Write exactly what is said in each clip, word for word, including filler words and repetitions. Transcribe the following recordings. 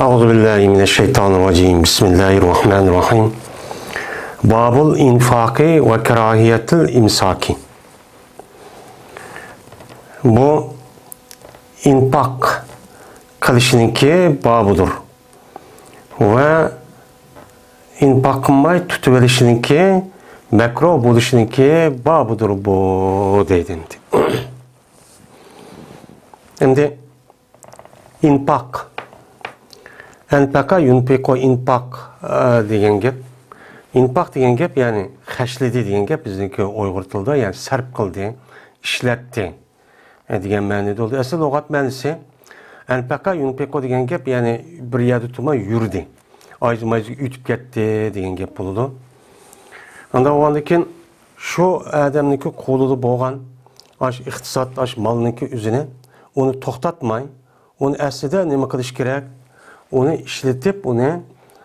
أعوذ بالله من الشيطان الرجيم. بسم الله الرحمن الرحيم. باب الإنفاق وكراهية الإمساك. بۇ ئىنپاق قىلىشنىڭكى بابىدۇر ۋە ئىنپاق قىلماي تۇتۇۋېلىشنىڭكى مەكرۇھ بولۇشىنىڭكى بابىدۇر بۇ، دەيدۇ ئەمدى. ئەمدى ئىنپاق. ئەنپەقە يۇنپىقۇ، ئىنپاق، ئە، دېگەن گەپ. ئىنپاق دېگەن گەپ، يەنى خەجلىدى دېگەن گەپ بىزنىڭكى ئۇيغۇر تىلىدا، يەنى سەرپ قىلدى، ئىشلەتتى، ئە، دېگەن مەنىدە بولىدۇ. ئەسلى لۇغەت مەنىسى ئەنپەقە يۇنپىقۇ دېگەن گەپ، يەنى بىر يەردە تۇرماي يۈردى. ئايزى-مايزى ئۆتۈپ كەتتى دېگەن گەپ بولىدۇ. ئانداق بولغاندىن كېيىن شۇ ئادەمنىڭكى قولىدا بولغان ئاش ئىقتىساد، ئاش مالنىڭكى ئۆزىنى، ئۇنى توختاتماي، ئۇنى ئەسلىدە نېمە قىلىش كېرەك؟ ئۇنى ئىشلىتىپ، ئۇنى،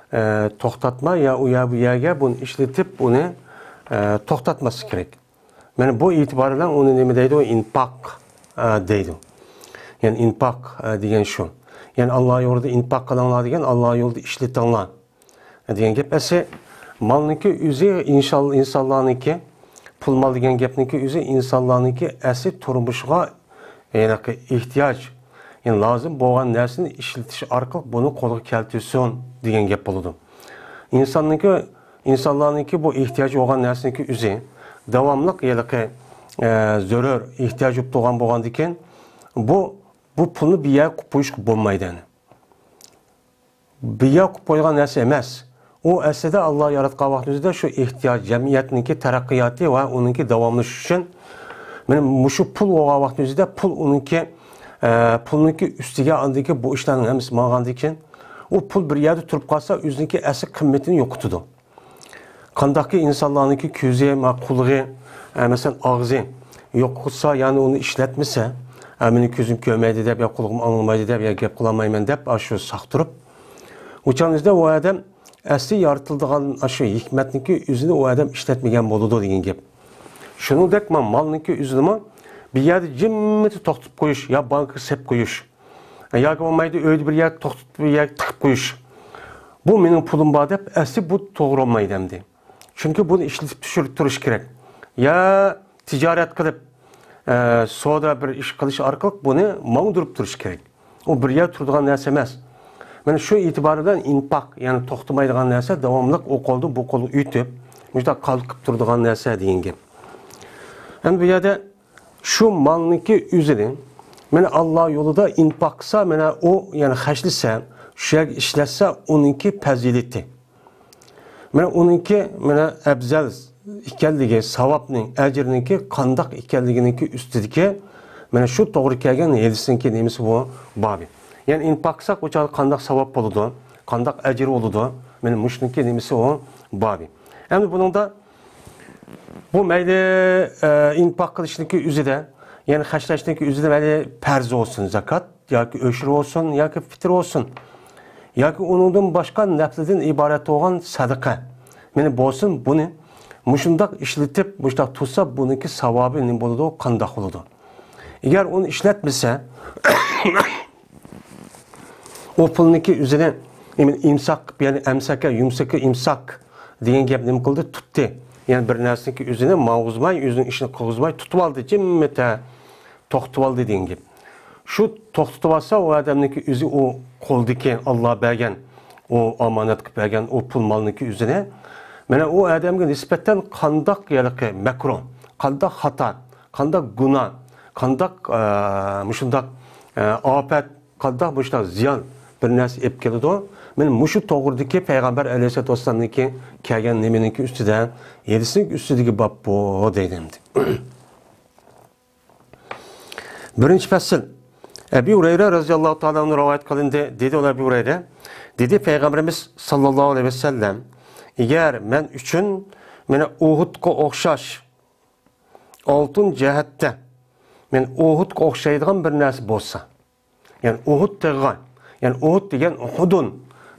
ئە، توختاتماي، يا ئۇ يا بۇ يەرگە بۇنى ئىشلىتىپ، ئۇنى، ئە، توختاتماسلىق كېرەك. مانا بۇ ئېتىبار بىلەن ئۇنى نېمە دەيدۇ؟ ئىنپاق، ئە، دەيدۇ. يەنى ئىنپاق، ئە، دېگەن شۇ. يەنى ئاللا يولىدا ئىنپاق قىلىڭلار دېگەن، ئاللا يولىدا ئىشلىتىڭلار دېگەن گەپ. ئەسلى مالنىڭكى ئۆزى ئىنشال-، ئىنسانلارنىڭكى، پۇل مال دېگەن گەپنىڭكى ئۆزى ئىنسانلارنىڭكى ئەسلى تۇرمۇشىغا، ھېلىقى ئېھتىياج، يەنى لازىم بولغان نەرسىنى ئىشلىتىش ئارقىلىق بۇنى قولغا كەلتۈرسۇن دېگەن گەپ بولىدۇ. ئىنساننىڭكى، ئىنسانلارنىڭكى بۇ ئېھتىياج بولغان نەرسىنىڭكى ئۆزى داۋاملىق ھېلىقى، ئە، زۆرۈر ئېھتىياج بولۇپ تۇرغان بولغاندىكىن، بۇ، بۇ پۇلنى بىر يەرگە قويۇپ قويۇشقا بولمايدۇ، يەنى. بىيا قىلىپ قويغان نەرسە ئەمەس. ئۇ ئەسلىدە ئاللا ياراتقان ۋاقتىمىزدا شۇ ئېھتىياج، جەمئىيەتنىڭكى تەرەققىياتى ۋە ئۇنىڭكى داۋاملىشىشى ئۈچۈن، مانا مۇشۇ پۇل بولغان ۋاقتىمىزدا پۇل ئۇنىڭكى، ئە، پۇلنىڭكى ئۈستىگە ئاندىكى بۇ ئىشلارنىڭ ھەممىسى ماڭغاندىن كېيىن، ئۇ پۇل بىر يەردە تۇرۇپ قالسا، ئۆزىنىڭكى ئەسلى قىممىتىنى يوقىتىدۇ. قانداقكى ئىنسانلارنىڭكى كۆزى، ما، قۇلىقى، ئە، مەسىلەن، ئاغزى يوق بولسا، يەنى ئۇنى ئىشلەتمىسە، ئە، مېنىڭ كۆزۈم كۆرمەيدۇ دەپ، يا قۇلىقىم ئاڭلىمايدۇ دەپ، يا گەپ قىلالمايمەن دەپ، ئاشۇ ساق تۇرۇپ، ئۇ چاغنىڭدا ئۇ ئادەم ئەسلى يارىتىلىدىغان ئاشۇ ھېكمەتنىڭكى ئۆزىنى ئۇ ئادەم ئىشلەتمىگەن بولىدۇ دېگەن گەپ. شۇنىڭدەك ما-، مالنىڭكى ئۆزىنىمۇ بىر يەردە جىممىتى توختىتىپ قويۇش يا بانكىغا سېلىپ قويۇش، ياكى بولمايدۇ، ئۆيدە بىر يەرگە توختىتىپ، بىر يەرگە تىقىپ قويۇش. بۇ مېنىڭ پۇلۇم بار دەپ، ئەسلى بۇ توغرا بولمايدۇ ئەمدى. چۈنكى بۇنى ئىشلىتىپ چۈشۈرۈپ تۇرۇش كېرەك. يا تىجارەت قىلىپ، ئە، سودا بىر ئىش قىلىش ئارقىلىق بۇنى ماڭدۇرۇپ تۇرۇش كېرەك. ئۇ بىر يەردە تۇرىدىغان نەرسە ئەمەس. مانا شۇ ئېتىبارى بىلەن ئىنپاق، يەنى توختىمايدىغان نەرسە داۋاملىق ئۇ قولدىن بۇ قولغا ئۆتۈپ، مۇشۇنداق قالقىپ تۇرىدىغان نەرسە دېگەن گەپ. ئەمدى بۇ يەردە شۇ مالنىڭكى ئۆزىنى، مانا، ئاللا يولىدا ئىنپاق قىلسا، مانا، ئۇ، يەنى خەجلىسە، شۇ يەرگە ئىشلەتسە، ئۇنىڭكى پەزىلىتى. مانا، ئۇنىڭكى، مانا، ئەپزەل ئىكەنلىكى، ساۋابنىڭ، ئەجرىنىڭكى قانداق ئىكەنلىكىنىڭكى ئۈستىدىكى، مانا، شۇ توغرا كەلگەن ھەدىسنىڭكى نېمىسى بۇ؟ بابى. يەنى ئىنپاق قىلساق، ئۇ چاغدا قانداق ساۋاب بولىدۇ؟ قانداق ئەجىر بولىدۇ؟ مانا، مۇشۇنىڭكى نېمىسى ئۇ؟ بابى. ئەمدى بۇنىڭدا بۇ مەيلى، ئە، ئىنپاق قىلىشنىڭكى ئۆزىدە، يەنى خەجلەشنىڭكى ئۆزىدە مەيلى پەرز بولسۇن زاكات، ياكى ئۆشۈر بولسۇن، ياكى پىتىر بولسۇن، ياكى ئۇنىڭدىن باشقا نەپلىدىن ئىبارەت بولغان سەدىقە. مانا بولسۇن، بۇنى مۇشۇنداق ئىشلىتىپ، مۇشۇنداق تۇرسا، بۇنىڭكى ساۋابى نېمە بولىدۇ، قانداق بولىدۇ؟ ئەگەر ئۇنى ئىشلەتمىسە، ئۇ پۇلنىڭكى ئۆزىنى ئىمساق قىلىپ، يەنى ئەمسەكە، يۇمسىكى ئىمساك دېگەن گەپ نېمە قىلدى؟ تۇتتى. يەنى بىر نەرسىنىڭكى ئۆزىنى ماڭغۇزماي، ئۆزىنىڭ ئىشىنى قىلغۇزماي تۇتۇۋالدى، جىممىتە توختىتىۋالدى دېگەن گەپ. شۇ توختىتىۋالسا، ئۇ ئادەمنىڭكى ئۆزى ئۇ قولدىكى ئاللا بەرگەن، ئۇ ئامانەت قىلىپ بەرگەن ئۇ پۇل مالنىڭكى ئۆزىنى، مانا ئۇ ئادەمگە نىسبەتەن قانداق ھېلىقى مەكرۇھ، قانداق خاتا، قانداق گۇناھ، قانداق، ئە، مۇشۇنداق، ئە، ئاپەت، قانداق مۇشۇنداق زىيان بىر نەرسە ئېلىپ كېلىدۇ. مانا مۇشۇ توغرىدىكى پەيغەمبەر ئەلەيھىسسالاتۇ ۋەسسالامنىڭكى كەلگەن نېمىنىڭكى ئۈستىدە، ھەدىسنىڭ ئۈستىدىكى باب بۇ دەيدۇ ئەمدى. بىرىنچى پەسىل. ئەبى ھۇرەيرە رەزىياللاھۇ تائالا ئەنھۇ رىۋايەت قىلىندى. دېدى ئۇلار، ئەبى ھۇرەيرە، دېدى، پەيغەمبىرىمىز ساللاللاھۇ ئەلەيھى ۋەسەللەم، ئەگەر مەن ئۈچۈن مانا ئۇھۇدقا ئوخشاش ئالتۇن جەھەتتە، مانا ئۇھۇدقا ئوخشايدىغان بىر نەرسە بولسا، يەنى ئۇھۇد تېغىغا، يەنى ئۇھۇد دېگەن، ئۇھۇدۇن،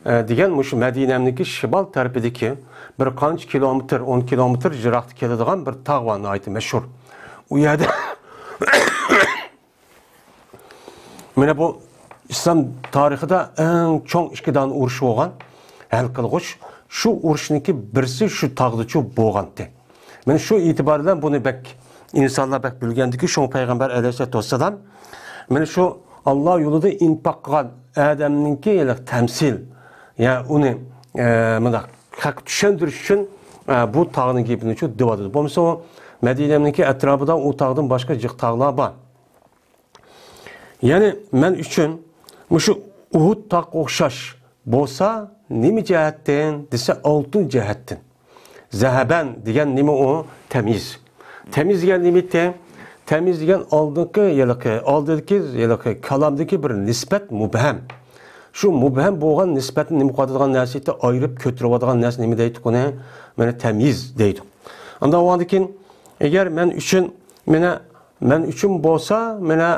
ئە، دېگەن مۇشۇ مەدىنەمنىڭكى شىمال تەرىپىدىكى بىر قانچە كىلومېتىر، ئون كىلومېتىر يىراقتا كېلىدىغان بىر تاغ بار، ناھايىتى مەشھۇر. ئۇ يەردە مانا بۇ ئىسلام تارىخىدا ئەڭ چوڭ ئىككى دانە ئۇرۇش بولغان، ھەل قىلغۇچ. شۇ ئۇرۇشنىڭكى بىرسى شۇ تاغدىچۇ بولغانتى. مانا شۇ ئېتىبار بىلەن بۇنى بەك ئىنسانلار بەك بىلگەندىكى، شۇڭا پەيغەمبەر ئەلەيھىسسالاتۇ ۋەسسالام مانا شۇ ئاللا يولىدا ئىنپاق قىلغان ئادەمنىڭكى ھېلىقى تەمسىل، يا ئۇنى، ئە، مۇنداق خەققە چۈشەندۈرۈش ئۈچۈن، ئە، بۇ تاغنىڭ گېپىنى شۇ دېۋاتىدۇ. بولمىسا ئۇ مەدىنەنىڭكى ئەتراپىدا ئۇ تاغدىن باشقا جىق تاغلار بار. يەنى مەن ئۈچۈن مۇشۇ ئۇھۇد تاغقا ئوخشاش بولسا، نېمە جەھەتتىن دېسە، ئالتۇن جەھەتتىن. زەھەبەن دېگەن نېمە ئۇ؟ تەميىز. تەميىز دېگەن نېمە ئىدى؟ تەميىز دېگەن ئالدىنقى ھېلىقى، ئالدىدىكى ھېلىقى كالامدىكى بىر نىسبەت مۇبھەم. شۇ مۇبھەم بولغان نىسبەتنى نېمە قىلىۋاتىدىغان نەرسە ئىدى؟ ئايرىپ كۆتۈرۈۋاتىدىغان نەرسە نېمە دەيدۇق ئۇنى؟ مانا تەميىز دەيدۇق. ئاندىن بولغاندىن كېيىن، ئەگەر مەن ئۈچۈن، مانا مەن ئۈچۈن بولسا، مانا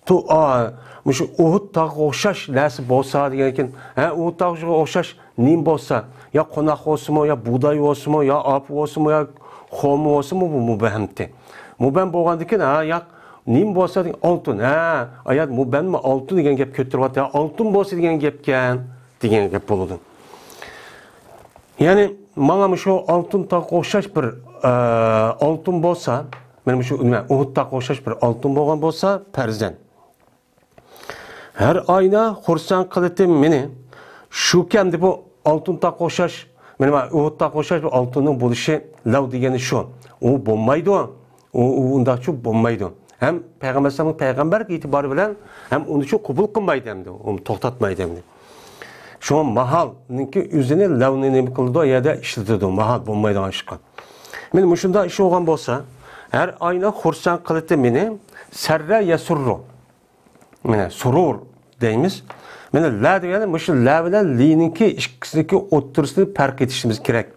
تو-، ئا، مۇشۇ ئۇھۇد تاغغا ئوخشاش نەرسە بولسا دېگەندىن كېيىن، ھە، ئۇھۇد تاغغا ئوخشاش نېمە بولسا، يا قوناق بولسىمۇ، يا بۇغداي بولسىمۇ، يا ئارپا بولسىمۇ، يا خورما بولسىمۇ، بۇ مۇبھەمتى. مۇبھەم بولغاندىن كېيىن، ھە، ياق، نېمە بولسا دېگەن، ئالتۇن، ھە، ئايات مۇبھەممۇ ئالتۇن دېگەن گەپ كۆتۈرۈۋاتىدۇ، ھە، ئالتۇن بولسا دېگەن گەپكەن، دېگەن گەپ بولىدۇ. يەنى ماڭا مۇشۇ ئالتۇن تاغقا ئوخشاش بىر، ئە، ئالتۇن بولسا، مانا مۇشۇ ئۇھۇد تاغقا ئوخشاش بىر ئالتۇن بولغان بولسا، پەرزەن. ھەر ئاينا خۇرسەن قىلىتىم مېنى. شۇكى ئەمدى بۇ ئالتۇن تاغقا ئوخشاش، مانا ئۇھۇد تاغقا ئوخشاش بىر ئالتۇننىڭ بولۇشى لەۋ دېگىنى شۇ. ئۇ بولمايدۇ. ئۇ، ئۇ ئۇنداقچۇ بولمايدۇ. ھەم پەيغەمبەر ئەلەيھىسسالامنىڭ پەيغەمبەرلىك ئېتىبارى بىلەن ھەم ئۇنى شۇ قوبۇل قىلمايدۇ ئەمدى، ئۇنى توختاتمايدۇ ئەمدى. شۇڭا ماھالنىڭكى ئۆزىنى لەۋنى نېمە قىلىدۇ، يەردە ئىشلىتىدۇ، ماھال بولمايدىغان ئىشقا. مانا مۇشۇنداق ئىش بولغان بولسا، ھەر ئاينا خۇرسەن قىلىتى مېنى، سەررە يەسۇررۇ. مانا سۇرۇر دەيمىز. مانا لە دېگەن مۇشۇ لە بىلەن لىنىڭكى ئىككىسىنىڭكى ئوتتۇرىسىنى پەرق ئېتىشىمىز كېرەك.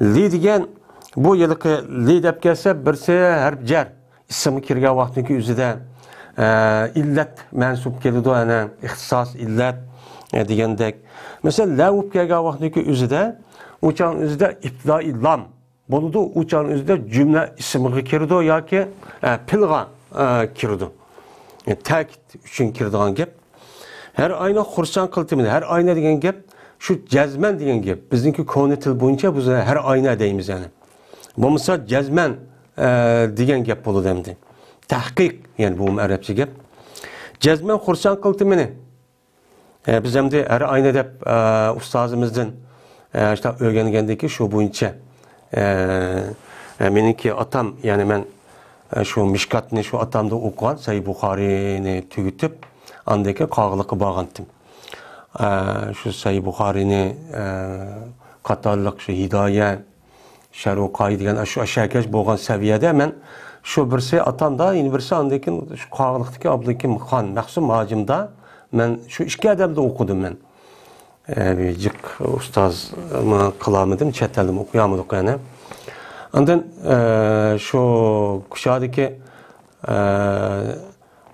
لى دېگەن بۇ ھېلىقى لى دەپ كەلسە بىرسى ھەرپ جەر. ئىسىمغا كىرگەن ۋاقتىنىڭكى ئۆزىدە، ئە، ئىللەت مەنسۇپ كېلىدۇ، ئەنە ئىختىساس ئىللەت، ئە، دېگەندەك. مەسىلەن، لە بولۇپ كەلگەن ۋاقتىنىڭكى ئۆزىدە، ئۇ چاغنىڭ ئۆزىدە ئىپتىدائىي لام بولىدۇ، ئۇ چاغنىڭ ئۆزىدە جۈملە ئىسىمغا كىرىدۇ ياكى، ئە، پېئىلغا، ئە، كىرىدۇ. ئە، تەكىت ئۈچۈن كىرىدىغان گەپ. ھەر ئاينا خۇرسەن قىلتىمىدى. ھەر ئاينا دېگەن گەپ، شۇ جەزمەن دېگەن گەپ. بىزنىڭكى كونا تىل بويىچە بىز ھەر ئاينا دەيمىز يەنى. بولمىسا جەزمەن، ئە، دېگەن گەپ بولىدۇ ئەمدى. تەھقىق، يەنى بۇمۇ ئەرەبچە گەپ. جەزمەن خۇرسەن قىلتىمىنى. ئە، بىز ئەمدى ھەر ئاينا دەپ، ئە، ئۇستازىمىزدىن، ئە، شۇنداق ئۆگەنگەندىكى شۇ بويىچە، ئە، ئە، مېنىڭكى ئاتام، يەنى مەن، ئە، شۇ مىشكاتنى شۇ ئاتامدا ئوقۇغان، سەھىھ بۇخارىينى تۈگىتىپ، ئاندىن كېيىن قاغىلىققا بارغانتىم. ئە، شۇ سەھىھ بۇخارىينى، ئە، قاتارلىق شۇ ھىدايە، شەرھۇ قايى دېگەن ئاشۇ ئەشەگەش بولغان سەۋىيەدە مەن شۇ بىرسى ئاتامدا، يەنە بىرسى ئاندىن كېيىن شۇ قاغىلىقتىكى ئابدۇلھەكىم خان مەخسۇم ھاجىمدا مەن شۇ ئىككى ئادەمدە ئوقۇدۇم مەن. ئە، بىر جىق ئۇستاز قىلالمىدىم، چەت ئەلدىمۇ ئوقۇيالمىدۇق يەنە. ئاندىن، ئە، شۇ كۇچادىكى، ئە،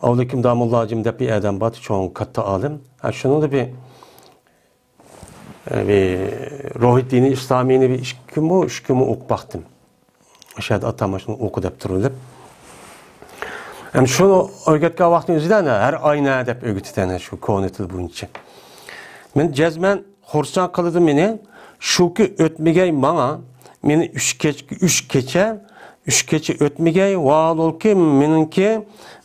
ئابدۇلھەكىم داموللا ھاجىم دەپ بىر ئادەم بار، چوڭ كاتتا ئالىم. ھە، شۇنىڭدا بىر ئە، بىر روھىددىنى ئىسلامىينى بىر ئىككى كۈنمۇ، ئۈچ كۈنمۇ ئوقۇپ باقتىم. ئاشۇ يەردە ئاتام شۇنى ئوقۇ دەپ تۇرۇۋېلىپ. ئەمدى شۇنى ئۆگەتكەن ۋاقتىنىڭ ئۆزىدە ئەنە ھەر ئاينا دەپ ئۆگىتىدۇ ئەنە شۇ كونا تىل بويىچە. مەن جەزمەن خۇرسەن قىلىدۇ مېنى، شۇكى ئۆتمىگەي ماڭا، مېنى ئۈچ كەچ-، ئۈچ كېچە، ئۈچ كېچە ئۆتمىگەي، ۋاھالۇلكى مېنىڭكى،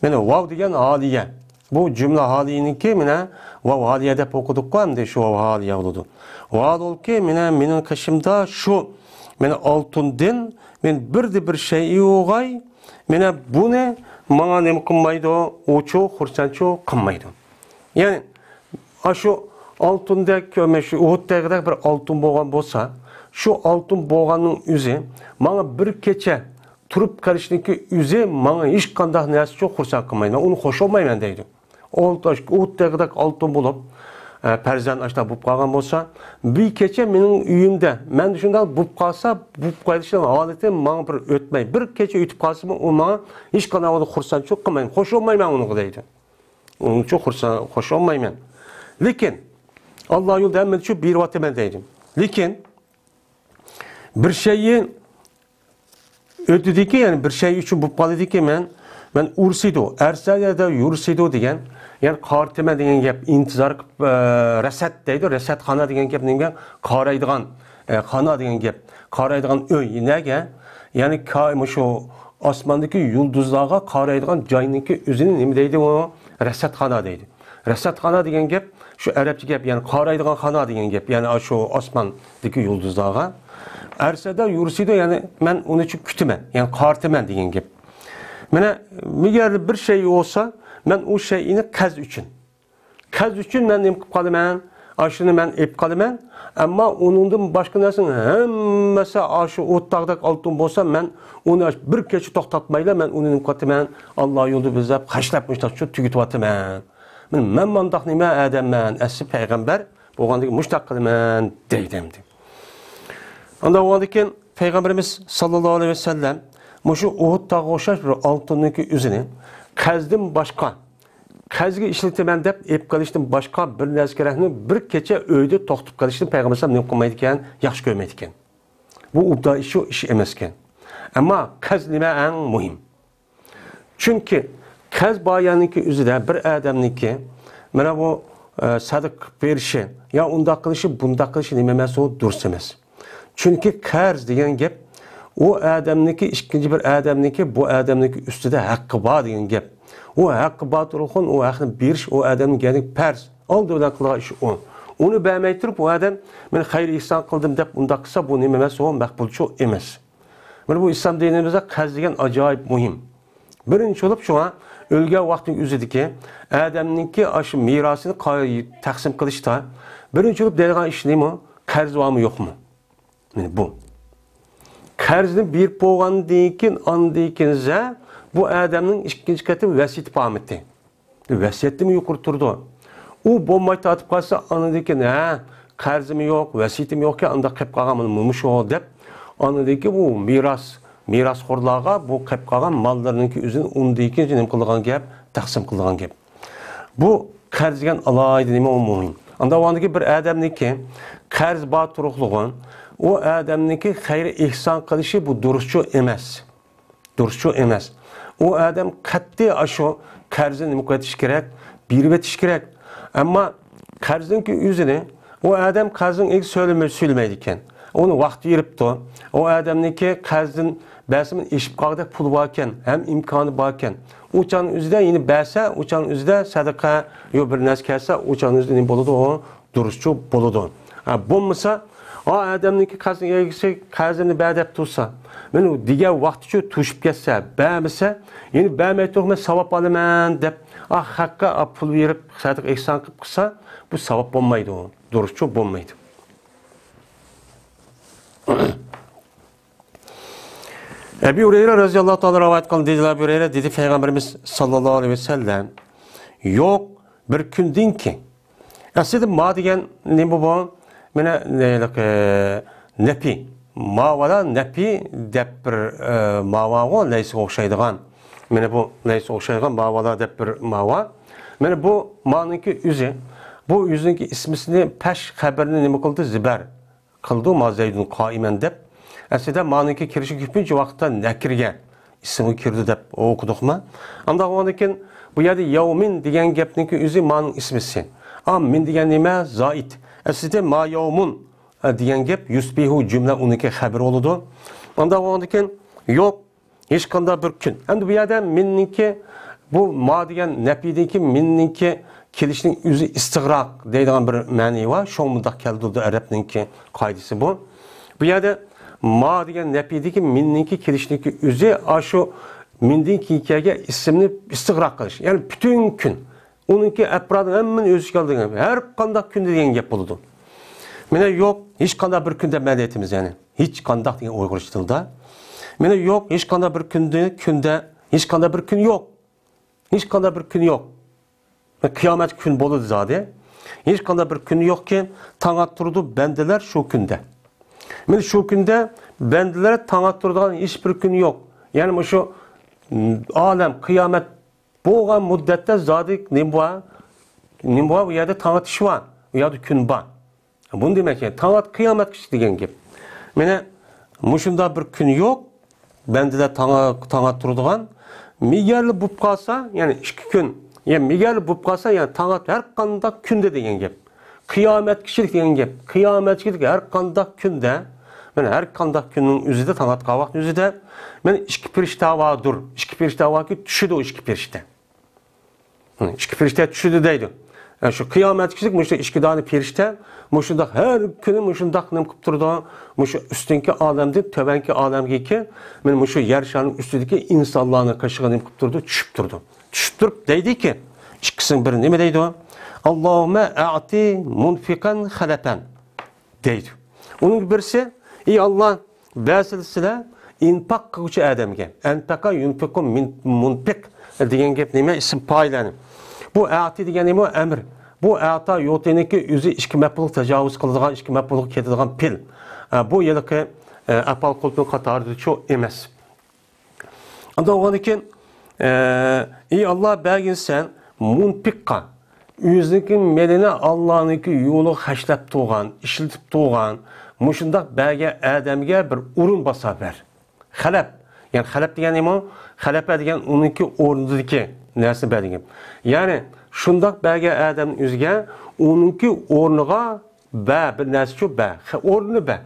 مېنى ۋاۋ دېگەن ھالىيە. بۇ جۈملە ھالىيىنىڭكى مانا ۋاۋ ھالىيە دەپ ئوقۇدۇققۇ، ئەمدى شۇ ۋاۋ ھالىيە بولىدۇ. ۋاھالۇلكى مانا مېنىڭ قېشىمدا شۇ، مانا ئالتۇندىن، مانا بىردە بىر شەيئى بولغاي، مانا بۇنى ماڭا نېمە قىلمايدۇ، ئۇچۇ خۇرسەنچۇ قىلمايدۇ. يەنى، ئاشۇ ئالتۇندەك، مانا شۇ ئۇھۇدتەكدەك بىر ئالتۇن بولغان بولسا، شۇ ئالتۇن بولغاننىڭ ئۆزى ماڭا بىر كېچە تۇرۇپ قېلىشنىڭكى ئۆزى ماڭا ھېچقانداق نەرسە ئۈچۈن خۇرسەن قىلمايدۇ. مەن ئۇنى خۇش بولمايمەن دەيدۇ. ئۇ، ئۇھۇدتەكدەك ئالتۇن بولۇپ، ئە، پەرزەنت ئاشۇنداق بولۇپ قالغان بولسا، بىر كېچە مېنىڭ ئۆيۈمدە، مەن شۇنداق بولۇپ قالسا، بولۇپ قېلىشنىڭ ھالىتى ماڭا بىر ئۆتمەي، بىر كېچە ئۆتۈپ قالسىمۇ، ئۇ ماڭا ھېچقانداق ھالدا خۇرسەنچىلىك قىلمايدۇ. خۇش بولمايمەن ئۇنىڭغا دەيدۇ. ئۇنىڭ ئۈچۈن خۇرسەن، خۇش بولمايمەن. لېكىن، ئاللا يولىدا ھەممىنى شۇ بېرىۋاتىمەن دەيدۇ. لېكىن، بىر شەيئى ئۆتىدىكى، يەنى بىر شەيئى ئۈچۈن بولۇپ قالىدىكى مەن، مەن ئۇرسىدۇ، ئەرسەدە يۇرسىدۇ دېگەن، يەنى قارىتىمەن دېگەن گەپ، ئىنتىزار قىلىپ، ئە، رەسەت دەيدۇ. رەسەتخانا دېگەن گەپ نېمە؟ قارايدىغان، ئە، خانا دېگەن گەپ. قارايدىغان ئۆي. نەگە؟ يەنى كا-، مۇشۇ ئاسماندىكى يۇلدۇزلارغا قارايدىغان جاينىڭكى ئۆزىنى نېمە دەيدۇ ئۇ؟ رەسەتخانا دەيدۇ. رەسەتخانا دېگەن گەپ شۇ ئەرەبچە گەپ، يەنى قارايدىغان خانا دېگەن گەپ، يەنى شۇ ئاسماندىكى يۇلدۇزلارغا. ئەرسەدە يۇرسىدۇ، يەنى مەن ئۇنى چۈ-، كۈتىمەن، يەنى قارىتىمەن دېگەن گەپ. مانا، ئەگەر بىر شەي بولسا، مەن ئۇ شەينى قەز ئۈچۈن، قەز ئۈچۈن مەن نېمە قىلىپ قالىمەن؟ ئاشۇنى مەن ئېلىپ قالىمەن. ئەمما ئۇنىڭدىن باشقا نەرسىنىڭ ھەممىسى ئاشۇ ئوتتاغدەك ئالتۇن بولسا، مەن ئۇنى بىر كېچە توختاتمايلا، مەن ئۇنى نېمە قىلىۋاتىمەن؟ ئاللا يولىدا بېزەپ، خەجلەپ مۇشۇنداق شۇ تۈگىتىۋاتىمەن. مانا مەن مانداق نېمە ئادەممەن، ئەسلى پەيغەمبەر بولغاندىكىن مۇشۇنداق قىلىمەن دەيدۇ ئەمدى. ئاندىن بولغاندىكىن پەيغەمبىرىمىز ساللاللاھۇ ئەلەيھى ۋەسەللەم مۇشۇ ئۇھۇد تاغىغا ئوخشاش بىر ئالتۇننىڭكى ئۆزىنى قەزدىن باشقا، قەزگە ئىشلىتىمەن دەپ ئېلىپ قېلىشتىن باشقا بىر نەرسە كېرەكنى بىر كېچە ئۆيدە توختىتىپ قېلىشنى پەيغەمبەر ئەلەيھىسسالام نېمە قىلمايدىكەن، ياخشى كۆرمەيدىكەن. بۇ ئوبدان ئىش، شۇ ئىش ئەمەسكەن. ئەمما قەز نېمە ئەڭ مۇھىم؟ چۈنكى قەز بار يەرنىڭكى ئۆزىدە بىر ئادەمنىڭكى مانا بۇ، ئە، سەدىقە بېرىشى يا ئۇنداق قىلىشى، بۇنداق قىلىشى نېمە ئەمەس، ئۇ دۇرۇس ئەمەس. چۈنكى قەرز دېگەن گەپ ئۇ ئادەمنىڭكى، ئىككىنچى بىر ئادەمنىڭكى، بۇ ئادەمنىڭكى ئۈستىدە ھەققى بار دېگەن گەپ. ئۇ ھەققى بار تۇرغۇن، ئۇ ھەقنى بېرىش ئۇ ئادەمنىڭ گەرچە پەرز، ئالدى بىلەن قىلغان ئىشى ئۇ. ئۇنى بەرمەي تۇرۇپ، ئۇ ئادەم مەن خەير ئېھسان قىلدىم دەپ ئۇنداق قىلسا، بۇ نېمە ئەمەس، ئۇ مەقبۇلچۇ ئەمەس. مانا بۇ ئىسلام دىنىمىزدا قەرز دېگەن ئاجايىپ مۇھىم. بىرىنچى بولۇپ شۇڭا ئۆلگەن ۋاقتىنىڭ ئۆزىدىكى ئادەمنىڭكى ئاشۇ مىراسىنى قا-، تەقسىم قىلىشتا بىرىنچى بولۇپ دەيدىغان ئىش نېمە؟ قەرز بارمۇ يوقمۇ؟ مانا بۇ. قەرزنى بېرىپ بولغاندىن كېيىن، ئاندىن كېيىن زە-، بۇ ئادەمنىڭ ئىككىنچى قېتىم ۋەسىيىتى بارمىدى؟ ۋەسىيەتتىنمۇ يۇقىرى تۇرىدۇ. ئۇ بولماي تارتىپ قالسا، ئاندىن كېيىن، ھە، قەرزىم يوق، ۋەسىيىتىم يوقكەن، ئانداق قېلىپ قالغان مۇشۇ دەپ، ئاندىن كېيىن بۇ مىراس، مىراسخورلارغا بۇ قېلىپ قالغان ماللىرىنىڭكى ئۆزىنى ئۇندىن كېيىن نېمە قىلىدىغان گەپ، تەقسىم قىلىدىغان گەپ. بۇ قەرز دېگەن ئالاھىدە نېمە، ئۇ مۇھىم. ئاندىن بولغاندىكىن بىر ئادەمنىڭكى قەرز بار تۇرۇقلۇقى، ئۇ ئادەمنىڭكى خەير ئېھسان قىلىشى بۇ دۇرۇسچۇ ئەمەس. دۇرۇسچۇ ئەمەس. ئۇ ئادەم قەتئىي ئاشۇ قەرزنى نېمە قىلىۋېتىش كېرەك؟ بېرىۋېتىش كېرەك. ئەمما قەرزنىڭكى ئۆزىنى، ئۇ ئادەم قەرزنىڭ ئىگىسى سۆلىمەي-، سۆلىمەيدىكەن. ئۇنى ۋاقتى بېرىپتۇ. ئۇ ئادەمنىڭكى قەرزدىن بەرسىمۇ ئېشىپ قالغۇدەك پۇلى باركەن، ھەم ئىمكانى باركەن. ئۇ چاغنىڭ ئۆزىدە يەنە بەرسە، ئۇ چاغنىڭ ئۆزىدە سەدىقە، يو بىر نەرسە كەلسە، ئۇ چاغنىڭ ئۆزىدە نېمە بولىدۇ؟ ئۇ دۇرۇسچۇ بولىدۇ. ھە، بولمىسا، ئا، ئادەمنىڭكى قەرزنىڭ ئىگىسى قەرزىمنى بەر دەپ تۇرسا، مەن ئۇ دېگەن ۋاقتىچۇ توشۇپ كەتسە، بەرمىسە، يەنە بەرمەي تۇرۇپ مەن ساۋاب ئالىمەن دەپ، ئا، خەققە، ئا، پۇل بېرىپ، سەدىقە ئېھسان قىلىپ قىلسا، بۇ ساۋاب بولمايدۇ، دۇرۇسچۇ بولمايدۇ. ئەبى ھۇرەيرە رەزىياللاھۇ تائالا رىۋايەت قىلدى، دېدىلەر، ئەبى ھۇرەيرە دېدى، پەيغەمبىرىمىز ساللاللاھۇ ئەلەيھى ۋەسەللەم، يوق بىر كۈندىن كېيىن. ئەسلىدە ما دېگەن نېمە بۇ؟ مانا، نېلىق، ئە، نەپى. ما ۋالا نەپى دەپ بىر، ئە، ما بارغۇ، لەيسىگە ئوخشايدىغان. مانا بۇ لەيسىگە ئوخشايدىغان ما ۋالا دەپ بىر ما بار. مانا بۇ مانىڭكى ئۆزى. بۇ ئۆزىنىڭكى ئىسمىسىنى پەش خەبىرىنى نېمە قىلدى؟ زىبەر قىلدى، ما زەيدۇن قائىمەن دەپ. ئەسلىدە مانىڭكى كىرىشى كۆپىنچە ۋاقىتتا نەكىرگە ئىسىمغا كىرىدۇ دەپ ئوقۇدۇقما؟ ئانداق بولغاندىن كېيىن بۇ يەردە يەۋمىن دېگەن گەپنىڭكى ئۆزى مانىڭ ئىسمىسى. ئا، مىن دېگەن نېمە؟ زائىد. ئەسلىدە ما يەۋمۇن، ئە، دېگەن گەپ يۇسبىھۇ جۈملە، ئۇنىڭكى خەبىرى بولىدۇ. ئانداق بولغاندىن كېيىن يوق، ھېچقانداق بىر كۈن. ئەمدى بۇ يەردە مىننىڭكى، بۇ ما دېگەن نەپىدىكى مىننىڭكى كېلىشىنىڭ ئۆزى ئىستىغراق دەيدىغان بىر مەنى بار. شۇڭا مۇنداق كەلتۈرىدۇ، ئەرەبنىڭكى قائىدىسى بۇ. بۇ يەردە ما دېگەن نەپىدىكى مىننىڭكى كېلىشىنىڭكى ئۆزى ئاشۇ مىندىن كېيىن كەلگەن ئىسىمنى ئىستىغراق قىلىش. يەنى پۈتۈن كۈن. ئۇنىڭكى ئەپرادى ھەممىنى ئۆز ئىچىگە ئالىدىغان، ھەر قانداق كۈندە دېگەن گەپ بولىدۇ. مانا يوق، ھېچقانداق بىر كۈن دەپ مەنە ئېيتىمىز، يەنى. ھېچقانداق دېگەن ئۇيغۇرچە تىلدا. مانا يوق، ھېچقانداق بىر كۈندە، كۈندە، ھېچقانداق بىر كۈن يوق. ھېچقانداق بىر كۈن يوق. قىيامەت كۈن بولىدۇ زادى. ھېچقانداق بىر كۈن يوقكى، تاڭ ئاتتۇرىدۇ بەندىلەر شۇ كۈندە. مانا شۇ كۈندە بەندىلەر تاڭ ئاتتۇرىدىغان ھېچ بىر كۈن يوق. يەنى مۇشۇ، م، ئالەم، قىيامەت بولغان مۇددەتتە زادى نېمە بار؟ نېمە بار؟ ئۇ يەردە تاڭ ئاتىش بار. ئۇ يەردە كۈن بار. بۇنى دېمەكچى، تاڭ ئات-، قىيامەتكىچە دېگەن گەپ. مانا مۇشۇنداق بىر كۈن يوق. بەندىلەر تاڭ-، تاڭ ئاتتۇرىدىغان. ئەگەرلا بولۇپ قالسا، يەنى ئىككى كۈن يەنى مىگەر بولۇپ قالسا، يەنى تاڭ ئات ھەر قانداق كۈندە دېگەن گەپ. قىيامەتكىچىلىك دېگەن گەپ. قىيامەتكىچىلىك ھەر قانداق كۈندە، مانا ھەر قانداق كۈننىڭ ئۆزىدە، تاڭ ئاتقان ۋاقىتنىڭ ئۆزىدە، مانا ئىككى پىرىشتە باردۇر. ئىككى پىرىشتە باركى، چۈشىدۇ ئىككى پىرىشتە. ئىككى پىرىشتە چۈشىدۇ دەيدۇ. شۇ قىيامەتكىچىلىك مۇشۇ ئىككى دانە پىرىشتە مۇشۇنداق ھەر كۈنى مۇشۇنداق نېمە قىلىپ تۇرىدۇ؟ مۇشۇ ئۈستۈنكى ئالەمدىن تۆۋەنكى ئالەمگىكى، مانا مۇشۇ يەر شارىنىڭ ئۈستىدىكى ئىنسانلارنىڭ قېشىغا نېمە قىلىپ تۇرىدۇ؟ چۈشۈپ تۇرىدۇ. چۈشۈپ تۇرۇپ دەيدىكى، ئىككىسىنىڭ بىرى نېمە دەيدۇ؟ «ئاللاھۇممە ئەئتى مۇنفىقەن خەلەپەن» دەيدۇ. ئۇنىڭ بىرسى، «ئى ئاللا، بەرسىلە سىلە ئىنپاق قىلغۇچى ئادەمگە.» «ئەنپەقە يۇنپىقۇ مۇنپىق» دېگەن گەپ نېمە؟ ئىسىم پائىلەنى. بۇ ئەتى دېگەن نېمە؟ ئەمر. بۇ ئەتا يوتىنىكى ئۆزى ئىككى مەپئۇلغا تاجاۋۇز قىلىدىغان، ئىككى مەپئۇلغا كېتىدىغان پېئىل. ئە، بۇ ھېلىقى، ئە، ئەپئال قۇلۇپنىڭ قاتارىدىچۇ ئەمەس. ئاندىن ئۇنىڭدىن كېيىن، ئى ئاللا، بەرگىن سەن مۇنپىققا، ئۆزىنىڭكى مېلىنى ئاللانىڭكى يولىغا خەجلەپ تۇرغان، ئىشلىتىپ تۇرغان، مۇشۇنداق بەرگەن ئادەمگە بىر ئورۇنباسار بەر. خەلەپ، يەنى خەلەپ دېگەن نېمە؟ خەلەپە دېگەن ئۇنىڭكى ئورنىدىكى نەرسىنى بەر دېگەن. يەنى شۇنداق بەرگەن ئادەمنىڭ ئۆزىگە ئۇنىڭكى ئورنىغا بە، بىر نەرسىچۇ بە، خە-، ئورنىنى بە.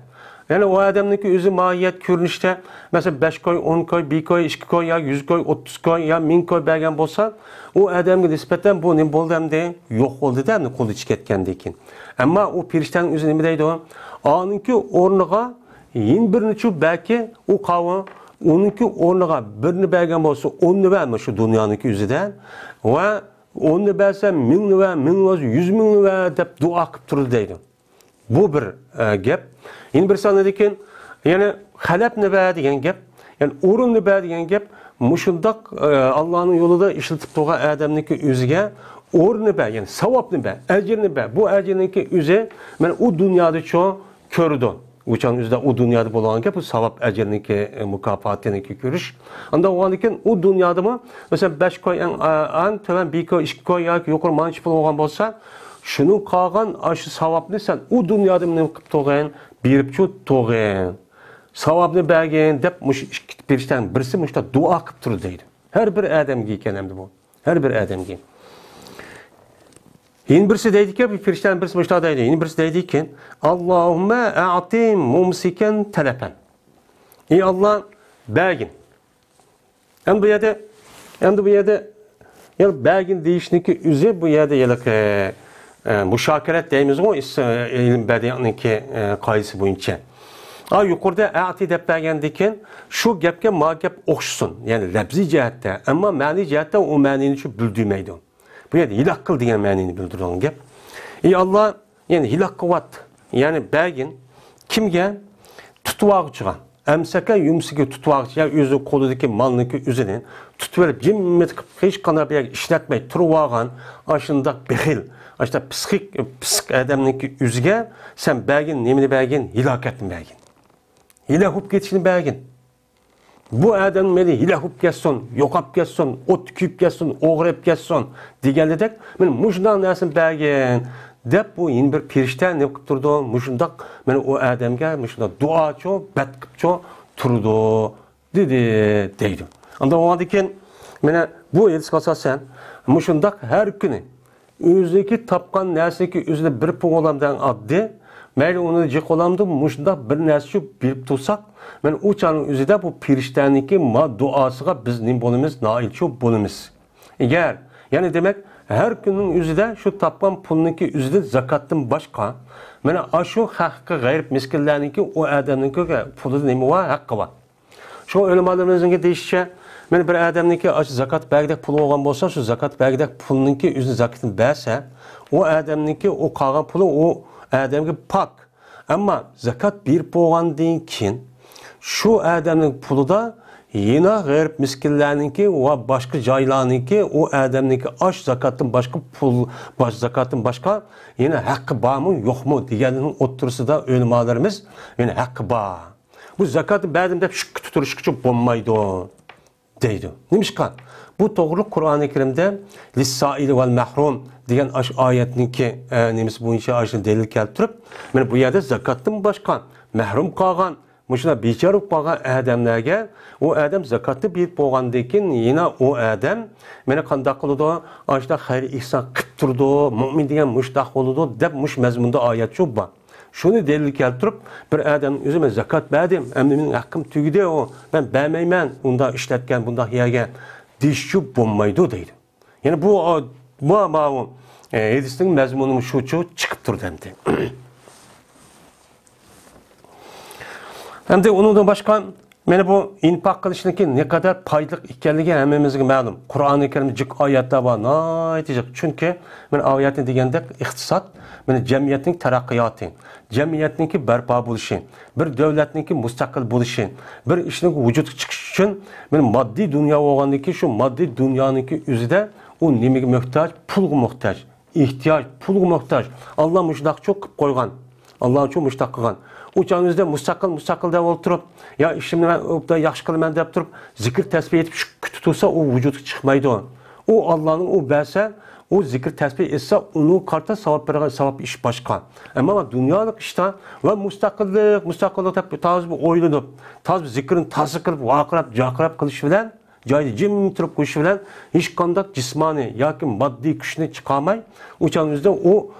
يەنى ئۇ ئادەمنىڭكى ئۆزى ماھىيەت كۆرۈنۈشتە، مەسىلەن، بەش كوي، ئون كوي، بىر كوي، ئىككى كوي يا يۈز كوي، ئوتتۇز كوي يا مىڭ كوي بەرگەن بولسا، ئۇ ئادەمگە نىسبەتەن بۇ نېمە بولدى ئەمدى؟ يوق بولدى-دە، ئەمدى قولى چىقىپ كەتكەندىن كېيىن. ئەمما ئۇ پىرىشتەنىڭ ئۆزى نېمە دەيدۇ؟ ئانىڭكى ئورنىغا يەنە بىرنىچۇ بەركى، ئۇ قاۋۇ، ئۇنىڭكى ئورنىغا بىرنى بەرگەن بولسا، ئوننى بەرمە شۇ دۇنيانىڭكى ئۆزىدە. ۋە ئوننى بەرسە، مىڭنى بەر، مىڭنى بەرسە، يۈز مىڭنى بەر دەپ دۇئا قىلىپ تۇرىدۇ دەيدۇ. بۇ بىر، ئە، گەپ. يەنە بىرسى ئاندىن كېيىن، يەنە خەلەپنى بەر دېگەن گەپ، يەنى ئورۇننى بەر دېگەن گەپ. مۇشۇنداق، ئە، ئاللانىڭ يولىدا ئىشلىتىپ تۇرغان ئادەمنىڭكى ئۆزىگە ئورۇننى بەر، يەنى ساۋابنى بەر، ئەجىرنى بەر. بۇ ئەجىرنىڭكى ئۆزى مانا ئۇ دۇنيادىچۇ كۆرىدۇ. ئۇ چاغنىڭ ئۆزىدە ئۇ دۇنيادا بولغان گەپ، بۇ ساۋاب ئەجىرنىڭكى، ئە، مۇكاپاتىنىڭكى كۆرۈش. ئانداق بولغاندىن كېيىن ئۇ دۇنيادىمۇ، مەسىلەن، بەش كوي ئەڭ، ئە، ئەڭ تۆۋەن بىر كوي، ئىككى كوي ياكى يۇقىرى مانچە پۇل بولغان بولسا، شۇنىڭ قالغان ئاشۇ ساۋابنى سەن ئۇ دۇنيادا نېمە قىلىپ تۇرغىن؟ بېرىپچۇ تۇرغىن. ساۋابنى بەرگىن دەپ مۇشۇ ئىككى پىرىشتەنىڭ بىرسى مۇشۇنداق دۇئا قىلىپ تۇرىدۇ دەيدۇ. ھەر بىر ئادەمگە ئىكەن ئەمدى بۇ. ھەر بىر ئادەمگە. يەنە بىرسى دەيدىكەن، بىر پىرىشتەنىڭ بىرسى مۇشۇنداق دەيدۇ. يەنە بىرسى دەيدىكەن، «ئاللاھۇممە ئەتى مۇمسىكەن تەلەپەن.» ئى ئاللا، بەرگىن. ئەمدى بۇ يەردە، ئەمدى بۇ يەردە، يەنى بەرگىن دېيىشنىڭكى ئۆزى بۇ يەردە ھېلىقى، ئە، مۇشاكىلەت دەيمىزغۇ، ئىس-، ئىلىم بەدىئىنىڭكى، ئە، قائىدىسى بويىچە. ئا، يۇقىرىدا ئەتى دەپ بەرگەندىن كېيىن شۇ گەپكە ما گەپ ئوخشىسۇن. يەنى لەپزىي جەھەتتە، ئەمما مەنىي جەھەتتە ئۇ مەنىنى شۇ بىلدۈرمەيدۇ. بۇ يەردە ھېلاك قىل دېگەن مەنىنى بىلدۈرىدىغان گەپ. ئى ئاللا، يەنى ھېلاك قىلىۋەت. يەنى بەرگىن. كىمگە؟ تۇتۇۋالغۇچىغا. ئەمسەكە يۇمسىكى، تۇتۇۋالغۇچى، يا ئۆزى قولىدىكى مالنىڭكى ئۆزىنى تۇتۇۋېلىپ، جىممىدە قىلىپ، ھېچقانداق بىر يەرگە ئىشلەتمەي تۇرۇۋالغان، ئاشۇنداق بېخىل، ئاشۇنداق پىسخىك، پىسخىك ئادەمنىڭكى ئۆزىگە سەن بەرگىن، نېمىنى بەرگىن؟ ھېلاكەتنى بەرگىن. ھېلاك بولۇپ كېتىشنى بەرگىن. بۇ ئادەم مېنى ھېلاك بولۇپ كەتسۇن، يوقاپ كەتسۇن، ئوتتا كۆيۈپ كەتسۇن، ئوغرىيىپ كەتسۇن دېگەندەك، مانا مۇشۇنداق نەرسىنى بەرگىن دەپ، بۇ يەنە بىر پىرىشتە نېمە قىلىپ تۇرىدۇ؟ مۇشۇنداق، مانا ئۇ ئادەمگە مۇشۇنداق دۇئاچۇ، بەت قىپچۇ تۇرىدۇ، دېدى، دەيدۇ. ئاندىن ئۇنىڭدىن كېيىن، مانا بۇ ھەدىسكە ئاساسەن، مۇشۇنداق ھەر كۈنى ئۆزىنىڭكى تاپقان نەرسىنىڭكى ئۆزىنى بىر پۇل ئادەم ئاددىي. مەيلى ئۇنى جىق بولامدۇ، مۇشۇنداق بىر نەرسىچۇ بېرىپ تۇرساق، مانا ئۇ چاغنىڭ ئۆزىدە بۇ پىرىشتەنىڭكى ما دۇئاسىغا بىز نېمە بولىمىز؟ نائىلچۇ بولىمىز. ئەگەر، يەنى دېمەك، ھەر كۈننىڭ ئۆزىدە شۇ تاپقان پۇلنىڭكى ئۆزىدىن زاكاتتىن باشقا، مانا ئاشۇ ھەققى غەيرىب مىسكىنلەرنىڭكى ئۇ ئادەمنىڭكى پۇلىدا نېمە بار؟ ھەققى بار. شۇڭا ئۆلىمالىرىمىزنىڭكى دېيىشىچە، مانا بىر ئادەمنىڭكى ئاشۇ زاكات بەرگۈدەك پۇلى بولغان بولسا، شۇ زاكات بەرگۈدەك پۇلنىڭكى ئۆزىنى زاكىتىنى بەرسە، ئۇ ئادەمنىڭكى ئۇ قالغان پۇلى ئۇ ئادەمگە پاك. ئەمما زاكات بېرىپ بولغاندىن كېيىن، شۇ ئادەمنىڭ پۇلىدا يەنە غېرىب مىسكىنلەرنىڭكى ۋە باشقا جايلارنىڭكى، ئۇ ئادەمنىڭكى ئاش زاكاتتىن باشقا پۇل، باش زاكاتتىن باشقا يەنە ھەققى بارمۇ، يوقمۇ دېگەننىڭ ئوتتۇرىسىدا ئۆلىمالىرىمىز يەنە ھەققى بار. بۇ زاكاتنى بەردىم دەپ شۈككە تۇتۇرۇشقىچە بولمايدۇ، دەيدۇ. نېمىشقا؟ بۇ توغرۇلۇق قۇرئانى كەرىمدە لىسسائىلى ۋەل مەھرۇم دېگەن ئاشۇ ئايەتنىڭكى، ئە، نېمىسى بويىچە ئاشۇ دەلىل كەلتۈرۈپ، مانا بۇ يەردە زاكاتتىن باشقا مەھرۇم قالغان، مۇشۇنداق بىچارە بولۇپ قالغان ئادەملەرگە، ئۇ ئادەم زاكاتنى بېرىپ بولغاندىن كېيىن، يەنە ئۇ ئادەم مېنى قانداق قىلىدۇ؟ ئاشۇنداق خەير ئېھسان قىلىپ تۇرىدۇ، مۆمىن دېگەن مۇشۇنداق بولىدۇ، دەپ مۇشۇ مەزمۇندا ئايەت شۇ بار. شۇنى دەلىل كەلتۈرۈپ، بىر ئادەم ئۆزى مەن زاكات بەردىم، ئەمدى مېنىڭ ھەققىم تۈگىدى، ئۇ، مەن بەرمەيمەن، ئۇنداق ئىشلەتكەن بۇنداق يەرگە، دېيىشچۇ بولمايدۇ دەيدۇ. يەنى بۇ، بۇ، ماۋۇ، ئە، ھەدىسنىڭ مەزمۇنى شۇچۇ چىقىپ تۇرىدۇ ئەمدى. ئەمدى ئۇنىڭدىن باشقا، مانا بۇ ئىنفاق قىلىشنىڭكى نەقەدەر پايدىلىق ئىكەنلىكى ھەممىمىزگە مەلۇم. قۇرئانى كەرىمدە جىق ئايەتلەر بار، ناھايىتى جىق. چۈنكى، مانا ئايەتنى دېگەندەك، ئىقتىساد، مانا جەمئىيەتنىڭ تەرەققىياتى، جەمئىيەتنىڭكى بەرپا بولۇشى، بىر دۆلەتنىڭكى مۇستەقىل بولۇشى، بىر ئىشنىڭ ۋۇجۇدقا چىقىشى ئۈچۈن، مانا ماددىي دۇنيا بولغاندىن كېيىن، شۇ ماددىي دۇنيانىڭكى ئۆزىدە ئۇ نېمىگە موھتاج؟ پۇلغا موھتاج. ئېھتىياج، پۇلغا موھتاج. ئاللا مۇشۇنداقچۇ قىلىپ قويغان. ئاللا شۇ مۇشۇنداق قىلغان. ئۇ چاغنىڭ ئۆزىدە مۇستەقىل، مۇستەقىل دەپ ئولتۇرۇپ، يا ئىشىمنى مەن ئوبدان ياخشى قىلىمەن دەپ تۇرۇپ، زىكىر تەسبىھ ئېيتىپ شۇ كۈتۈپ تۇرسا، ئۇ ۋۇجۇدقا چىقمايدۇ. ئۇ ئاللانىڭ ئۇ بەرسە، ئۇ زىكىر تەسبىھ ئېيتسا، ئۇنىڭغا قارىتا ساۋاب بېرىدىغان ساۋاب ئىش باشقا. ئەمما دۇنيالىق ئىشتا ۋە مۇستەقىللىق، مۇستەقىللىق دەپ تازا بىر ئويلىنىپ، تازا بىر زىكىرنى تازا قىلىپ، ۋارقىراپ، جارقىراپ قىلىش بىلەن، جايىدا جىم تۇرۇپ قويۇش بىلەن ھېچقانداق جىسمانىي ياكى ماددىي كۈچنى چىقارماي، ئۇ چاغنىڭ ئۆزىدە ئۇ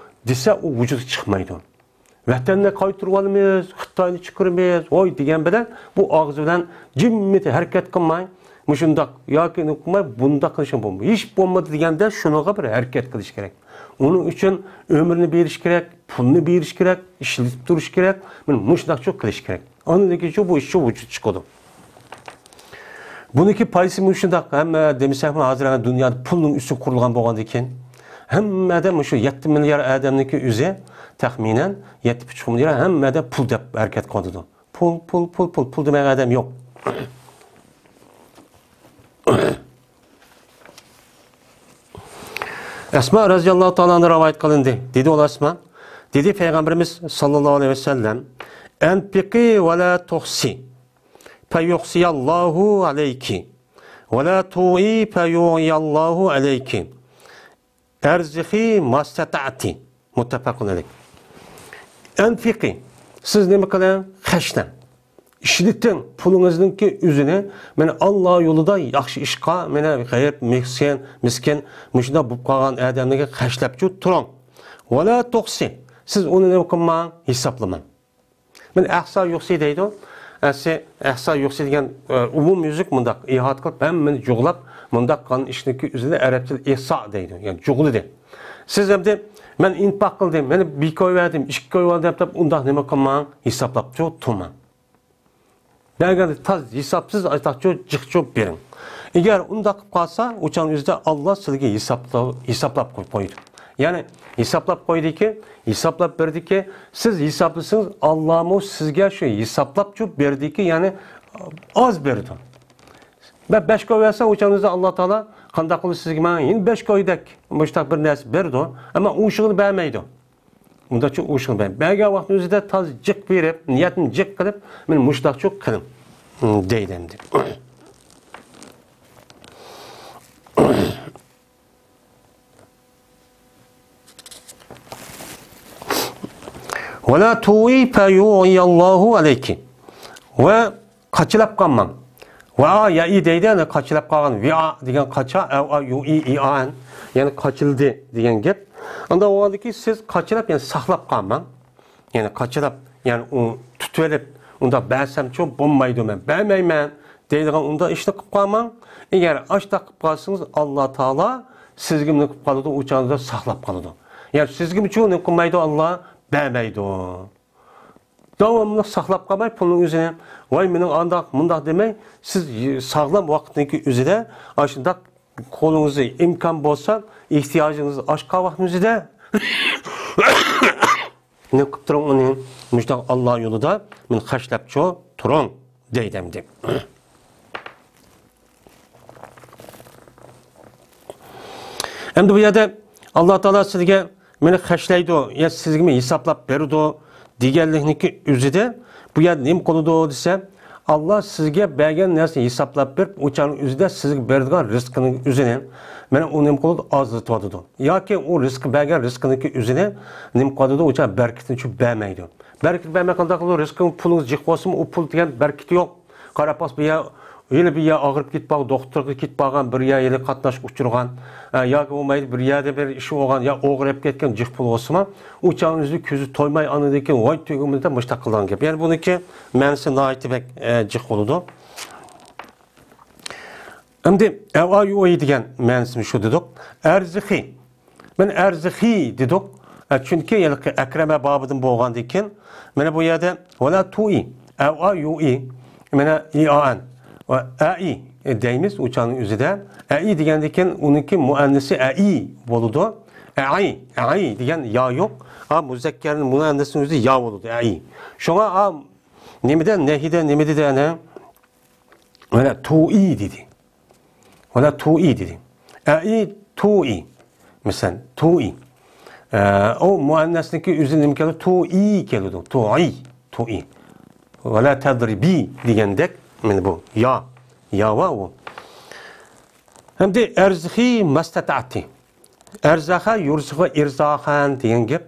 دېسە، ئۇ ۋۇجۇدقا چىقمايدۇ. ۋەتەننى قايتۇرۇۋالىمىز، خىتاينى چىقىرىمىز، ۋوي دېگەن بىلەن بۇ ئاغزى بىلەن جىممىتى ھەرىكەت قىلماي، مۇشۇنداق ياكى ئۇنى قىلماي، بۇنداق قىلىشىڭ بولمايدۇ. ھېچ بولمىدى دېگەندە شۇنىڭغا بىر ھەرىكەت قىلىش كېرەك. ئۇنىڭ ئۈچۈن ئۆمرىنى بېرىش كېرەك، پۇلنى بېرىش كېرەك، ئىشلىتىپ تۇرۇش كېرەك، مانا مۇشۇنداقچۇ قىلىش كېرەك. ئاندىن كېيىنچۇ بۇ ئىشچۇ ۋۇجۇدقا چىقىدۇ. بۇنىڭكى پايدىسى مۇشۇنداق، ھەممە دېمىسەكمۇ، ھازىر ھەممە دۇنيادا پۇلنىڭ ئۈستىگە قۇرۇلغان بولغاندىن كېيىن، ھەممە ئادەم مۇشۇ يەتتە مىليارد ئادەمنىڭكى ئۆزى تەخمىنەن يەتتە پۈتۈن مىليارد ھەممە ئادەم پۇل دەپ ھەرىكەت قىلىدۇ. پۇل، پۇل، پۇل، پۇل، پۇل دېمەيدىغان ئادەم يوق. ئەسما رەزىياللاھۇ تائالا ئەنھا رىۋايەت قىلىندى. دېدى ئۇ ئەسما، دېدى پەيغەمبىرىمىز ساللاللاھۇ ئەلەيھى ۋەسەللەم، «ئەنفىقى ۋە لا تۇھسى، فەيۇھسىياللاھۇ ئەلەيكى، ۋە لا تۇئى، فەيۇئىياللاھۇ ئەلەيكى. ئەرزىخى ماستەتەئتى.» مۇتتەپەقۇن ئەلەيھ. «ئەنفىقى»، سىز نېمە قىلىڭ؟ خەجلەڭ. ئىشلىتىڭ پۇلىڭىزنىڭكى ئۆزىنى، مانا، ئاللا يولىدا ياخشى ئىشقا، مانا، غېرىب، مىسكىن، مىسكىن، مۇشۇنداق بولۇپ قالغان ئادەملەرگە خەجلەپچۇ تۇرۇڭ. «ۋە لا تۇھسى»، سىز ئۇنى نېمە قىلماڭ؟ ھېسابلىماڭ. مانا، «ئەھسا يۇھسى» دەيدۇ. ئەسلى «ئەھسا يۇھسى» دېگەن، ئە، ئومۇم يۈزلۈك مۇنداق ئىھاتە قىلىپ، ھەممىنى جۇغلاپ، مۇنداق قىلغان ئىشنىڭكى ئۆزىنى ئەرەبچىدە ئىھسا دەيدۇ. يەنى جۇغلىدى. سىز ئەمدى، «مەن ئىنپاق قىلدىم، مانا بىر كوي بەردىم، ئىككى كوي بەردىم» دەپ، ئۇنداق نېمە قىلماڭ؟ ھېسابلاپچۇ تۇرماڭ. بەرگەندە تاز ھېسابسىز، ئايتاقچۇ، جىقچۇ بېرىڭ. ئەگەر ئۇنداق قىلىپ قالسا، ئۇ چاغنىڭ ئۆزىدە ئاللا سىزگە ھېسابلا-، ھېسابلاپ قويۇپ قويىدۇ. يەنى ھېسابلاپ قويدىكى، ھېسابلاپ بېرىدىكى، سىز ھېسابلىسىڭىز، ئاللامۇ سىزگە شۇ ھېسابلاپچۇ بېرىدىكى، يەنى ئاز بېرىدۇ. مەن بەش كوي بەرسەم، ئۇ چاغنىڭ ئۆزىدە ئاللا تائالا قانداق قىلىپ سىزگە مانا يەنە بەش كويدەك مۇشتاق بىر نەرسە بېرىدۇ، ئەمما ئوشۇقىنى بەرمەيدۇ. ئۇنداقچۇ ئوشۇقىنى بەر-، بەرگەن ۋاقتىنىڭ ئۆزىدە تاز جىق بېرىپ، نىيەتنى جىق قىلىپ، مانا مۇشتاقچۇ قىلىڭ، دەيدۇ ئەمدى. «ۋە لا تۇئى فەيۇئىياللاھۇ ئەلەيكى.» ۋە قاچىلاپ قالماڭ. ۋەئا يەئى دەيدۇ، يەنى قاچىلاپ قالغان. ۋىئا دېگەن قاچا، ئەۋئا يۇئى ئىئائەن. يەنى قاچىلىدى دېگەن گەپ. ئۇنداق بولغاندىكىن سىز قاچىلاپ، يەنى ساقلاپ قالماڭ. يەنى قاچىلاپ، يەنى ئۇ تۇتۇۋېلىپ، ئۇنداق بەرسەمچۇ بولمايدۇ، مەن بەرمەيمەن دەيدىغان ئۇنداق ئىشنى قىلىپ قالماڭ. ئەگەر ئاشۇنداق قىلىپ قالسىڭىز، ئاللا تائالا سىزگە نېمە قىلىپ قالىدۇ؟ ئۇ چاغدا ساقلاپ قالىدۇ. يەنى سىزگىمۇچۇ نېمە قىلمايدۇ؟ ئاللا بەرمەيدۇ. داۋاملىق ساقلاپ قالماي پۇلنىڭ ئۆزىنى، ۋاي مېنىڭ ئانداق مۇنداق دېمەي، سىز ساغلام ۋاقىتنىڭكى ئۆزىدە ئاشۇنداق قولىڭىزدا ئىمكان بولسا، ئېھتىياجىڭىز ئاشقان ۋاقىتنىڭ ئۆزىدە نېمە قىلىپ تۇرۇڭ ئۇنى، مۇشۇنداق ئاللا يولىدا مېنى خەجلەپچۇ تۇرۇڭ دەيدۇ ئەمدى. ئەمدى بۇ يەردە ئاللا تائالا سىزگە مېنى خەجلەيدۇ، يا سىزگىمۇ ھېسابلاپ بېرىدۇ دېگەنلىكنىڭكى ئۆزىدە بۇ يەردە نېمە قىلىدۇ دېسە، ئاللا سىزگە بەرگەن نەرسىنى ھېسابلاپ بېرىپ، ئۇ چاغنىڭ ئۆزىدە سىزگە بېرىدىغان رىزقىنىڭ ئۆزىنى، مانا، ئۇ نېمە قىلىدۇ؟ ئازلىتىۋاتىدۇ. ياكى ئۇ رىزقى، بەرگەن رىزقىنىڭكى ئۆزىنى نېمە قىلىدۇ؟ ئۇ چاغ بەرىكىتىنى شۇ بەرمەيدۇ. بەرىكىت بەرمەي قانداق قىلىدۇ؟ رىزقىڭ، پۇلىڭىز جىق بولسىمۇ، ئۇ پۇل دېگەن بەرىكىتى يوق. قاراپ باقسا، بىر يەر، ھېلى بىر يەر ئاغرىپ كېتىپ بارغان، دوختۇرغا كېتىپ بارغان، بىر يەر ھېلى قاتناشقا ئۇچرىغان، ئە، ياكى بولمايدۇ، بىر يەردە بىر ئىش بولغان، يا ئوغرىيىپ كەتكەن جىق پۇل بولسىمۇ، ئۇ چاغنىڭ ئۆزىدە كۆزى تويماي، ئاندىن كېيىن ۋاي تۆگىمىز دەپ مۇشتاق قىلىدىغان گەپ. يەنى بۇنىڭكى مەنىسى ناھايىتى بەك، ئە، جىق بولىدۇ. ئەمدى ئەۋئايۇئى دېگەن مەنىسىنى شۇ دېدۇق. ئەرزىخى. مەن ئەرزىخى دېدۇق. ئە، چۈنكى ھېلىقى ئەكرەمە بابىدىن بولغاندىن كېيىن، مانا بۇ يەردە ۋەلا تۇئى، ئەۋئايۇئى، مانا ئىئائەن ۋە ئەئى دەيمىز ئۇ چاغنىڭ ئۆزىدە. ئەئى دېگەندىن كېيىن ئۇنىڭكى مۇئەننىسى ئەئى بولىدۇ. ئەئى، ئەئى دېگەن يا يوق. ھا، مۇزەككەرنىڭ، مۇئەننەسنىڭ ئۆزى يا بولىدۇ، ئەئى. شۇڭا، ھا، نېمىدە، نەھىدە نېمە دېدى ئەنە؟ مانا تۇئى دېدى. مانا تۇئى دېدى. ئەئى تۇئى. مەسىلەن، تۇئى. ئە، ئۇ مۇئەننەسنىڭكى ئۆزى نېمە كېلىدۇ؟ تۇئى كېلىدۇ. تۇئى، تۇئى. ۋەلا تەزرىبى دېگەندەك، مانا بۇ يا. يا ۋا ئۇ. ئەمدى ئەرزىخى مەستەتەتى. ئەرزاخا يۇرزىخۇ ئىرزاخەن دېگەن گەپ.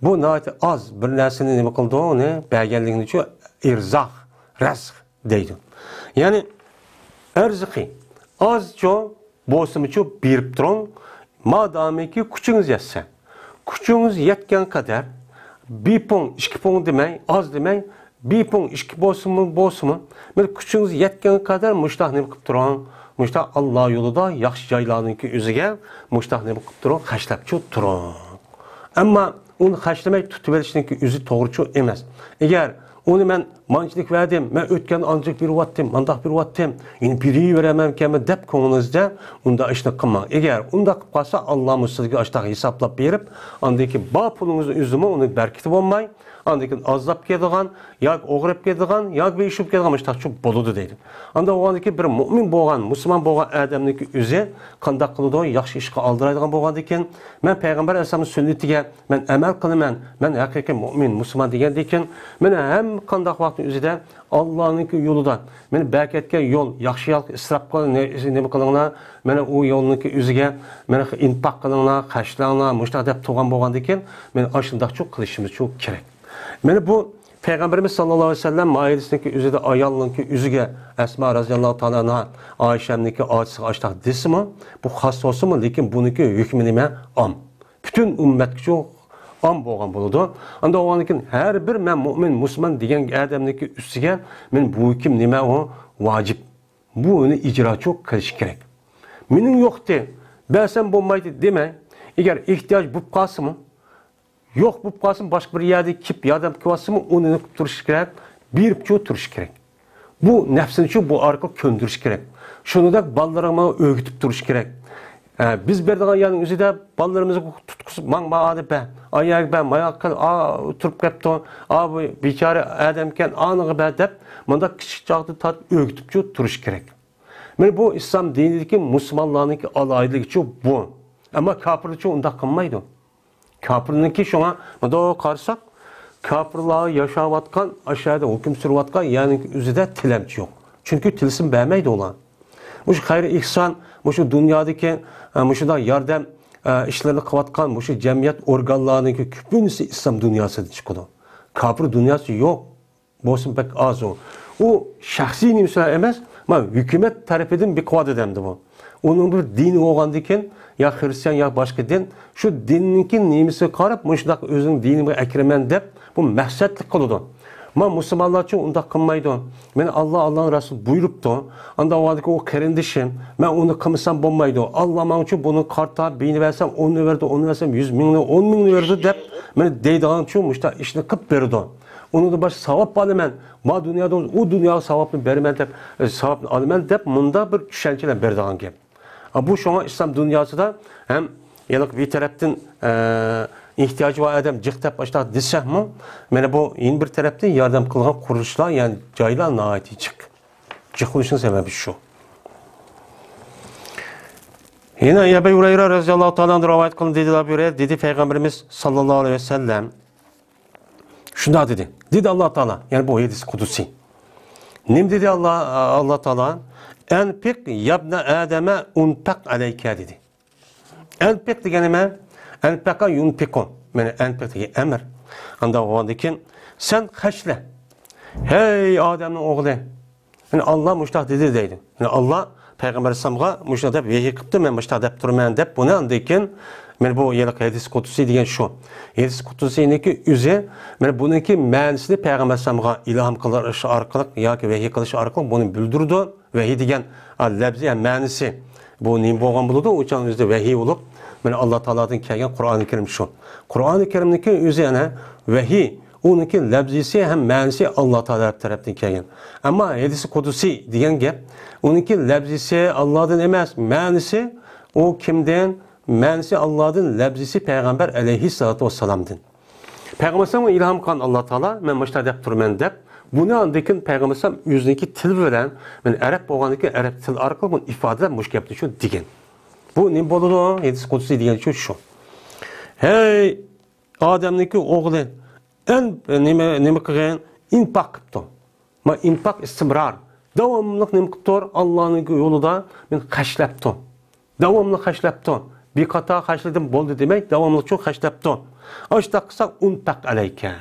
بۇ ناھايىتى ئاز بىر نەرسىنى نېمە قىلىدۇ؟ ئۇنى بەرگەنلىكىنى شۇ ئىرزاخ، رەزق دەيدۇ. يەنى ئەرزىقى ئازچۇ بولسىمۇچۇ بېرىپ تۇرۇڭ، مادامىكى كۈچىڭىز يەتسە. كۈچىڭىز يەتكەن قەدەر بىر پۇڭ، ئىككى پۇڭ دېمەي، ئاز دېمەي، بىر پۇڭ، ئىككى بولسىمۇ، بولسىمۇ، بىر كۈچىڭىز يەتكەن قەدەر مۇشتاق نېمە قىلىپ تۇرۇڭ، مۇشتاق ئاللا يولىدا ياخشى جايلارنىڭكى ئۆزىگە مۇشتاق نېمە قىلىپ تۇرۇڭ، خەجلەپچۇ تۇرۇڭ. ئەمما ئۇنى خەجلىمەي تۇتۇۋېلىشنىڭكى ئۆزى توغرىچۇ ئەمەس. ئەگەر ئۇنى مەن مانچىلىك بەردىم، مەن ئۆتكەندە ئانچىلىك بېرىۋاتتىم، مانداق بېرىۋاتتىم، يەنە بېرىۋېرەمەنكەنمەن دەپ كۆڭلىڭىزدە ئۇنداق ئىشنى قىلماڭ. ئەگەر ئۇنداق قىلىپ قالسا، ئاللامۇ سىزگە ئاشتاق ھېسابلاپ بېرىپ، ئاندىن كېيىن بار پۇلىڭىزنى ئۈزدىمۇ، ئۇنىڭ بەرىكىتى بولماي، ئاندىن كېيىن ئازلاپ كېتىدىغان، ياكى ئوغرىپ كېتىدىغان، ياكى بىر ئىش بولۇپ كېتىدىغان مۇشتاقچۇ بولىدۇ دەيدۇ. ئاندا بولغاندىن كېيىن بىر مۇئمىن بولغان، مۇسۇلمان بولغان ئادەمنىڭكى ئۆزى قانداق قىلىدۇ؟ ياخشى ئىشقا ئالدىرايدىغان بولغاندىن كېيىن، مەن پەيغەمبەر ئەلەيھىسسالامنىڭ سۈننىتىگە مەن ئەمەل قىلىمەن، مەن ھەقىقىي مۇئمىن، مۇسۇلمان دېگەندىن كېيىن، مانا ھەم قانداق ۋاقىتنىڭ ئۆزىدە ئاللانىڭكى يولىدا، مانا بەرىكەتكە يول، ياخشى يولغا ئىسراپ قىلىڭ، نېمە قىلىڭلار، مانا ئۇ يولنىڭكى ئۆزىگە، مانا ئىنپاق قىلىڭلار، خەجلەڭلار، مۇشۇنداق دەپ تۇرغان بولغاندىن كېيىن، مانا ئاشۇنداقچۇ قىلىشىمىزچۇ كېرەك. مانا بۇ پەيغەمبىرىمىز ساللاللاھۇ ئەلەيھى ۋەسەللەم ئائىلىسىنىڭكى ئۆزىدە ئايالنىڭكى ئۆزىگە ئەسما رەزىياللاھۇ تائالا ئەنھا ئائىشەمنىڭكى ئاچىسىغا ئاشتاق دېسىمۇ، بۇ خاس بولسىمۇ، لېكىن بۇنىڭكى ھۆكمى نېمە؟ ئام. پۈتۈن ئۈممەتكىچۇ ئام بولغان بولىدۇ. ئاندا بولغاندىن كېيىن ھەر بىر مەن مۇئمىن، مۇسۇلمان دېگەن ئادەمنىڭكى ئۈستىگە مەن بۇ ھۆكۈم نېمە ئۇ؟ ۋاجىپ. بۇ ئۇنى ئىجراچۇ قىلىش كېرەك. مېنىڭ يوقتى، بەرسەم بولمايدۇ دېمەي، ئەگەر ئېھتىياج بولۇپ قالسىمۇ، يوق بولۇپ قالسىمۇ، باشقا بىر يەردىن كېلىپ ياردەم قىلىۋاتسىمۇ، ئۇنى قىلىپ تۇرۇش كېرەك، بېرىپچۇ تۇرۇش كېرەك. بۇ نەپسىنىچۇ بۇ ئارقىلىق كۆندۈرۈش كېرەك. شۇنىڭدەك بالىلىرىڭغا ئۆگىتىپ تۇرۇش كېرەك. ئە، بىز بېرىدىغان يەرنىڭ ئۆزىدە بالىلىرىمىزغا تۇتقۇزۇپ، ماڭ، ماڭا بەر، ئاياغ بەر، ماياق قىل، ئا، تۇرۇپ قېپتۇ، ئا، بۇ بىچارە ئادەمكەن، ئانىغا بەر دەپ، مۇنداق كىچىك چاغدىن تارتىپ ئۆگىتىپچۇ تۇرۇش كېرەك. مانا بۇ ئىسلام دىنىدىكى مۇسۇلمانلارنىڭكى ئالاھىدىلىكىچۇ بۇ. ئەمما كاپىرلارچۇ ئۇنداق قىلمايدۇ. كاپىرنىڭكى شۇڭا، مۇنداق قارىساق، كاپىرلار ياشاۋاتقان، ئاشۇ يەردە ھۆكۈم سۈرۈۋاتقان يەرنىڭ ئۆزىدە تىلەمچى يوق. چۈنكى تىلسىم بەرمەيدۇ ئۇلار. مۇشۇ خەير ئېھسان، مۇشۇ دۇنيادىكى، ئە، مۇشۇنداق ياردەم، ئە، ئىشلىرىنى قىلىۋاتقان مۇشۇ جەمئىيەت ئورگانلارنىڭكى كۆپىنچىسى ئىسلام دۇنياسىدىن چىقىدۇ. كاپىر دۇنياسى يوق. بولسىمۇ بەك ئاز ئۇ. ئۇ شەخسىي نېمىسى بىلەن ئەمەس، مانا ھۆكۈمەت تەرىپىدىن بېقىۋاتىدۇ ئەمدى بۇ. ئۇنىڭ بىر دىنى بولغاندىكىن، يا خىرىستىيان، يا باشقا دىن، شۇ دىننىڭكى نېمىسىگە قاراپ مۇشۇنداق ئۆزىنىڭ دىنىمغا ئەكىرىمەن دەپ بۇ مەقسەتلىك قىلىدۇ. مانا مۇسۇلمانلارچۇ ئۇنداق قىلمايدۇ. مېنى ئاللا، ئاللانىڭ رەسۇلى بۇيرۇپتۇ. ئاندا ئۇ ئۇ قېرىندىشىم، مەن ئۇنى قىلمىسام بولمايدۇ. ئاللا ماڭىچۇ بۇنى قارىتا، بىنى بەرسەم ئوننى بېرىدۇ، ئوننى بەرسەم يۈز مىڭنى، ئون مىڭنى بېرىدۇ دەپ مېنى دەيدىغانچۇ مۇشۇنداق ئىشنى قىلىپ بېرىدۇ. ئۇنىڭدىن باشقا ساۋاب ئالىمەن. ما دۇنيادا ئۇ دۇنياغا ساۋابنى بېرىمەن دەپ، ئە، ساۋابنى ئالىمەن دەپ مۇنداق بىر چۈشەنچىلەر بېرىدىغان گەپ. ئا، بۇ شۇڭا ئىسلام دۇنياسىدا ھەم يەنە بىر تەرەپتىن، ئە، ئېھتىياجى بار ئادەم جىق دەپ ئاشۇنداق دېسەكمۇ، مانا بۇ يەنە بىر تەرەپتىن ياردەم قىلغان قۇرۇلۇشلار، يەنى جايلار ناھايىتى جىق. جىق بولۇشنىڭ سەۋەبى شۇ. يەنە ئەبۇ ھۇرەيرە رەزىياللاھۇ تائالا ئەنھۇ رىۋايەت قىلىندى، دېدى ئەبۇ ھۇرەيرە، دېدى پەيغەمبىرىمىز ساللاللاھۇ ئەلەيھى ۋەسەللەم. شۇنداق دېدى. دېدى ئاللا تائالا. يەنى بۇ ھەدىس قۇدسىي. نېمە دېدى ئاللا، ئاللا تائالا؟ «ئەنفىق يابنە ئادەمە ئۇنپەق ئەلەيكە» دېدى. «ئەنفىق» دېگەن نېمە؟ «ئەنفەقە يۇنپىقۇ». مانا «ئەنفىق» دېگەن ئەمىر. ئانداق بولغاندىن كېيىن، «سەن خەجلە، ھەي ئادەمنىڭ ئوغلى.» يەنى ئاللا مۇشۇنداق دېدى دەيدۇ. يەنى ئاللا پەيغەمبەر ئەلەيھىسسالامغا مۇشۇنداق دەپ ۋەھىي قىپتۇ، مەن مۇشۇنداق دەپ تۇرىمەن دەپ بۇنى ئاندىن كېيىن، مانا بۇ ھېلىقى ھەدىس قۇدسىي دېگەن شۇ. ھەدىس قۇدسىينىڭكى ئۆزى، مانا بۇنىڭكى مەنىسىنى پەيغەمبەر ئەلەيھىسسالامغا ئىلھام قىلىش ئارقىلىق ياكى ۋەھىي قىلىش ئارقىلىق بۇنى بىلدۈرىدۇ. ۋەھىي دېگەن، ئا، لەپزى ھەم مەنىسى بۇ نېمە بولغان بولىدۇ؟ ئۇ چاغنىڭ ئۆزىدە ۋەھىي بولۇپ، مانا ئاللا تائالادىن كەلگەن قۇرئانى كەرىم شۇ. قۇرئانى كەرىمنىڭكى ئۆزى يەنە ۋەھىي، ئۇنىڭكى لەپزىسى ھەم مەنىسى ئاللا تائالا تەرەپتىن كەلگەن. ئەمما ھەدىسى قۇدسىي دېگەن گەپ، ئۇنىڭكى لەپزىسى ئاللادىن ئەمەس، مەنىسى ئۇ كىمدىن؟ مەنىسى ئاللادىن، لەپزىسى پەيغەمبەر ئەلەيھىسسالاتۇ ۋەسسالامدىن. پەيغەمبەر ئەلەيھىسسالامغا ئىلھام قىلغان ئاللا تائالا، مەن مۇشۇنداق دەپ تۇرىمەن دەپ، بۇنى ئاندىن كېيىن پەيغەمبەر ئەلەيھىسسالام ئۆزىنىڭكى تىلى بىلەن، مەن ئەرەب بولغاندىكىن ئەرەب تىل ئارقىلىق بۇنى ئىپادىلەپ مۇشۇ گەپنى شۇ دېگەن. بۇ نېمە بولىدۇ؟ ھەدىس قۇدسىي دېگەن شۇ، شۇ. ھەي ئادەمنىڭكى ئوغلى، ئەن-، نېمە، نېمە قىلغان؟ ئىنپاق قىپتۇ. ما ئىنپاق ئىستىمرار. داۋاملىق نېمە قىپتۇر؟ ئاللانىڭ يولىدا مېنى خەجلەپتۇ. داۋاملىق خەجلەپتۇ. بىر قاتار خەجلىدىم بولدى دېمەي، داۋاملىق شۇ خەجلەپتۇ. ئاشۇنداق قىلساق، ئۇنپەق ئەلەيكە.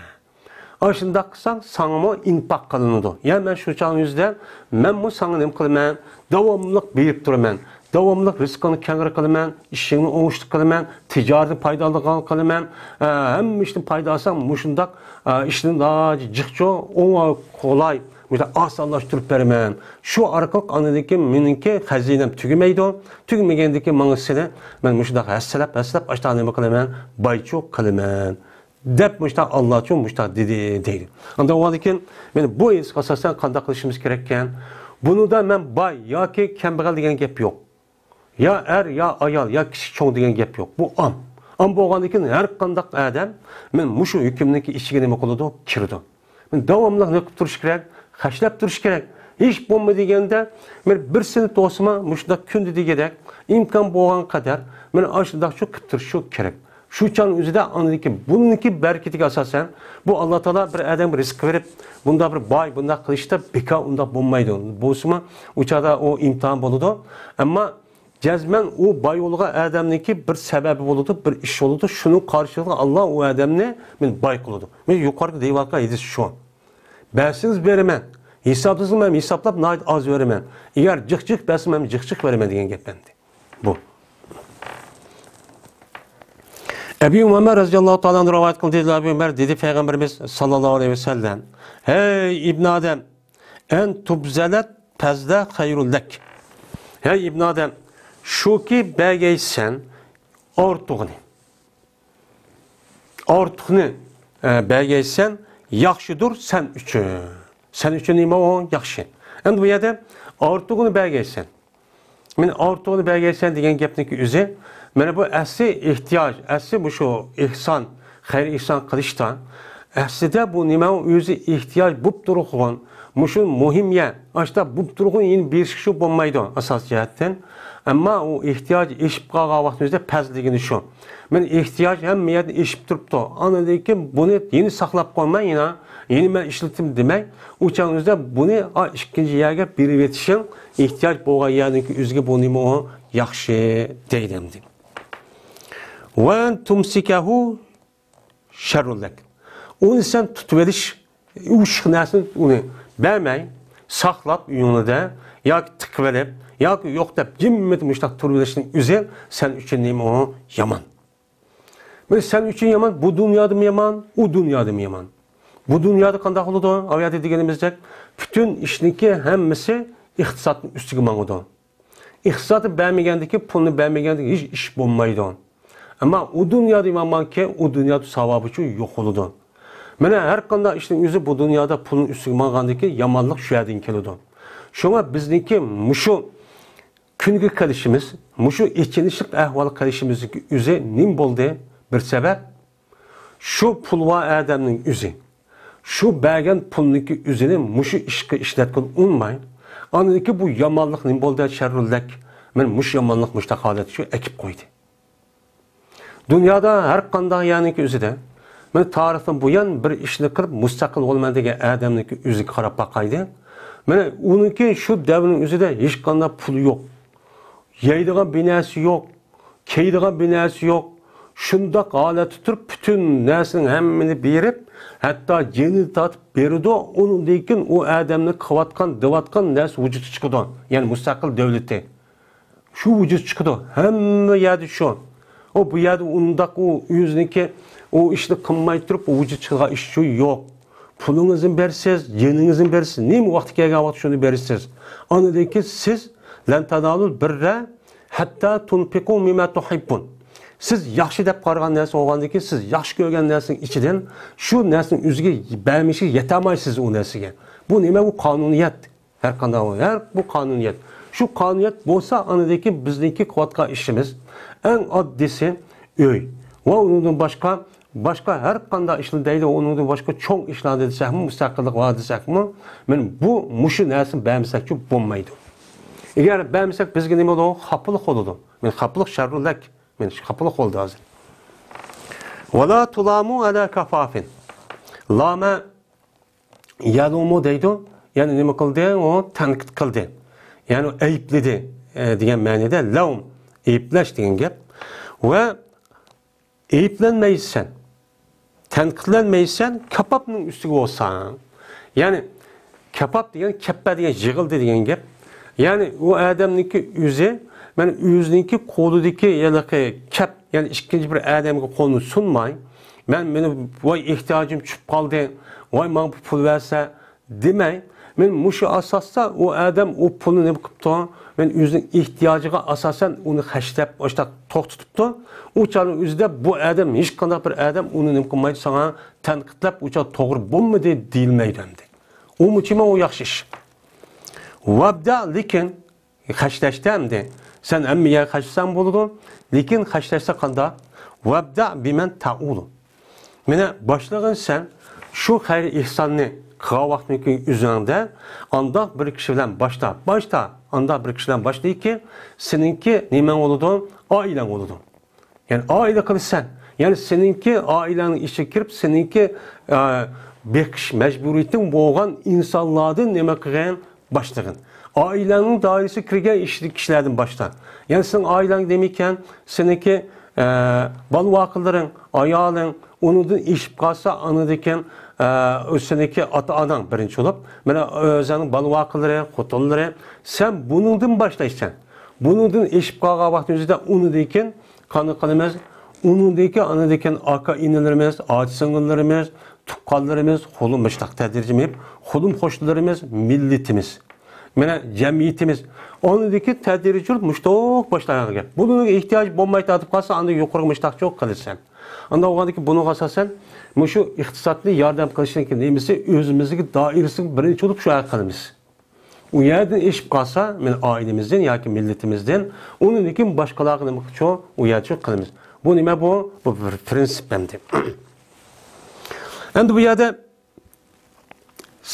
ئاشۇنداق قىلساڭ، ساڭىمۇ ئىنپاق قىلىنىدۇ. يا مەن شۇ چاغنىڭ ئۆزىدە، مەنمۇ ساڭا نېمە قىلىمەن؟ داۋاملىق بېرىپ تۇرىمەن. داۋاملىق رىزقىڭنى كەڭرى قىلىمەن، ئىشىڭنى ئوڭۇشلۇق قىلىمەن، تىجارىتىنى پايدىلىغان قىلىمەن، ئە، ھەممە ئىشتىن پايدا ئالساڭ، مۇشۇنداق، ئە، ئىشنى ناھايىتى جىقچۇ، ئوڭ، قولاي، مۇشۇنداق ئاسانلاشتۇرۇپ بېرىمەن. شۇ ئارقىلىق ئاندىن كېيىن مېنىڭكى خەزىنەم تۈگىمەيدۇ. تۈگىمىگەندىن كېيىن ماڭا سېلىپ، مەن مۇشۇنداق ھەسسىلەپ، ھەسسىلەپ، ئاشۇنداق نېمە قىلىمەن؟ بايچۇ قىلىمەن. دەپ مۇشۇنداق ئاللاچۇ مۇشۇنداق دېدى دەيدۇ. ئاندىن بولغاندىن كېيىن، مانا بۇ ھەدىسكە ئاساسەن قانداق قىلىشىمىز كېرەككەن؟ بۇنىڭدا مەن باي ياكى كەمبەغەل دېگەن گەپ يوق. يا ئەر، يا ئايال، يا كىچىك چوڭ دېگەن گەپ يوق. بۇ ئام. ئام بولغاندىن كېيىن ھەر قانداق ئادەم مانا مۇشۇ ھۆكۈمنىڭكى ئىچىگە نېمە قىلىدۇ؟ كىرىدۇ. داۋاملىق نېمە قىلىپ تۇرۇش كېرەك؟ خەجلەپ تۇرۇش كېرەك. ھېچ بولمىدى دېگەندە، بىر، بىر سېنت بولسىمۇ مۇشۇنداق كۈندە دېگۈدەك ئىمكان بولغان قەدەر مانا ئاشۇنداقچۇ قىلىپ تۇرۇشى كېرەك. شۇ چاغنىڭ ئۆزىدە ئاندىن كېيىن بۇنىڭكى بەرىكىتىگە ئاساسەن، بۇ ئاللا تائالا بىر ئادەمگە رىزىق بېرىپ، بۇنداق بىر باي، بۇنداق قىلىشتا بىكار ئۇنداق بولمايدۇ. بولسىمۇ ئۇ چاغدا ئۇ ئىمتىھان بولىدۇ. ئەمما جەزمەن ئۇ باي بولغان ئادەمنىڭكى بىر سەۋەبى بولىدۇ، بىر ئىش بولىدۇ. شۇنىڭ قارشىلىقىدا ئاللا ئۇ ئادەمنى مانا باي قىلىدۇ. مانا يۇقىرىدا دەيۋاتقان ھەدىس شۇ. بەرسىڭىز بېرىمەن. ھېسابلىسىڭىز مەن ھېسابلاپ ناھايىتى ئاز بېرىمەن. ئەگەر جىق جىق بەرسىڭىز مەن جىق جىق بېرىمەن دېگەن گەپ ئەمدى. بۇ. ئەبى ئۇمامە رەزىياللاھۇ تائالا ئەنھۇ رىۋايەت قىلدى. ئەبى ئۇمەر دېدى، پەيغەمبىرىمىز ساللاللاھۇ ئەلەيھى ۋەسەللەم، ھەي ئىبن ئادەم، ئەن تۇبزەلەت پەزلە خەيرۇللەك. ھەي ئىبن ئادەم، شۇكى بەرگەيسەن ئارتۇقىنى. ئارتۇقنى، ئە، بەرگەيسەن، ياخشىدۇر سەن ئۈچۈن. سەن ئۈچۈن نېمە ئۇ؟ ياخشى. ئەمدى بۇ يەردە ئارتۇقنى بەرگەيسەن. مانا ئارتۇقنى بەرگەيسەن دېگەن گەپنىڭكى ئۆزى، مانا بۇ ئەسلى ئېھتىياج، ئەسلى مۇشۇ ئېھسان، خەير ئېھسان قىلىشتا، ئەسلىدە بۇ نېمە ئۇ؟ ئۆزى ئېھتىياج بولۇپ تۇرغان، مۇشۇ مۇھىم يەر، ئاشتا بولۇپ تۇرغان يەنە بېرىشكە شۇ بولمايدۇ ئاساسىي جەھەتتىن. ئەمما ئۇ ئېھتىياج ئېشىپ قالغان ۋاقىتنىڭ ئۆزىدە پەز دېگىنى شۇ. مانا ئېھتىياج ھەممە يەردىن ئېشىپ تۇرۇپتۇ. ئاندىن كېيىن بۇنى يەنە ساقلاپ قويماي، يەنە، يەنە مەن ئىشلىتىم دېمەي، ئۇ چاغنىڭ ئۆزىدە بۇنى، ئا، ئىككىنچى يەرگە بېرىۋېتىشىڭ، ئېھتىياج بولغان يەرنىڭكى ئۆزىگە بۇ نېمە ئۇ؟ ياخشى دەيدۇ ئەمدى. ۋەن تۇمسىكەھۇ شەررۇللەك. ئۇنى سەن تۇتۇۋېلىش، ئوشۇق نەرسىنى ئۇنى بەرمەي، ساقلاپ ئۆيۈڭدە ياكى تىقىۋېلىپ، ياكى يوق دەپ جىممىدە مۇشۇنداق تۇرۇۋېلىشنىڭ ئۆزى سەن ئۈچۈن نېمە ئۇ؟ يامان. مانا سەن ئۈچۈن يامان، بۇ دۇنيادىمۇ يامان، ئۇ دۇنيادىمۇ يامان. بۇ دۇنيادا قانداق بولىدۇ؟ ئۇ يەردە دېگىنىمىزدەك، پۈتۈن ئىشنىڭكى ھەممىسى ئىقتىسادنىڭ ئۈستىگە ماڭىدۇ. ئىقتىسادنى بەرمىگەندىكىن، پۇلنى بەرمىگەندىكىن ھېچ ئىش بولمايدۇ. ئەمما ئۇ دۇنيادا يامانكى، ئۇ دۇنيادا ساۋابىچۇ يوقىلىدۇ. مانا ھەر قانداق ئىشنىڭ ئۆزى بۇ دۇنيادا پۇلنىڭ ئۈستىگە ماڭغاندىكىن يامانلىق شۇ يەردىن كېلىدۇ. شۇڭا بىزنىڭكى مۇشۇ كۈنگە كېلىشىمىز، مۇشۇ ئېچىنىشلىق ئەھۋالغا كېلىشىمىزنىڭكى ئۆزى نېمە بولدى؟ بىر سەۋەب، شۇ پۇل بار ئادەمنىڭ ئۆزى، شۇ بەرگەن پۇلنىڭكى ئۆزىنى مۇشۇ ئىشقا ئىشلەتكىلى ئۇنىماي، ئاندىن كېيىن بۇ يامانلىق نېمە بولدى؟ شەررۇللەك، مانا مۇشۇ يامانلىق مۇشۇنداق ھالەتكە شۇ ئەكىپ قويدى. دۇنيادا ھەر قانداق يەرنىڭكى ئۆزىدە، مانا تارىختىن بۇيان بىر ئىشنى قىلىپ مۇستەقىل بولىمەن دېگەن ئادەمنىڭكى ئۆزىگە قاراپ باقايلى. مانا ئۇنىڭكى شۇ دەۋرنىڭ ئۆزىدە ھېچقانداق پۇلى يوق. يەيدىغان بىر نەرسە يوق، كىيىدىغان بىر نەرسە يوق. شۇنداق ھالەتتە تۇرۇپ، پۈتۈن نەرسىنىڭ ھەممىنى بېرىپ، ھەتتا جېنىنى تارتىپ بېرىدۇ. ئۇنىڭدىن كېيىن ئۇ ئادەمنىڭ قىلىۋاتقان، دەۋاتقان نەرسە ۋۇجۇدقا چىقىدۇ. يەنى مۇستەقىل دۆلىتى. شۇ ۋۇجۇدقا چىقىدۇ. ھەممە يەردە شۇ. ئۇ بۇ يەردە ئۇنداق ئۇ ئۆزىنىڭكى ئۇ ئىشنى قىلماي تۇرۇپ ۋۇجۇدقا چىقىدىغان ئىش شۇ يوق. پۇلىڭىزنى بېرىسىز، جېنىڭىزنى بېرىسىز. نېمە ۋاقتى كەلگەن ۋاقىت شۇنى بېرىسىز. ئاندىن كېيىن سىز لەن تانالۇل بىررە ھەتتا تۇنفىقۇ مىمما تۇھىببۇن. سىز ياخشى دەپ قارىغان نەرسە بولغاندىن كېيىن، سىز ياخشى كۆرگەن نەرسىنىڭ ئىچىدىن شۇ نەرسىنى ئۆزىگە بەرمىشىگە يېتەلمەيسىز ئۇ نەرسىگە. بۇ نېمە؟ بۇ قانۇنىيەت. ھەر قانداق، ھەر بۇ قانۇنىيەت. شۇ قانۇنىيەت بولسا، ئاندىن كېيىن بىزنىڭكى قىلىۋاتقان ئىشىمىز ئەڭ ئاددىيسى ئۆي ۋە ئۇنىڭدىن باشقا، باشقا ھەر قانداق ئىشلار دەيدۇ، ئۇنىڭدىن باشقا چوڭ ئىشلارنى دېسەكمۇ، مۇستەقىللىق بار دېسەكمۇ، مانا بۇ مۇشۇ نەرسىنى بەرمىسەكچۇ بولمايدۇ. ئەگەر بەرمىسەك بىزگە نېمە بولىدۇ؟ خاپىلىق بولىدۇ. مانا خاپىلىق شەررۇلەك. مانا خاپىلىق بولدى ھازىر. ۋەلا تۇلامۇ ئەلا كافافىن. لامە يەلۇمۇ دەيدۇ. يەنى نېمە قىلدى؟ ئۇ تەنقىد قىلدى. يەنى ئەيىبلىدى، ئە، دېگەن مەنىدە لەۋم، ئەيىبلەش دېگەن گەپ. ۋە ئەيىبلەنمەيسەن، تەنقىدلەنمەيسەن، كاپاپنىڭ ئۈستىگە بولساڭ. يەنى كاپاپ دېگەن كەپپە دېگەن يىغىلدى دېگەن گەپ. يەنى ئۇ ئادەمنىڭكى ئۆزى، مەن ئۆزىنىڭكى قولىدىكى ھېلىقى كەپ، يەنى ئىككىنچى بىر ئادەمگە قولىنى سۇنماي، مەن مېنى ۋاي ئېھتىياجىم چۈشۈپ قالدى، ۋاي ماڭا بىر پۇل بەرسە دېمەي، مەن مۇشۇ ئاساستا ئۇ ئادەم ئۇ پۇلنى نېمە قىپتۇ، مەن ئۆزىنىڭ ئېھتىياجىغا ئاساسەن ئۇنى خەجلەپ ئاشتاق توختىتىپتۇ. ئۇ چاغنىڭ ئۆزىدە بۇ ئادەم، ھېچقانداق بىر ئادەم ئۇنى نېمە قىلمايدۇ، ساڭا تەنقىدلەپ، ئۇ چاغ توغرا بولمىدى دېيىلمەيدۇ ئەمدى. ئۇمۇ چىما ئۇ ياخشى ئىش. ۋەبدە، لېكىن خەجلەشتە ئەمدى سەن ھەممە يەرگە خەجلىسەڭ بولىدۇ، لېكىن خەجلەشتە قانداق؟ ۋەبدە بىمەن تەئۇلۇ. مانا باشلىغىن سەن شۇ خەير ئېھساننى قىلغان ۋاقتىڭدىكى ئۆزۈڭدە ئانداق بىر كىشى بىلەن باشلا، باشلا، ئانداق بىر كىشى بىلەن باشلايكى، سېنىڭكى نېمەڭ بولىدۇ؟ ئائىلەڭ بولىدۇ. يەنى ئائىلە قىلىسەن. يەنى سېنىڭكى ئائىلەڭنىڭ ئىچىگە كىرىپ، سېنىڭكى، ئە، بېقىش مەجبۇرىيىتىڭ بولغان ئىنسانلاردىن نېمە قىلغىن؟ باشلىغىن. ئائىلەڭنىڭ دائىرىسىگە كىرگەن ئىش-، كىشىلەردىن باشلا. يەنى سېنىڭ ئائىلەڭ نېمىكەن؟ سېنىڭكى، ئە، بالا-ۋاقىلىرىڭ، ئايالىڭ، ئۇنىڭدىن ئېشىپ قالسا، ئاندىن كېيىن، ئە، سېنىڭكى ئاتا-ئاناڭ بىرىنچى بولۇپ، مانا ئۆزۈڭنىڭ بالا-ۋاقىلىرى، خوتۇنلىرى، سەن بۇنىڭدىن باشلايسەن. بۇنىڭدىن ئېشىپ قالغان ۋاقتىمىزدا ئۇنىڭدىن كېيىن قانداق قىلىمىز؟ ئۇنىڭدىن كېيىن، ئاندىن كېيىن ئاكا-ئىنىلىرىمىز، ئاچا-سىڭىللىرىمىز، تۇغقانلىرىمىز، خۇلۇم مۇشۇنداق تەدرىجىي مېيىپ، خۇلۇم قوشنىلىرىمىز، مىللىتىمىز، مانا جەمئىيىتىمىز. ئاندىن كېيىن تەدرىجىي مۇشۇنداق باشلايدىغان گەپ. بۇنىڭغا ئېھتىياج بولماي تارتىپ قالسا، ئاندىن يۇقىرىغا مۇشۇنداقچۇ قىلىسەن. ئاندىن بولغاندىن كېيىن بۇنىڭغا ئاساسەن مۇشۇ ئىقتىسادنى ياردەم قىلىشنىڭ نېمىسى ئۆزىمىزنىڭ دائىرىسىنى بىرىنچى بولۇپ شۇ يەرگە قىلىمىز. ئۇ يەردىن ئېشىپ قالسا، مانا ئائىلىمىزدىن ياكى مىللىتىمىزدىن، ئۇنىڭدىن كېيىن باشقىلارغا نېمە قىلىشۇ، ئۇ يەرچۇ قىلىمىز. بۇ نېمە بۇ؟ بۇ بىر پرىنسىپ ئەمدى. ئەمدى بۇ يەردە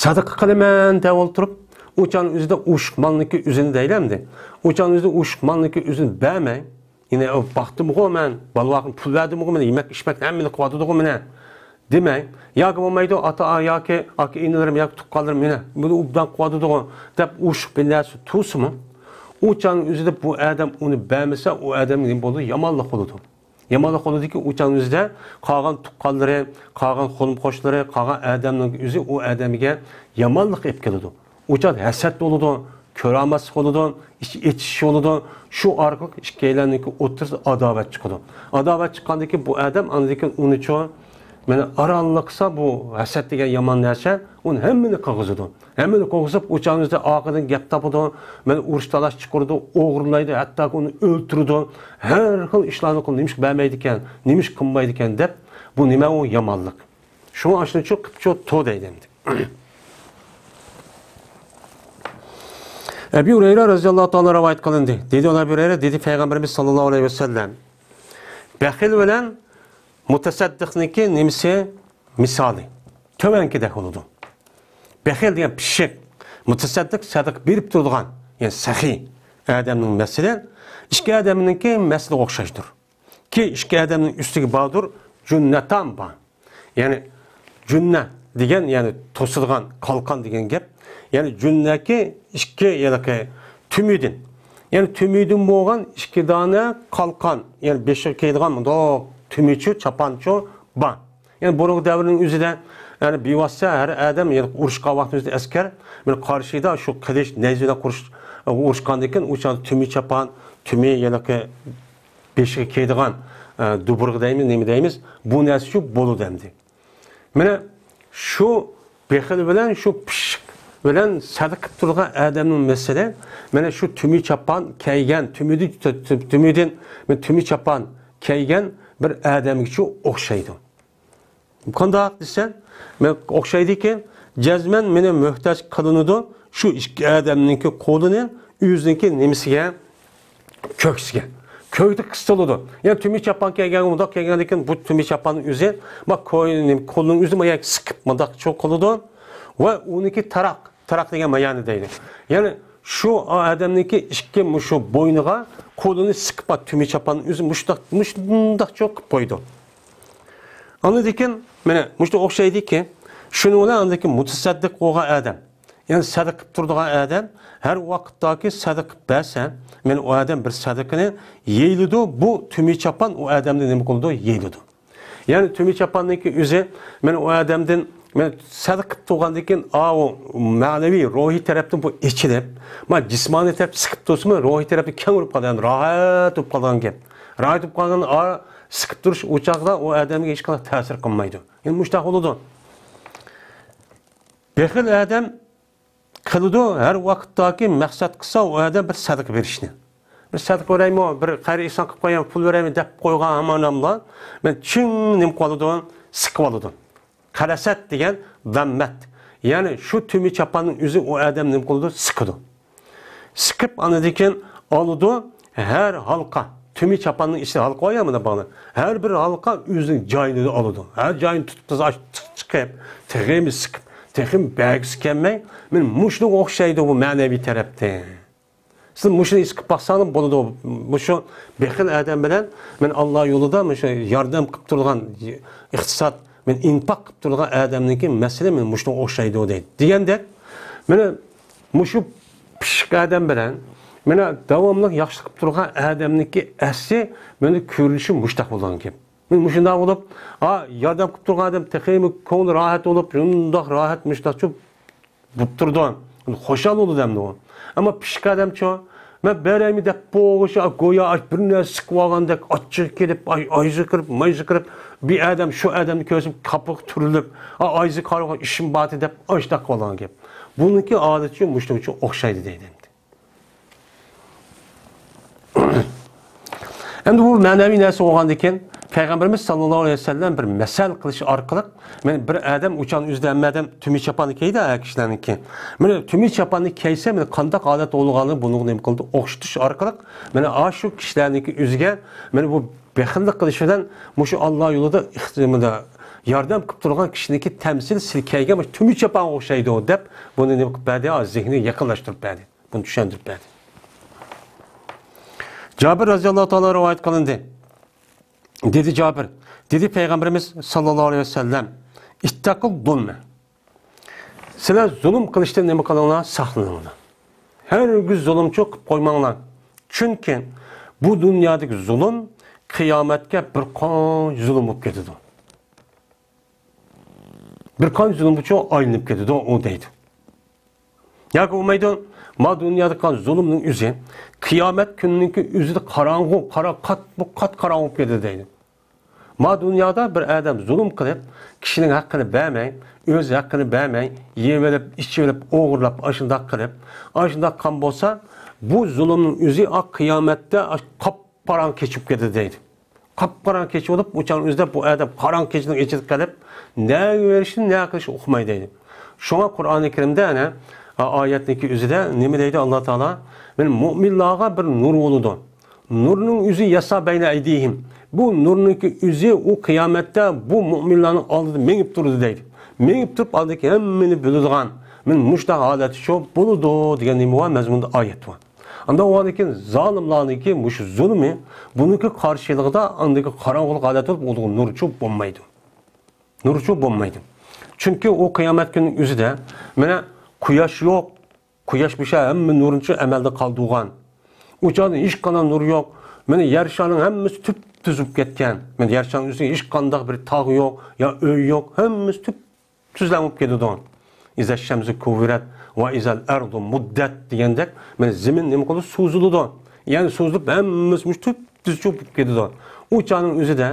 سەدىقە قىلىمەن دەپ ئولتۇرۇپ، ئۇ چاغنىڭ ئۆزىدە ئوشۇق مالنىڭكى ئۆزىنى دەيلى ئەمدى. ئۇ چاغنىڭ ئۆزىدە ئوشۇق مالنىڭكى ئۆزىنى بەرمەي، يەنە ئۇ باقتىمغۇ مەن، بالا-ۋاقىم پۇل بەردىمغۇ مەن، يېمەك-ئىچمەك ھەممىنى قىلىۋاتىدىغۇ مەن دېمەي، ياكى بولمايدۇ، ئاتا ياكى ئاكا-ئىنىلىرىم ياكى تۇغقانلىرىم مېنى بۇنى ئوبدان قىلىۋاتىدىغۇ دەپ ئوشۇق بىر نەرسە تۇرسىمۇ، ئۇ چاغنىڭ ئۆزىدە بۇ ئادەم ئۇنى بەرمىسە، ئۇ ئادەمگە نېمە بولىدۇ؟ يامانلىق بولىدۇ. يامانلىق بولىدۇكى، ئۇ چاغنىڭ ئۆزىدە قالغان تۇغقانلىرى، قالغان خۇلۇم قوشنىلىرى، قالغان ئادەمنىڭ ئۆزى ئۇ ئادەمگە يامانلىق ئېلىپ كېلىدۇ. ئۇ چاغ ھەسەت بولىدۇ، كۆرەلمەسلىك بولىدۇ، ئىچ ئېچىشىش بولىدۇ. شۇ ئارقىلىق ئىككىيلەننىڭكى ئوتتۇرىسىدا ئاداۋەت چىقىدۇ. ئاداۋەت چىققاندىن كېيىن بۇ ئادەم ئاندىن كېيىن ئۇنىچۇ، مانا ئارانلا قىلسا بۇ ھەسەت دېگەن يامان نەرسە، ئۇنى ھەممىنى قىلغۇزىدۇ. ھەممىنى قوغلىساپ، ئۇ چاغنىڭ ئۆزىدە ئارقىدىن گەپ تاپىدۇ، مانا ئۇرۇش تالاش چىقىرىدۇ، ئوغرىلايدۇ، ھەتتاكى ئۇنى ئۆلتۈرىدۇ. ھەر خىل ئىشلارنى قىلىدۇ. نېمىشقا بەرمەيدىكەن، نېمىشقا قىلمايدىكەن دەپ، بۇ نېمە ئۇ يامانلىق. شۇڭا ئاشۇنى چوقۇپ چوت تو دەيدۇ ئەمدى. ئەبى ھۇرەيرە رەزىياللاھۇ تائالا رىۋايەت قىلىندى. دېدى ئەبى ھۇرەيرە، دېدى پەيغەمبىرىمىز ساللاللاھۇ ئەلەيھى ۋەسەللەم، بېخىل بىلەن مۇتەسەددىقنىڭكى نېمىسى مىسالى تۆۋەنكىدەك بولىدۇ. بېخىل دېگەن پىششىق، مۇتەسەددىق سەدىقە بېرىپ تۇرىدىغان، يەنى سەخىي ئادەمنىڭ مەسىلى، ئىككى ئادەمنىڭكى مەسىلىگە ئوخشاشتۇر. كى ئىككى ئادەمنىڭ ئۈستىگە باردۇر، جۈننەتان بار. يەنى جۈننە، دېگەن، يەنى توسىدىغان قالقان دېگەن گەپ. يەنى جۈننەكى ئىككى ھېلىقى تۈمىدىن، يەنى تۈمىدىن بولغان ئىككى دانە قالقان، يەنى بېشىغا كىيىدىغان مۇنداق تۈمىچۇ، چاپانچۇ بار. يەنى بۇرۇنقى دەۋرنىڭ ئۆزىدە، يەنى بىۋاسىتە ھەر ئادەم، يەنى ئۇرۇشقان ۋاقتىمىزدا ئەسكەر، مانا قارشىدا شۇ قىلىچ، نەيزە بىلەن ئۇرۇش-، ئۇرۇشقاندىن كېيىن، ئۇ چاغدا تۈمى چاپان، تۈمى ھېلىقى بېشىغا كىيىدىغان، ئە، دۇبۇرغا دەيمىز، نېمە دەيمىز، بۇ نەرسە شۇ بولىدۇ ئەمدى. مانا شۇ بېخىل بىلەن شۇ پىششىق بىلەن سەدىقە قىلىپ تۇرىدىغان ئادەمنىڭ مەسىلى، مانا شۇ تۈمى چاپان كىيگەن، تۈمىدىن، تۈ-، تۈ-، تۈمىدىن، مانا تۈمى چاپان كىيگەن بىر ئادەمگىچۇ ئوخشايدۇ. قانداق دېسە، مانا ئوخشايدىكى، جەزمەن مانا مۆھتاج قىلىنىدۇ شۇ ئىككى ئادەمنىڭكى قولىنى ئۆزىنىڭكى نېمىسىگە، كۆكسىگە. كۆكتە قىستۇرۇلىدۇ. يەنى تۈمى چاپان كىيگەن، مۇنداق كىيگەندىن كېيىن بۇ تۈمى چاپاننىڭ ئۆزى، ما كوينى، قولىنىڭ ئۆزى ما يەنى سىقىپ مۇنداق چوقۇلىدۇ. ۋە ئۇنىڭكى تاراق، تاراق دېگەن مايانى دەيدۇ. يەنى شۇ ئادەمنىڭكى ئىككى مۇشۇ بوينىغا قولىنى سىقىپ، تۈمى چاپاننىڭ ئۆزى مۇشۇنداق، مۇشۇنداق چوقۇپ قويىدۇ. ئاندىن كېيىن، مانا مۇشۇ ئوخشايدىكى، شۇنىڭ بىلەن ئاندىن كېيىن مۇتەسەددىق بولغان ئادەم، يەنى سەدىقە قىلىپ تۇرىدىغان ئادەم ھەر ۋاقىتتاكى سەدىقە بەرسە، مانا ئۇ ئادەم بىر سەدىقىنى يەيلىدۇ، بۇ تۈمى چاپان ئۇ ئادەمنى نېمە قىلىدۇ؟ يەيلىدۇ. يەنى تۈمى چاپاننىڭكى ئۆزى، مانا ئۇ ئادەمدىن، مانا سەدىقە قىلىپ تۇرغاندىن كېيىن، ئاۋۇ مەنىۋى، روھىي تەرەپتىن بۇ ئېچىلىپ، مانا جىسمانىي تەرەپ سىقىپ تۇرسىمۇ، روھىي تەرەپتىن كەڭ بولۇپ قالىدۇ، يەنى راھەت بولۇپ قالىدىغان گەپ. راھەت بولۇپ قالغان، ئا، سىقىپ تۇرۇش ئۇ چاغدا ئۇ ئادەمگە ھېچقانداق تەسىر قىلمايدۇ. يەنى مۇشۇنداق بولىدۇ. بېخىل ئادەم قىلىدۇ، ھەر ۋاقىتتاكى مەقسەت قىلسا ئۇ ئادەم بىر سەدىقە بېرىشنى. بىر سەدىقە بېرەيمۇ، بىر خەير ئېھسان قىلىپ قويايمۇ، پۇل بېرەيمۇ دەپ قويغان ھامان ئادەملەر، مانا چىڭ نېمە قىلىدۇ، سىقىۋالىدۇ. قەلەسەت دېگەن زەممەت. يەنى شۇ تۈمى چاپاننىڭ ئۆزى ئۇ ئادەم نېمە قىلىدۇ؟ سىقىدۇ. سىقىپ، ئاندىن كېيىن ئالىدۇ، ھەر ھالقا، تۈمى چاپاننىڭ ئىچىدە ھالقا بار يا، مانا باغلار. ھەر بىر ھالقا ئۆزىنىڭ جايىنى ئالىدۇ. ھەر جايىنى تۇتۇپ، تازا چىقىپ، تېخىمۇ سىقىپ، تېخىمۇ بەرگۈسى كەلمەي، مانا مۇشۇنىڭغا ئوخشايدۇ بۇ مەنىۋى تەرەپتىن. سىز مۇشۇنى ھېس قىلىپ باقساڭلار بولىدۇ. مۇشۇ بېخىل ئادەم بىلەن مەن ئاللا يولىدا مۇشۇ ياردەم قىلىپ تۇرغان، ئىقتىساد، مەن ئىنپاق قىلىپ تۇرغان ئادەمنىڭكى مەسىلە مەن مۇشۇنىڭغا ئوخشايدۇ دەيدۇ. دېگەندەك، مانا مۇشۇ پىششىق ئادەم بىلەن مانا داۋاملىق ياخشىلىق قىلىپ تۇرغان ئادەمنىڭكى ئەسلى مانا كۆرۈنۈشى مۇشۇنداق بولغان گەپ. مانا مۇشۇنداق بولۇپ، ھا، ياردەم قىلىپ تۇرغان ئادەم تېخىمۇ كۆڭلى راھەت بولۇپ، شۇنداق راھەت مۇشۇنداقچۇ بولۇپ تۇرىدۇ. خۇشال بولىدۇ ئەمدى ئۇ. ئەمما پىششىق ئادەمچۇ، مەن بېرەيمۇ دەپ بولغۇچە، گويا بىر نەرسە سىقىۋالغاندەك ئاچچىقى كېلىپ، ئاي، ئايزى كىرىپ، مايزى كىرىپ، بىر ئادەم شۇ ئادەمنى كۆرسە قاپىقى تۈرۈلۈپ، ئا، ئايزى قارىغان ئىشىم بارتى دەپ ئاشۇنداق قىلىۋالغان گەپ. بۇنىڭكى ئادىتىچۇ مۇشۇنىڭچۇ ئوخشايدۇ دەيدۇ ئەمدى. ئەمدى بۇ مەنىۋى نەرسە بولغاندىن كېيىن، پەيغەمبىرىمىز ساللاللاھۇ ئەلەيھى ۋەسەللەم بىر مەسەل قىلىش ئارقىلىق، مانا بىر ئادەم ئۇچان ئۆزىدە ھەممە ئادەم تۈمى چاپاننى كىيىدۇ، ھەر كىشىلەرنىڭكى. مانا تۈمى چاپاننى كىيسە، مانا قانداق ھالەت بولغانلىقىنى بۇنىڭغا نېمە قىلدى؟ ئوخشىتىش ئارقىلىق، مانا ئاشۇ كىشىلەرنىڭكى ئۆزىگە، مانا بۇ بېخىللىق قىلىش بىلەن مۇشۇ ئاللا يولىدا ئىختىمىدا ياردەم قىلىپ تۇرغان كىشىنىڭكى تەمسىلى سىز كىيگەن مۇشۇ تۈمى چاپانغا ئوخشايدۇ دەپ، بۇنى نېمە قىلىپ بەردى؟ ھازىر زېھنىگە يېقىنلاشتۇرۇپ بەردى. بۇنى چۈشەندۈرۈپ بەردى. جابىر رازىياللاھۇ تائالا رىۋايەت قىلىندى. دېدى جابىر، دېدى پەيغەمبىرىمىز ساللاللاھۇ ئەلەيھى ۋەسەللەم، «ئىتتەقۇز زۇلمە.» سىلەر زۇلۇم قىلىشتىن نېمە قىلىڭلار؟ ساقلىنىڭلار. ھەرگىز زۇلۇمچۇ قىلىپ قويماڭلار. چۈنكى بۇ دۇنيادىكى زۇلۇم قىيامەتكە بىر قانچە زۇلۇم بولۇپ كېتىدۇ. بىر قانچە زۇلۇمغىچۇ ئايلىنىپ كېتىدۇ ئۇ دەيدۇ. ياكى بولمايدۇ، ما دۇنيادا قىلغان زۇلۇمنىڭ ئۆزى قىيامەت كۈنىنىڭكى ئۆزىدە قاراڭغۇ، قارا، قات، بۇ قات قاراڭغۇ بولۇپ كېتىدۇ دەيدۇ. ما دۇنيادا بىر ئادەم زۇلۇم قىلىپ، كىشىنىڭ ھەققىنى بەرمەي، ئۆز ھەققىنى بەرمەي، يەۋېلىپ، ئىچىۋېلىپ، ئوغرىلاپ، ئاشۇنداق قىلىپ، ئاشۇنداق قىلغان بولسا، بۇ زۇلۇمنىڭ ئۆزى ئا قىيامەتتە ئاش-، قاپقاراڭغۇ كېچە بولۇپ كېتىدۇ دەيدۇ. قاپقاراڭغۇ كېچە بولۇپ، ئۇ چاغنىڭ ئۆزىدە بۇ ئادەم قاراڭغۇ كېچىنىڭ ئىچىدە قېلىپ، نەگە بېرىشنى، نەگە قىلىشنى ئۇقماي دەيدۇ. شۇڭا قۇرئانى كەرىمدە ئەنە، ئا-، ئايەتنىڭكى ئۆزىدە نېمە دەيدۇ ئاللا تائالا؟ مانا مۆمىنلارغا بىر نۇر بولىدۇ. نۇرنىڭ ئۆزى يەسئا بەينە ئەيدىھىم. بۇ نۇرنىڭكى ئۆزى ئۇ قىيامەتتە بۇ مۆمىنلارنىڭ ئالدىدا مېڭىپ تۇرىدۇ دەيدۇ. مېڭىپ تۇرۇپ ئالدىدىكى ھەممىنى بىلىدىغان، مانا مۇشۇنداق ھالەتتە شۇ بولىدۇ دېگەن نېمە بار؟ مەزمۇندا ئايەت بار. ئانداق بولغاندىن كېيىن زالىملارنىڭكى مۇشۇ زۇلمى، بۇنىڭكى قارشىلىقىدا ئاندىكى قاراڭغۇلۇق ھالەت بولۇپ، ئۇنىڭغا نۇرچۇ بولمايدۇ. نۇرچۇ بولمايدۇ. چۈنكى ئۇ قىيامەت كۈنىنىڭ ئۆزىدە، مانا، قۇياش يوق، قۇياش بولسا ھەممە نۇرنى ئەمەلدە قالدۇرغان. ئۇ چاغدا ھېچقانداق نۇر يوق. مانا، يەر شارىنىڭ ھەممىسى تۈپتۈز بولۇپ كەتكەن. مانا، يەر شارىنىڭ ئۈستىدە ھېچقانداق بىر تاغ يوق، يا ئۆي يوق، ھەممىسى تۈپ تۈزلەڭ بولۇپ كېتىدۇ. ئىزا شەمسۇ كۇۋۋىرەت ۋە ئىزال ئەرزۇ مۇددەت دېگەندەك، مانا زېمىن نېمە قىلىدۇ؟ سوزۇلىدۇ. يەنى سوزۇلۇپ، ھەممىسى مۇشۇ تۈپ تۈز چوقۇپ كېتىدۇ. ئۇ چاغنىڭ ئۆزىدە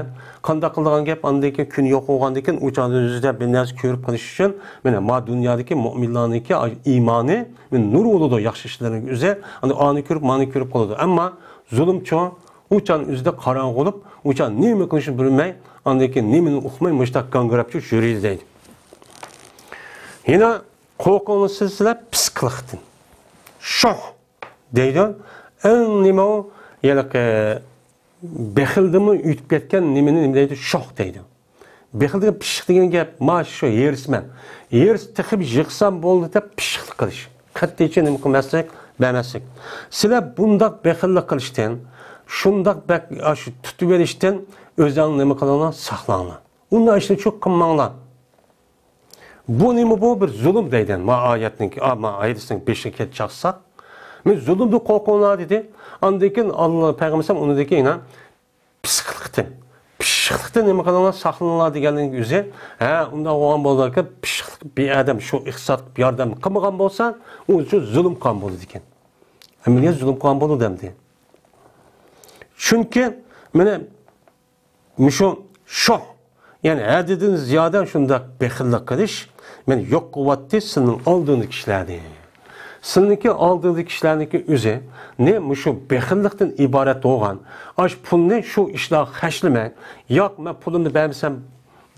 قانداق قىلىدىغان گەپ؟ ئاندىن كېيىن كۈن يوق بولغاندىن كېيىن، ئۇ چاغنىڭ ئۆزىدە بىر نەرسە كۆرۈپ قېلىش ئۈچۈن، مانا، ما دۇنيادىكى مۇئمىنلارنىڭكى ئىمانى، مانا، نۇر بولىدۇ، ياخشى ئىشلىرىنىڭ ئۆزى. ئاندىن ئانى كۆرۈپ، مانى كۆرۈپ قالىدۇ. ئەمما زۇلۇمچۇ، ئۇ چاغنىڭ ئۆزىدە قاراڭغۇ بولۇپ، ئۇ چاغ نېمە قىلىشنى بىلمەي، ئاندىن كېيىن نېمىنى ئۇقماي، مۇشۇنداق گاڭگىراپ يۈرىدۇ دەيدۇ. يەنە قورقۇڭلار سىلەر پىسقىلىقتىن. شوخ دەيدۇ. ئەڭ نېمە ئۇ؟ ھېلىقى بېخىلدىنمۇ ئۆتۈپ كەتكەن نېمىنى نېمە دەيدۇ؟ شوخ دەيدۇ. بېخىل دېگەن پىششىق دېگەن گەپ، ما شۇ ھېرىسمەن. ھېرىس تېخى بىر يىغسام بولدى دەپ پىششىقلىق قىلىش. قەتئىيچە نېمە قىلماسلىق، بەرمەسلىك. سىلەر بۇنداق بېخىللىق قىلىشتىن، شۇنداق بەك ئاشۇ تۇتۇۋېلىشتىن ئۆزۈڭلار نېمە قىلىڭلار، ساقلىنىڭلار. ئۇنداق ئىشنى چوق قىلماڭلار. بۇ نېمە بۇ؟ بىر زۇلۇم دەيدۇ. ما ئايەتنىڭكى، ئا، ما ھەدىسنىڭ بېشىغا كەپ چاقساق، مەن زۇلۇمدىن قورقۇڭلار دېدى. ئاندىن كېيىن ئاللا پەيغەمبەر ئۇنىڭدىن كېيىن يەنە پىسقىلىقتىن، پىششىقلىقتىن نېمە قىلىڭلار، ساقلىنىڭلار دېگەننىڭ ئۆزى، ھە، ئۇنداق بولغان بولىدىكەن، پىششىقلىق بىر ئادەم شۇ ئىقتىساد قىلىپ ياردەم قىلمىغان بولسا، ئۇ شۇ زۇلۇم قىلغان بولىدىكەن. ئەمەلىيەت زۇلۇم قىلغان بولىدۇ ئەمدى. چۈنكى، مانا، مۇشۇ شوخ، يەنى ھەددىدىن زىيادە شۇنداق بېخىللىق قىلىش، مېنى يوق قىلىۋەتتى سىلىنىڭ ئالدىڭدىكى كىشىلەرنى. سىلىنىڭكى ئالدىڭدىكى كىشىلەرنىڭكى ئۆزى نى مۇشۇ بېخىللىقتىن ئىبارەت بولغان، ئاش پۇلنى شۇ ئىشلارغا خەجلىمەي، ياق، مەن پۇلۇمنى بەرمىسەم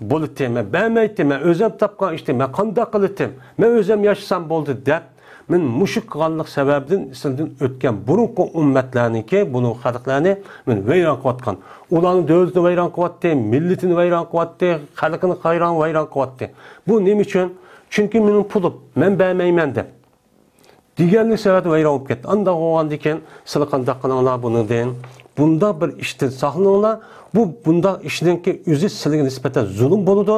بولىتتى، مەن بەرمەيتتى، مەن ئۆزۈم تاپقان ئىشتى، مەن قانداق قىلىتتىم، مەن ئۆزۈم ياشىسام بولدى دەپ، مەن مۇشۇ قىلغانلىق سەۋەبىدىن سىلىدىن ئۆتكەن بۇرۇنقى ئۈممەتلەرنىڭكى، بۇنىڭ خەلقلەرنى مەن ۋەيران قىلىۋاتقان. ئۇلارنىڭ دۆلىتىنى ۋەيران قىلىۋاتتى، مىللىتىنى ۋەيران قىلىۋاتتى، خەلقىنى ۋەيران، ۋەيران قىلىۋاتتى. بۇ نېمە ئۈچۈن؟ چۈنكى مېنىڭ پۇلۇم، مەن بەرمەيمەن دەپ دېگەنلىك سەۋەبىدىن ۋەيران بولۇپ كەتتى. ئانداق بولغاندىكىن سىلەر قانداق قىلىڭلار بۇنىڭدىن؟ بۇنداق بىر ئىشتىن ساقلىنىڭلار. بۇ بۇنداق ئىشنىڭكى ئۆزى سىلەرگە نىسبەتەن زۇلۇم بولىدۇ.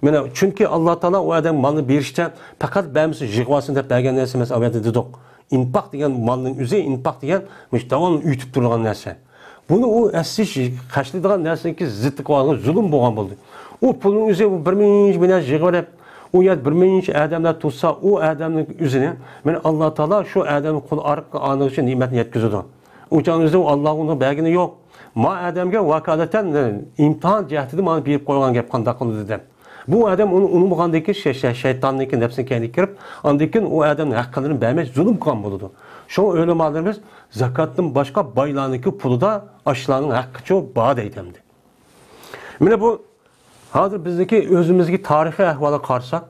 مانا، چۈنكى ئاللا تائالا ئۇ ئادەمگە مالنى بېرىشتە پەقەت بەرمىسە يىغىۋالسۇن دەپ بەرگەن نەرسە ئەمەس، ئەۋەتتى دېدۇق. ئىنپاق دېگەن مالنىڭ ئۆزى، ئىنپاق دېگەن مۇشۇ داۋاملىق ئۆتۈپ تۇرىدىغان نەرسە. بۇنى ئۇ ئەسلى خەجلەيدىغان نەرسىنىڭكى زىتى قىلغان زۇلۇم بولغان بولدى. ئۇ پۇلنىڭ ئۆزى، ئۇ بىر مىڭ بىر نەرسە يىغىۋېلىپ، ئۇ يەردە بىر مىڭ ئادەملەر تۇرسا، ئۇ ئادەمنىڭ ئۆزىنى، مانا، ئاللا تائالا شۇ ئادەمنىڭ قول ئارقىغا ئانىغىچە نېمەتنى يەتكۈزىدۇ. ئۇ چاغنىڭ ئۆزىدە ئۇ ئاللاغا ئۇنى بەرگىنى يوق. ما ئادەمگە ۋاكالىتەن ئىمتىھان جەھىتىدە مانا بېرىپ قويغان گەپ، قانداق قىلىدۇ دەپ. بۇ ئادەم ئۇنى ئۇنىمىغاندىن كېيىن شەي-، شەي-، شەيتاننىڭكى نەپسىنىڭ كەينىگە كىرىپ، ئاندىن كېيىن ئۇ ئادەمنىڭ ھەققىلىرىنى بەرمەي زۇلۇم قىلغان بولىدۇ. شۇڭا ئۆلىمالىرىمىز زاكاتتىن باشقا بايلارنىڭكى پۇلىدا ئاشۇلارنىڭ ھەققىچۇ بار دەيدۇ ئەمدى. مانا بۇ ھازىر بىزنىڭكى ئۆزىمىزگە تارىخىي ئەھۋالغا قارىساق،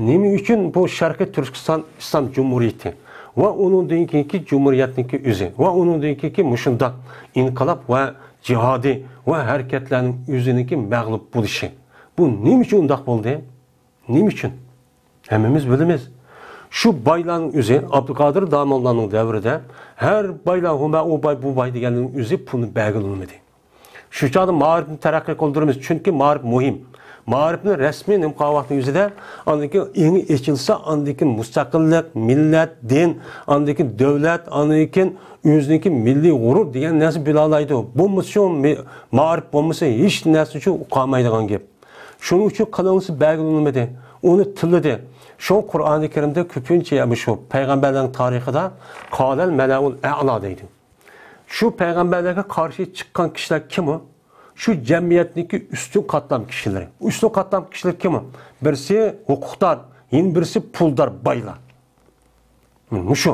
نېمە ئۈچۈن بۇ شەرقىي تۈركىستان ئىسلام جۇمھۇرىيىتى ۋە ئۇنىڭدىن كېيىنكى جۇمھۇرىيەتنىڭكى ئۆزى ۋە ئۇنىڭدىن كېيىنكى مۇشۇنداق ئىنقىلاب ۋە جىھادىي ۋە ھەرىكەتلەرنىڭ ئۆزىنىڭكى مەغلۇپ بولۇشى، بۇ نېمە ئۈچۈن ئۇنداق بولدى؟ نېمە ئۈچۈن؟ ھەممىمىز بىلىمىز. شۇ بايلارنىڭ ئۆزى ئابدۇقادىر داموللانىڭ دەۋرىدە ھەر بايلار، ھۇ، مەن ئۇ باي، بۇ باي دېگەننىڭ ئۆزى پۇلنى بەرگىلى بولمىدى. شۇ چاغدا مائارىپنى تەرەققىي قىلدۇرىمىز، چۈنكى مائارىپ مۇھىم. مائارىپنى رەسمىي نېمە قىلغان ۋاقتىنىڭ ئۆزىدە، ئاندىن كېيىن ئېڭى ئېچىلسا، ئاندىن كېيىن مۇستەقىللىق، مىللەت، دىن، ئاندىن كېيىن دۆلەت، ئاندىن كېيىن ئۆزىنىڭكى مىللىي غۇرۇر دېگەن نەرسە بىلالايدۇ. بولمىسا شۇ مى-، مائارىپ بولمىسا، ھېچ نەرسە شۇ قالمايدىغان گەپ. شۇنىڭ ئۈچۈن قىلىنسا بەرگىلى بولمىدى. ئۇنى تىللىدى. شۇ قۇرئانى كەرىمدە كۆپىنچە، يا، شۇ پەيغەمبەرلەرنىڭ تارىخىدا قالەل مەلەئۇل ئەئلا دەيدۇ. شۇ پەيغەمبەرلەرگە قارشى چىققان كىشىلەر كىم ئۇ؟ شۇ جەمئىيەتنىڭكى ئۈستۈن قاتلام كىشىلىرى. ئۈستۈن قاتلام كىشىلەر كىم ئۇ؟ بىرسى ھوقۇقدار، يەنە بىرسى پۇلدار بايلار. مۇشۇ.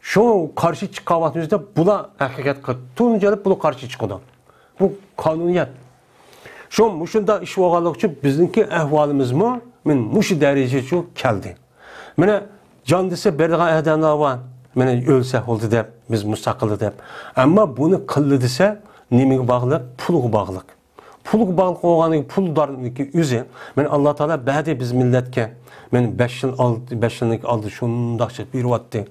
شۇ قارشى چىققان ۋاقتىمىزدا بۇلار ھەقىقەتكە تۇنجى بولۇپ بۇلار قارشى چىقىدۇ. بۇ قانۇنىيەت. شۇ مۇشۇنداق ئىش بولغانلىقى ئۈچۈن بىزنىڭكى ئەھۋالىمىزمۇ مەن مۇشۇ دەرىجىگىچە كەلدى. مانا جان دېسە بېرىدىغان ئادەملەر بار. مانا ئۆلسە بولدى دەپ، بىز مۇستەقىل دەپ. ئەمما بۇنى قىلدى دېسە نېمىگە باغلىق؟ پۇلغا باغلىق. پۇلغا باغلىق بولغاندىن كېيىن پۇلدارنىڭكى ئۆزى، مانا ئاللا تائالا بەردى بىز مىللەتكە. مانا بەش يىل ئالدى، بەش يىلنىڭ ئالدى شۇنداق چىقىپ بېرىۋاتتى.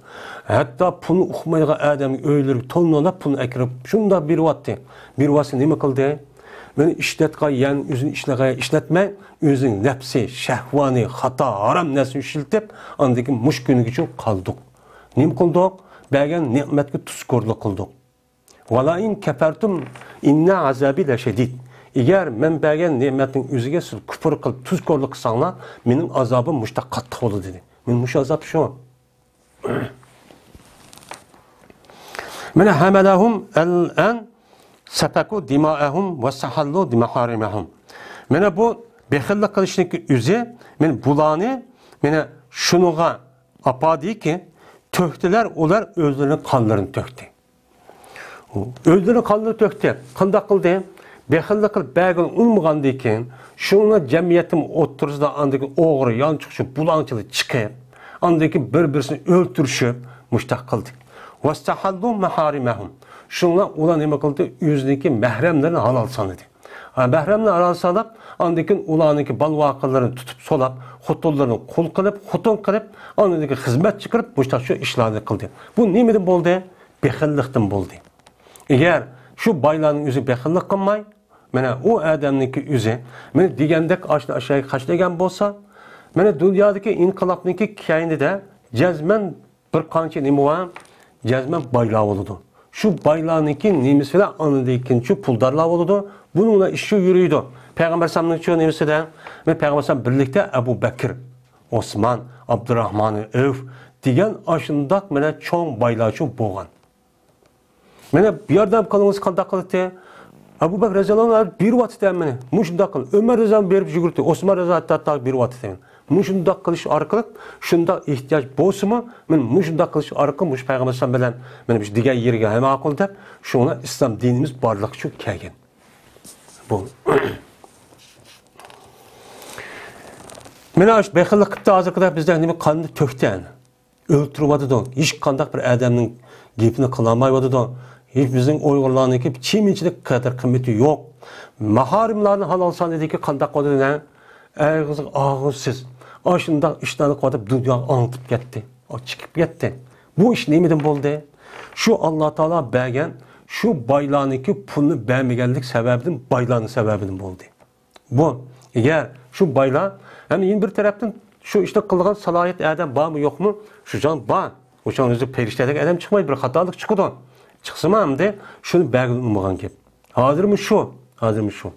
ھەتتا پۇلنى ئۇقمايدىغان ئادەمگە ئۆيلىرىگە توننىلاپ پۇلنى ئەكىرىپ شۇنداق بېرىۋاتتى. بېرىۋاتسا نېمە قىلدى؟ مانا ئىشلەتكەن يەرنى ئۆزىنى ئىشلىگەن ئىشلەتمەي، ئۆزىنىڭ نەپسى، شەھۋانى، خاتا، ھارام نەرسىنى ئىشلىتىپ، ئاندىن كېيىن مۇشۇ كۈنگىچە قالدۇق. نېمە قىلدۇق؟ بەرگەن نېمەتكە تۇزكورلۇق قىلدۇق. «ۋەلەئىن كەفەرتۇم ئىننە ئازابى لەشەدىد.» ئەگەر مەن بەرگەن نېمەتنىڭ ئۆزىگە سىز كۇپۇر قىلىپ، تۇزكورلۇق قىلساڭلار، مېنىڭ ئازابىم مۇشۇنداق قاتتىق بولىدۇ، دېدى. مانا مۇشۇ ئازاب شۇ. مانا ھەمەلەھۇم ئەلئەن سەپەكۇ دىمائەھۇم ۋە سەھەللۇ دىمەھارىمەھۇم. مانا بۇ بېخىللىق قىلىشنىڭ ئۆزى، مانا بۇلارنى، مانا شۇنىڭغا ئاپاردىكى، تۆكتىلەر ئۇلار ئۆزلىرىنىڭ قانلىرىنى تۆكتى. ئۆزلىرىنىڭ قانلىرىنى تۆكتى. قانداق قىلدى؟ بېخىللىق قىلىپ بەرگىلى ئۇنىمىغاندىن كېيىن، شۇڭا جەمئىيەتنىڭ ئوتتۇرىسىدا ئاندىن كېيىن ئوغرى، يانچۇقچى، بۇلاڭچىلار چىقىپ، ئاندىن كېيىن بىر-بىرسىنى ئۆلتۈرۈشۈپ، مۇشتاق قىلدى. ۋەستەھەللۇ مەھارىمەھۇم. شۇڭا ئۇلار نېمە قىلدى؟ ئۆزىنىڭكى مەھرەملىرىنى ھالال سانىدى. ھە، مەھرەمنى ھالال ساناپ، ئاندىن كېيىن ئۇلارنىڭكى بالا-ۋاقىلىرىنى تۇتۇپ سولاپ، خوتۇنلىرىنى قۇل قىلىپ، خوتۇن قىلىپ، ئاندىن كېيىن خىزمەتچى قىلىپ، مۇشتاق شۇ ئىشلارنى قىلدى. بۇ نېمىدىن بولدى؟ بېخىللىقتىن بولدى. ئەگەر شۇ بايلارنىڭ ئۆزى بېخىللىق قىلماي، مانا ئۇ ئادەمنىڭكى ئۆزى، مانا دېگەندەك ئاشۇ ئاشايغا خەجلىگەن بولسا، مانا دۇنيادىكى ئىنقىلابنىڭكى كەينىدە جەزمەن بىر قانچە نېمە بار؟ جەزمەن بايلار بولىدۇ. شۇ بايلارنىڭكى نېمىسى بىلەن ئاندىن كېيىن شۇ پۇلدارلار بولىدۇ. بۇنىڭ بىلەن ئىش شۇ يۈرىدۇ. پەيغەمبەر ئەلەيھىسسالامنىڭ شۇ نېمىسىدە، مانا پەيغەمبەر ئەلەيھىسسالام بىرلىكتە ئەبۇ بەكىر، ئوسمان، ئابدۇراھمان ئەۋف دېگەن ئاشۇنداق مانا چوڭ بايلار شۇ بولغان. مانا ياردەم قىلىڭىز، قانداق قىلاتتى؟ ئەبۇ بەكرى رەزىياللاھۇ ئەنھۇ بېرىۋاتىدۇ ھەممىنى. مۇشۇنداق قىل. ئۆمەر رەزىياللاھۇ ئەنھۇ بېرىپ يۈگۈردى. ئوسمان رەزىياللاھۇ ئەنھۇ ھەتتا بېرىۋاتىدۇ. مۇشۇنداق قىلىش ئارقىلىق، شۇنداق ئېھتىياج بولسىمۇ، مانا مۇشۇنداق قىلىش ئارقىلىق مۇشۇ پەيغەمبەر ئەلەيھىسسالام بىلەن مانا مۇشۇ دېگەن يېرىگە ھەم ماقۇل دەپ، شۇڭا ئىسلام دىنىمىز بارلىققا شۇ كەلگەن. بۇ. مانا شۇ بېخىللىق قىپتۇ ھازىرقىدەك بىزدە نېمە قاننى تۆكتى. ئۆلتۈرۈۋاتىدۇ. ھېچقانداق بىر ئادەمنىڭ گېپىنى قىلالمايۋاتىدۇ. ھېچ بىزنىڭ ئۇيغۇرلارنىڭكى چىمىنچىلىك قەدىر قىممىتى يوق. ماھارىملارنى ھالال سانىدىكى قانداق بولىدۇ، نە؟ ئېغىز ئاغزىسىز. ئاشۇنداق ئىشلارنى قىلىۋاتىپ دۇنياغا ئاڭلىتىپ كەتتى. ئۇ چىقىپ كەتتى. بۇ ئىش نېمىدىن بولدى؟ شۇ ئاللا تائالا بەرگەن، شۇ بايلارنىڭكى پۇلنى بەرمىگەنلىك سەۋەبىدىن، بايلارنىڭ سەۋەبىدىن بولدى. بۇ، ئەگەر شۇ بايلار، ھەم يەنە بىر تەرەپتىن شۇ ئىشنى قىلىدىغان سالاھىيەت ئادەم بارمۇ، يوقمۇ؟ شۇ جان بار. ئۇ چاغ ئۆزى پەرىشتەدەك ئادەم چىقمايدۇ، بىر خاتالىق چىقىدۇ. چىقسىمۇ ئەمدى شۇنى بەرگىلى ئۇنىمىغان گەپ. ھازىرمۇ شۇ، ھازىرمۇ شۇ.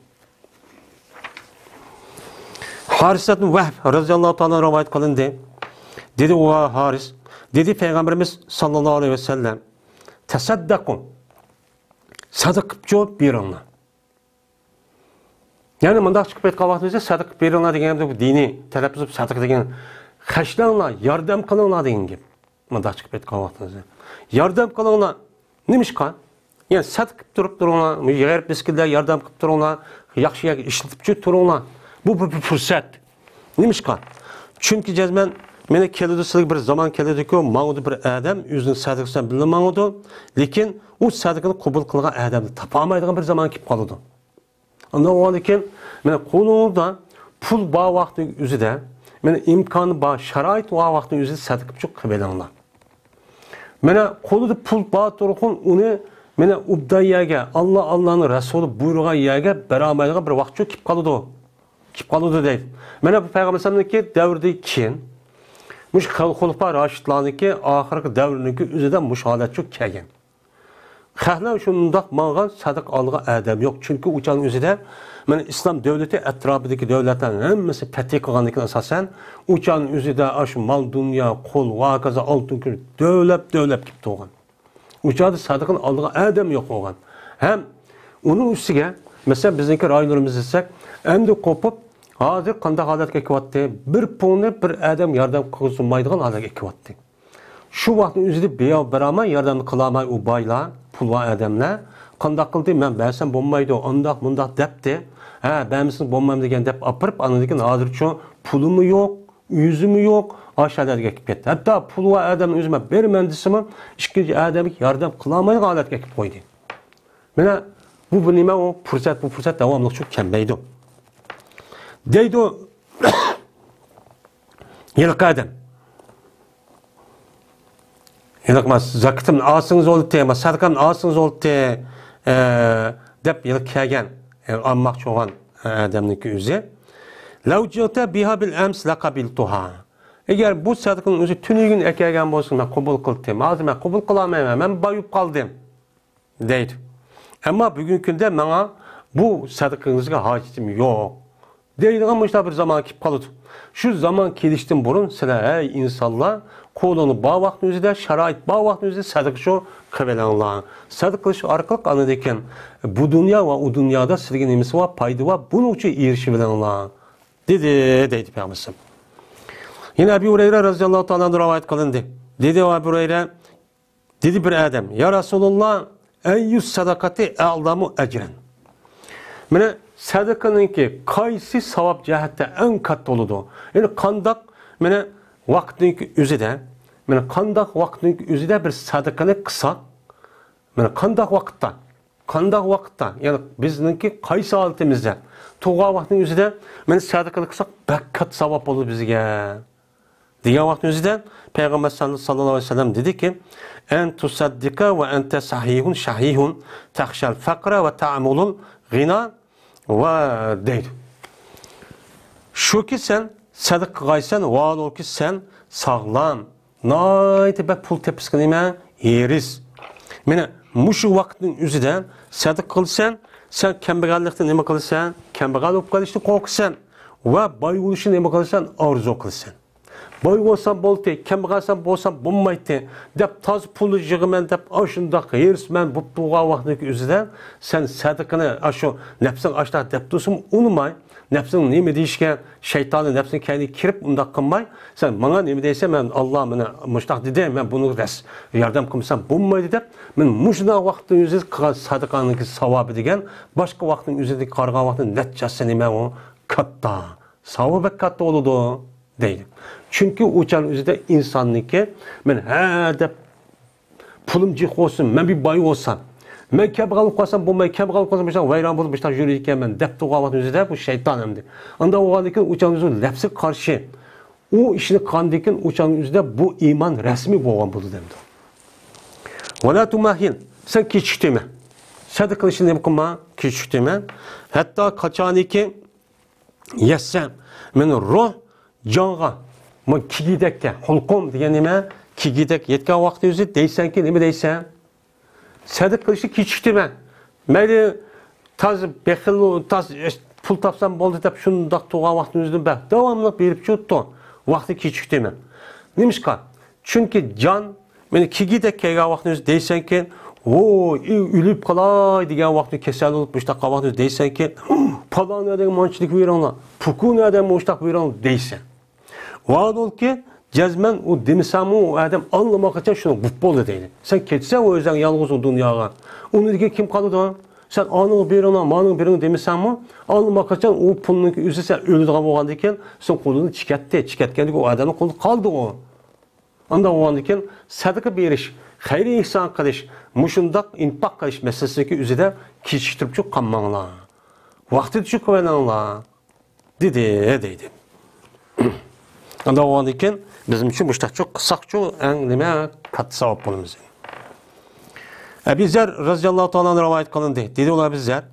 ھارىسەتنى ۋەھب رەزىياللاھۇ تائالا رىۋايەت قىلىندى. دېدى ئۇ ھارىس، دېدى پەيغەمبىرىمىز ساللاللاھۇ ئەلەيھى ۋەسەللەم، تەسەددەقۇ، سەدىقە قىپچۇ بېرىڭلار. يەنى مۇنداق چىقىپ ئېيتقان ۋاقتىمىزدا سەدىقە بېرىڭلار دېگەن گەپ، دىنىي تەلەپپۇز، سەدىقە دېگەن خەجلەڭلار، ياردەم قىلىڭلار دېگەن گەپ. مۇنداق چىقىپ ئېيتقان ۋاقتىمىزدا ياردەم قىلىڭلار. نېمىشقا؟ يەنى سەدىقە قىلىپ تۇرۇپ تۇرۇڭلار، غېرىب مىسكىنلەرگە ياردەم قىلىپ تۇرۇڭلار، ياخشى يەرگە ئىشلىتىپچۇ تۇرۇڭلار. بۇ بىر، بىر پۇرسەت. نېمىشقا؟ چۈنكى جەزمەن مانا كېلىدۇ، سىلىگە بىر زامان كېلىدۇكى، ماڭىدۇ بىر ئادەم، ئۆزىنىڭ سەدىقىسى بىلەن ماڭىدۇ، لېكىن ئۇ سەدىقىنى قوبۇل قىلغان ئادەمنى تاپالمايدىغان بىر زامان كېلىپ قالىدۇ. ئاندىن ئۇنىڭدىن كېيىن، مانا قولۇڭدا پۇل بار ۋاقىتنىڭ ئۆزىدە، مانا ئىمكانى بار، شارائىت بار ۋاقىتنىڭ ئۆزىدە سەدىقە قىلىپ بېرىڭلار. مانا قولىدا پۇل بار تۇرغۇن، ئۇنى مانا ئوبدان يەرگە، ئاللا، ئاللانىڭ رەسۇلى بۇيرۇغان يەرگە بېرەلمەيدىغان بىر ۋاقىت شۇ كېلىپ قالىدۇ. كېلىپ قالىدۇ دەيدۇ. مانا بۇ پەيغەمبەر ئەلەيھىسسالامنىڭكى دەۋرىدىن كېيىن، مۇشۇ خۇلىپا راشىدلارنىڭكى ئاخىرقى دەۋرىنىڭكى ئۆزىدە مۇشۇ ھالەت شۇ كەلگەن. خەقلەر شۇنداق ماڭغان، سەدىقە ئالغان ئادەم يوق. چۈنكى ئۇ چاغنىڭ ئۆزىدە مانا ئىسلام دۆلىتى ئەتراپىدىكى دۆلەتلەرنىڭ ھەممىسى پەتھى قىلغاندىن كېيىن ئاساسەن ئۇ چاغنىڭ ئۆزىدە ئاشۇ مال دۇنيا، قۇل ۋە ھاكازا ئالتۇن كۈمۈش دۆۋىلەپ دۆۋىلەپ كېتىپ تۇرغان. ئۇ چاغدا سەدىقىنى ئالىدىغان ئادەم يوق بولغان. ھەم ئۇنىڭ ئۈستىگە مەسىلەن بىزنىڭكى رايونلىرىمىز دېسەك ئەمدى قوپۇپ ھازىر قانداق ھالەتكە كېلىۋاتتى؟ بىر پۇلنى بىر ئادەم ياردەم قىلغۇزمايدىغان ھالەتكە كېلىۋاتتى. شۇ ۋاقىتنىڭ ئۆزىدە بىراۋ بېرەلمەي، ياردەمنى قىلالماي ئۇ بايلار، پۇل بار ئادەملەر قانداق قىلدى؟ مەن بەرسەم بولمايدۇ، ئانداق مۇنداق دەپتى. ھە، بەرمىسىڭىز بولمايمەن دېگەن دەپ ئاپىرىپ، ئاندىن كېيىن ھازىرچۇ پۇلىمۇ يوق، ئۆزىمۇ يوق، ئاشۇ ھالەتكە كېلىپ كەتتى. ھەتتا پۇل بار ئادەم ئۆزى مەن بېرىمەن دېسىمۇ، ئىككىنچى ئادەمگە ياردەم قىلالمايدىغان ھالەتكە كېلىپ قويدى. مانا بۇ، بۇ نېمە ئۇ؟ پۇرسەت، بۇ پۇرسەت داۋاملىق شۇ كەلمەيدۇ. دەيدۇ، ھېلىقى ئادەم. ھېلىقى ما زاكىتىمنى ئالسىڭىز بولاتتى، ما سەدىقەمنى ئالسىڭىز بولاتتى، ئە، دەپ ھېلىقى كەلگەن. يەنى ئالماقچى بولغان ئادەمنىڭكى ئۆزى، لو جئت بها بالأمس لقبلتها. ئەگەر بۇ سەدىقىنىڭ ئۆزى تۈنۈگۈن ئەكەلگەن بولسا، مەن قوبۇل قىلاتتىم. ھازىر مەن قوبۇل قىلالمايمەن، مەن بايىپ قالدىم، دەيدۇ. ئەمما بۈگۈنكى كۈندە ماڭا بۇ سەدىقىڭىزگە ھاجىتىم يوق، دەيدىغان مۇشۇنداق بىر زامان كېلىپ قالىدۇ. شۇ زامان كېلىشتىن بۇرۇن سىلەر، ھەي ئىنسانلار، قولۇڭلار بار ۋاقىتنىڭ ئۆزىدە، شارائىت بار ۋاقىتنىڭ ئۆزىدە سەدىقە شۇ قىلىۋېلىڭلار. سەدىقە قىلىش ئارقىلىق ئاندىن كېيىن بۇ دۇنيا ۋە ئۇ دۇنيادا سىلەرگە نېمىسى بار، پايدا بار، بۇنىڭ ئۈچۈن ئېرىشىۋېلىڭلار، دېدى، دەيدۇ پەيغەمبىرىمىز. يەنە ئەبۇ ھۇرەيرە رەزىياللاھۇ تائالا ئەنھۇ رىۋايەت قىلىندى. دېدى ئەبۇ ھۇرەيرە، دېدى بىر ئادەم، يا رەسۇلاللا، ئەييۇ سەدەقەتى ئەئزەمۇ ئەجرەن؟ مانا سەدىقىنىڭكى قايسى ساۋاب جەھەتتە ئەڭ كاتتا بولىدۇ؟ يەنى قانداق، مانا ۋاقىتنىڭكى ئۆزىدە، مانا قانداق ۋاقىتنىڭكى ئۆزىدە بىر سەدىقىنى قىلساق، مانا قانداق ۋاقىتتا، قانداق ۋاقىتتا، يەنى بىزنىڭكى قايسى ھالىتىمىزدە، تۇرغان ۋاقىتنىڭ ئۆزىدە مانا سەدىقىنى قىلساق بەك كاتتا ساۋاب بولىدۇ بىزگە، دېگەن ۋاقىتنىڭ ئۆزىدە پەيغەمبەر ساللاللاھۇ ئەلەيھى ۋەسەللەم دېدىكى، ئەن تۇسەددىقە ۋە ئەنتە سەھىھۇن شەھىھۇن تەخشەل فەقرە ۋە تەئمۇلۇل غىنا ۋە دەيدۇ. شۇكى سەن سەدىقە قىلغايسەن، ۋاھالۇكى سەن ساغلام، ناھايىتى بەك پۇل تېپىسقا نېمە؟ ھېرىس. مانا مۇشۇ ۋاقىتنىڭ ئۆزىدە سەدىقە قىلسەن، سەن كەمبەغەللىكتىن نېمە قىلىسەن؟ كەمبەغەل بولۇپ قېلىشنى قورقىسەن ۋە باي بولۇشنى نېمە قىلىسەن؟ ئارزۇ قىلىسەن. باي بولسام بولدى، كەمبەغەلسەم بولسام بولمايتتى دەپ تازا پۇل يىغىمەن دەپ ئاشۇنداق ھېرىسمەن بولۇپ تۇرغان ۋاقتىدىكى ئۆزىدە سەن سەدىقىنى ئاشۇ نەپسىڭ ئاشۇنداق دەپ تۇرسىمۇ ئۇنىماي، نەپسىڭ نېمە دېيىشكە، شەيتانى نەپسىڭ كەينىگە كىرىپ ئۇنداق قىلماي، سەن ماڭا نېمە دەيسەن، مەن ئاللا مانا مۇشۇنداق دېدى، مەن بۇنىڭغا دەس ياردەم قىلمىسام بولمايدۇ دەپ، مەن مۇشۇنداق ۋاقىتنىڭ ئۆزىدە قىلغان سەدىقەنىڭكى ساۋابى دېگەن باشقا ۋاقىتنىڭ ئۆزىدە قارىغان ۋاقىتنىڭ نەچچە ھەسسە نېمە ئۇ؟ كاتتا. ساۋابى بەك كاتتا بولىدۇ، دەيدۇ. چۈنكى ئۇ چاغنىڭ ئۆزىدە ئىنساننىڭكى، مەن ھە دەپ پۇلۇم جىق بولسۇن، مەن بىر باي بولسام، مەن كەمبەغەل بولۇپ قالسام بولماي، كەمبەغەل بولۇپ قالسام مۇشۇنداق ۋەيران بولۇپ مۇشۇنداق يۈرىدىكەنمەن دەپ تۇرغان ۋاقتىنىڭ ئۆزىدە بۇ شەيتان ئەمدى. ئانداق بولغاندىن كېيىن ئۇ چاغنىڭ ئۆزىدە نەپسىگە قارشى، ئۇ ئىشنى قىلغاندىن كېيىن ئۇ چاغنىڭ ئۆزىدە بۇ ئىمان رەسمىي بولغان بولىدۇ دەمدۇ. ۋەلا تۇمەھھىل، سەن كېچىكتۈرمە. سەدىقە قىلىشنى نېمە قىلما؟ كېچىكتۈرمە. ھەتتا قاچانكى يەتسە، مېنى روھ جانغا، مانا كىگىدەككە، ھۇلقۇم دېگەن نېمە؟ كىگىدەك يەتكەن ۋاقتى ئۆزى دەيسەنكى، نېمە دەيسەن؟ سەدىقە قىلىشنى كېچىكتۈرمە. مەيلى تاز بېخىل، تاز پۇل تاپسام بولدى دەپ شۇنداق تۇرغان ۋاقتىنىڭ ئۆزىدە بەك داۋاملىق بېرىپ چۇتتۇ. ۋاقتى كېچىكتۈرمە. نېمىشقا؟ چۈنكى جان مېنى كىگىدەك كەلگەن ۋاقتىڭىز دەيسەنكى، ۋوي، ئۆ-، ئۆلۈپ قالاي دېگەن ۋاقتى، كېسەل بولۇپ مۇشۇنداق قالغان ۋاقتىڭىز دەيسەنكى، پالان ئادەمگە مانچىلىك بېرىڭلار، پۇكۇن ئادەمگە مۇشۇنداق بېرىڭلار دەيسەن. ۋاھالۇكى، جەزمەن ئۇ دېمىسەڭمۇ، ئۇ ئادەم ئاللىماقاچان شۇنى بولۇپ بولدى دەيدۇ. سەن كېتىسەن ئۆزۈڭ يالغۇز ئۇ دۇنياغا. ئۇنىڭدىن كېيىن كىم قالىدۇ؟ سەن ئانىڭغا بېرىڭلار، مانىڭغا بېرىڭ دېمىسەڭمۇ، ئاللىماقاچان ئۇ پۇلنىڭكى ئۆزى سەن ئۆلىدىغان بولغاندىن كېيىن، سېنىڭ قولۇڭدىن چىكەتتى. چىكەتكەندىكىن ئۇ ئادەمنىڭ قولىدا قالدى ئۇ. ئانداق بولغاندىن كېيىن سەدىقە بېرىش، خەير-ئېھسان قىلىش، مۇشۇنداق ئىنپاق قىلىش مەسىلىسىدىكى ئۆزىدە كېچىكتۈرۈپ قالماڭلار. ۋاقتىدا شۇ قىلىۋېلىڭلار، دېدى، دەيدۇ. ئانداق بولغاندىن كېيىن بىزنىڭ ئۈچۈن مۇشۇنداقچۇ قىلساقچۇ ئەڭ نېمە كاتتا ساۋاب بولىمىز. ئەبى زەر رەزىياللاھۇ تائالا ئەنھۇ رىۋايەت قىلىندى. دېدى ئۇلار ئەبى زەر،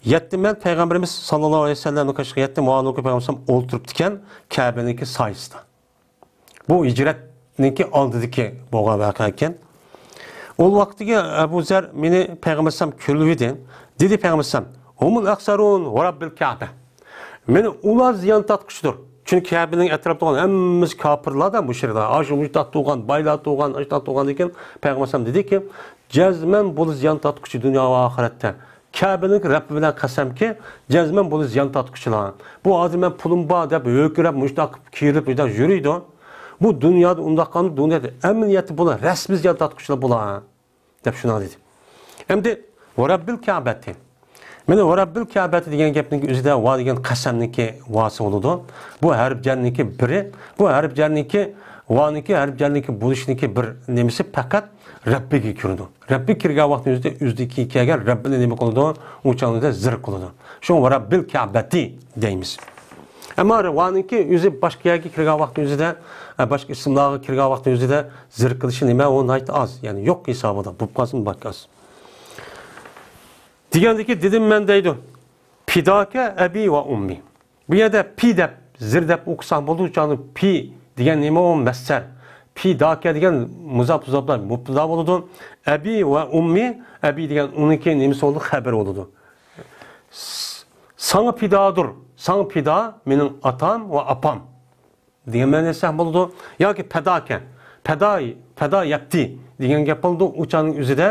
يەتتىم مەن پەيغەمبىرىمىز ساللاللاھۇ ئەلەيھى ۋەسەللەمنىڭ قېشىغا يەتتىم، ۋاھالۇكى پەيغەمبىرىمىز ئولتۇرۇپتىكەن كەبىنىڭكى سايىسىدا. بۇ ھىجرەتنىڭكى ئالدىدىكى بولغان ۋەقە ئىكەن. ئۇ ۋاقىتتىكى ئەبۇ زەر مېنى پەيغەمبەر ئەلەيھىسسالام كۈلۈۋىدى. دېدى پەيغەمبەر ئەلەيھىسسالام، ھۇمۇل ئەخسەرۇن ۋە رەببىل كەبە. مېنى ئۇلار زىيان تارتقۇچىدۇر. چۈنكى كەبىنىڭ ئەتراپىدا تۇرغان ھەممىسى كاپىرلار-دە، مۇشرىكلار. ئاشۇ مۇشتاق تۇرغان، بايلار تۇرغان، ئاشتاق تۇرغاندىن كېيىن پەيغەمبەر ئەلەيھىسسالام دېدىكى، جەزمەن بۇلار زىيان تارتقۇچى دۇنيا ۋە ئاخىرەتتە. كەبىنىڭ رەببى بىلەن قەسەمكى، جەزمەن بۇلار زىيان تارتقۇچىلار. بۇ ھازىر مەن پۇلۇم بار دەپ ھۆركىرەپ مۇشتاق كىرىپ مۇشتاق يۈرىدۇ. بۇ دۇنيادا ئۇنداق قىلغان، دۇنيادا ئەمەلىيەتتە بۇلار رەسمىي زىيان تارتقۇچىلار بۇلار، دەپ شۇنداق دېدى. ئەمدى ۋە رەببىل كەبەتى. مانا ۋە رەببىل كەبەتى دېگەن گەپنىڭ ئۆزىدە ۋە دېگەن قەسەمنىڭكى ۋاسى بولىدۇ. بۇ ھەرپ جەرنىڭكى بىرى، بۇ ھەرپ جەرنىڭكى، ۋانىڭكى ھەرپ جەرنىڭكى بولۇشنىڭكى بىر نېمىسى پەقەت رەببىگە كىرىدۇ. رەببىگە كىرگەن ۋاقتىنىڭ ئۆزىدە ئۆزىدىكى كەلگەن رەببىنى نېمە قىلىدۇ؟ ئۇ چاغنىڭدا زىر قىلىدۇ. شۇڭا ۋە رەببىل كەبەتى دەيمىز. ئەمما ۋانىڭكى ئۆزى باشقا يەرگە كىرگەن ۋاقتىنىڭ ئۆزىدە، ئە، باشقا ئىسىملارغا كىرگەن ۋاقتىنىڭ ئۆزىدە زىر قىلىشى نېمە؟ ئۇ ناھايىتى ئاز. يەنى يوق ھېسابىدا. بولۇپ قالسىمۇ بەك ئاز. دېگەندىكى دېدىم مەن دەيدۇ. پىداكە ئەبى ۋە ئۇممى. بۇ يەردە پى دەپ، زىر دەپ ئوقۇساق بولىدۇ، چاغدا پى دېگەن نېمە ئۇ؟ مەسدەر. پىداكە دېگەن مۇزاپ، مۇزاپلار مۇبتىدا بولىدۇ. ئەبى ۋە ئۇممى، ئەبى دېگەن ئۇنىڭكى نېمىسى بولىدۇ؟ خەبىرى بولىدۇ. س-، ساڭا پىدادۇر، ساڭا پىدا مېنىڭ ئاتام ۋە ئاپام. دېگەن مەنىسى ھەم بولىدۇ. ياكى پەداكە، پەدا، پەدا يەپتى دېگەن گەپ بولىدۇ. ئۇ چاغنىڭ ئۆزىدە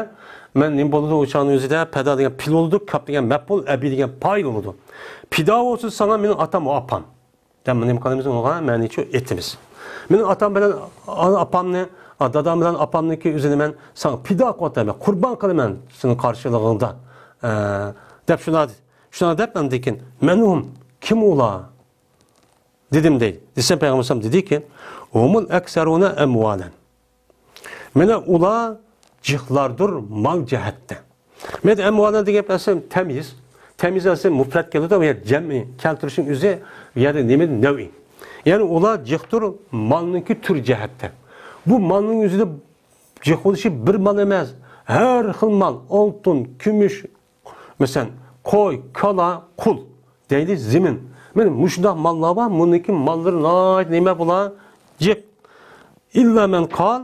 مەن نېمە بولىدۇ؟ ئۇ چاغنىڭ ئۆزىدە پەدا دېگەن پېئىل بولىدۇ، كاپ دېگەن مەپئۇل، ئەبى دېگەن پائىل بولىدۇ. پىدا بولسۇن ساڭا مېنىڭ ئاتام ۋە ئاپام. دەپ نېمە قىلىمىز ئۇنىڭغا؟ مەنىچۇ ئېيتىمىز. مېنىڭ ئاتام بىلەن ئاپامنى، دادام بىلەن ئاپامنىڭكى ئۆزىنى مەن ساڭا پىدا قىلىۋاتىمەن، قۇربان قىلىمەن سېنىڭ قارشىلىقىڭدا، ئە، دەپ شۇنداق، شۇنداق دەپ ئاندىن كېيىن، مەن ھۇم، كىم ئۇلار؟ دېدىم دەيدۇ. دېسەم پەيغەمبەر ئەلەيھىسسالام دېدىكى، ھۇمۇل ئەكسەرۇنە ئەمۋالەن. مانا ئۇلار جىقلاردۇر مال جەھەتتە. مانا ئەمۋالەن دېگەن گەپ ئەسلى تەميىز. تەميىز ئەسلى مۇپرەت كېلىدۇ، يا جەمئىي كەلتۈرۈشنىڭ ئۆزى، يەنى نېمە نەۋئى. يەنى ئۇلار جىقتۇر مالنىڭكى تۈر جەھەتتە. بۇ مالنىڭ ئۆزىدە جىق بولۇشى بىر مال ئەمەس، ھەر خىل مال، ئالتۇن، كۈمۈش، مەسىلەن، قوي، كالا، قۇل دەيلى زېمىن. مانا مۇشۇنداق ماللار بار، بۇنىڭكى ماللىرى ناھايىتى نېمە بۇلار؟ جىق. ئىللا مەن قال،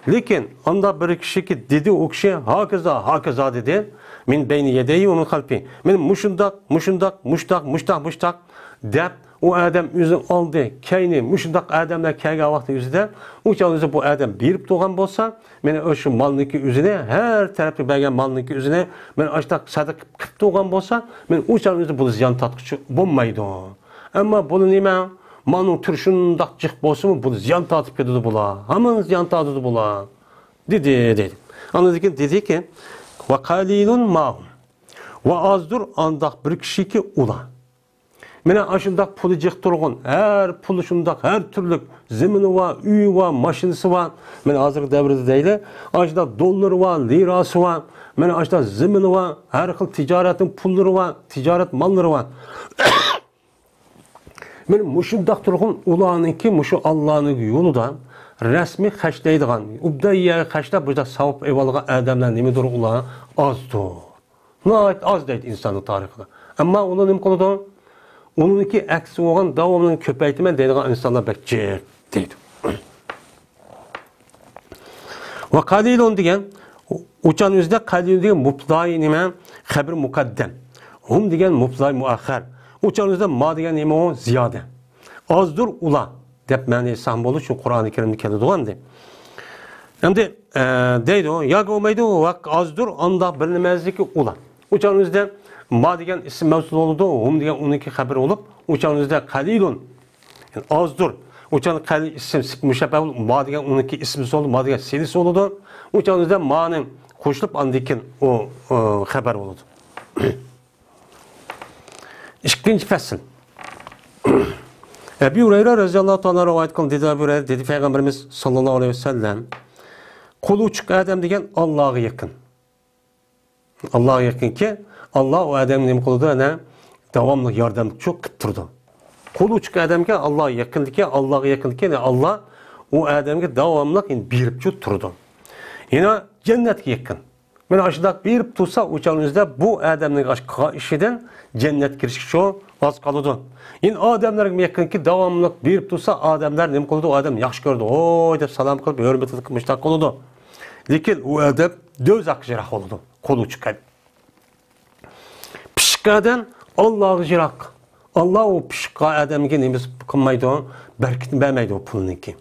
لېكىن ئاندا بىر كىشىكى دېدى، ئۇ كىشى ھاكىزا، ھاكىزا دېدى. مىن بەينى يەدەيھى ۋە مىن خەلفىھى. مانا مۇشۇنداق، مۇشۇنداق، مۇشتاق، مۇشتاق، مۇشتاق دەپ، ئۇ ئادەم ئۆزىنىڭ ئالدى، كەينى، مۇشۇنداق ئادەملەر كەلگەن ۋاقىتنىڭ ئۆزىدە، ئۇ چاغ ئۆزى بۇ ئادەم بېرىپ تۇرغان بولسا، مانا ئاشۇ مالنىڭكى ئۆزىنى، ھەر تەرەپكە بەرگەن مالنىڭكى ئۆزىنى، مانا ئاشۇنداق سەدىقە قىلىپ تۇرغان بولسا، مانا ئۇ چاغ ئۆزى بۇ زىيان تارتقۇچى بولمايدۇ. ئەمما بۇ نېمە؟ مالنىڭ تۈرى شۇنداق جىق بولسىمۇ، بۇ زىيان تارتىپ كېتىدۇ بۇلار. ھامان زىيان تارتىدۇ بۇلار. دېدى، دەيدۇ. ئاندىن كېيىن دېدىكى، ۋە قەلىلۇن ماھۇم. ۋە ئازدۇر ئانداق بىر كىشىكى ئۇلار. مانا ئاشۇنداق پۇلى جىق تۇرغۇن، ھەر پۇلى شۇنداق، ھەر تۈرلۈك زېمىنى بار، ئۆيى بار، ماشىنىسى بار. مانا ھازىرقى دەۋردە دەيلى، ئاشۇنداق دوللىرى بار، لىراسى بار. مانا ئاشۇنداق زېمىنى بار، ھەر خىل تىجارەتنىڭ پۇللىرى بار، تىجارەت ماللىرى بار. مانا مۇشۇنداق تۇرغۇن ئۇلارنىڭكى مۇشۇ ئاللانىڭ يولىدا رەسمىي خەجلەيدىغان، ئوبدان يەرگە خەجلەپ، بۇ يەردە ساۋاب ئېلىۋالغان ئادەملەر نېمىدۇر ئۇلار؟ ئازدۇر. ناھايىتى ئاز دەيدۇ ئىنساننىڭ تارىخىدا. ئەمما ئۇلار نېمە قىلىدۇ؟ ئۇنىڭكى ئەكسى بولغان داۋاملىق كۆپەيتىمەن دەيدىغان ئىنسانلار بەك جىق دەيدۇ. ۋە قەلىلۇن دېگەن ئۇچان ئۆزىدە، قەلىلۇن دېگەن مۇبتىدائى نېمە؟ خەبىر مۇقەددەم. ھۇم دېگەن مۇبتىدائى مۇئەخخەر. ئۇچان ئۆزىدە ما دېگەن نېمە ئۇ؟ زىيادە. ئازدۇر ئۇلار دەپ مەنە ئېيتساق بولىدۇ، چۈنكى قۇرئانى كەرىمدە كېلىدىغۇ ئەمدى. ئەمدى، ئە، دەيدۇ، ياكى بولمايدۇ، ۋە ئازدۇر ئانداق بىر نېمەزدىكى ئۇلار. ئۇچان ئۆزىدە ما دېگەن ئىسىم مەۋسۇل بولىدۇ، ھۇم دېگەن ئۇنىڭكى خەبىرى بولۇپ، ئۇچان ئۆزىدە قەلىلۇن، يەنى ئازدۇر. ئۇچان قەلىل ئىسىم سىپەت مۇشەببە بولۇپ، ما دېگەن ئۇنىڭكى ئىسمىسى بولىدۇ، ما دېگەن سىلىسى بولىدۇ. ئۇچان ئۆزىدە مانى قوشۇلۇپ، ئاندىن كېيىن ئۇ، ئۇ خەبەر بولىدۇ. ئىككىنچى پەسىل. ئەبۇ ھۇرەيرە رەزىياللاھۇ تائالا رىۋايەت قىلدى، دېدى ئەبۇ ھۇرەيرە، دېدى پەيغەمبىرىمىز ساللاللاھۇ ئەلەيھى ۋەسەللەم، قولى ئوچۇق ئادەم دېگەن ئاللاغا يېقىن. ئاللاغا يېقىنكى، ئاللا ئۇ ئادەمگە نېمە قىلىدۇ؟ ئەنە داۋاملىق ياردەمچى قىلىپ تۇرىدۇ. قولى ئوچۇق ئادەمگە ئاللا يېقىندىكى، ئاللاغا يېقىندىكى، يەنى ئاللا ئۇ ئادەمگە داۋاملىق، يەنى بېرىپچۇ تۇرىدۇ. يەنە جەننەتكە يېقىن. مانا ئاشۇنداق بېرىپ تۇرسا، ئۇ چاغنىڭ ئۆزىدە بۇ ئادەمنىڭ ئاشۇ قىلغان ئىشىدىن جەننەتكە كىرىشكە شۇ ئاز قالىدۇ. يەنە ئادەملەرگە يېقىنكى، داۋاملىق بېرىپ تۇرسا، ئادەملەر نېمە قىلىدۇ؟ ئۇ ئادەمنى ياخشى كۆرىدۇ، ھوي دەپ سالام قىلىپ، ھۆرمەت قىلىپ، مۇشۇنداق قىلىدۇ. لېكىن ئۇ ئادەم دوزاخقا يىراق بولىدۇ، قولى ئوچۇق ئادەم. پىششىق ئادەم ئاللاغا يىراق. ئاللا ئۇ پىششىق ئادەمگە نېمە قىلمايدۇ؟ بەرىكىتىنى بەرمەيدۇ ئۇ پۇلنىڭكى.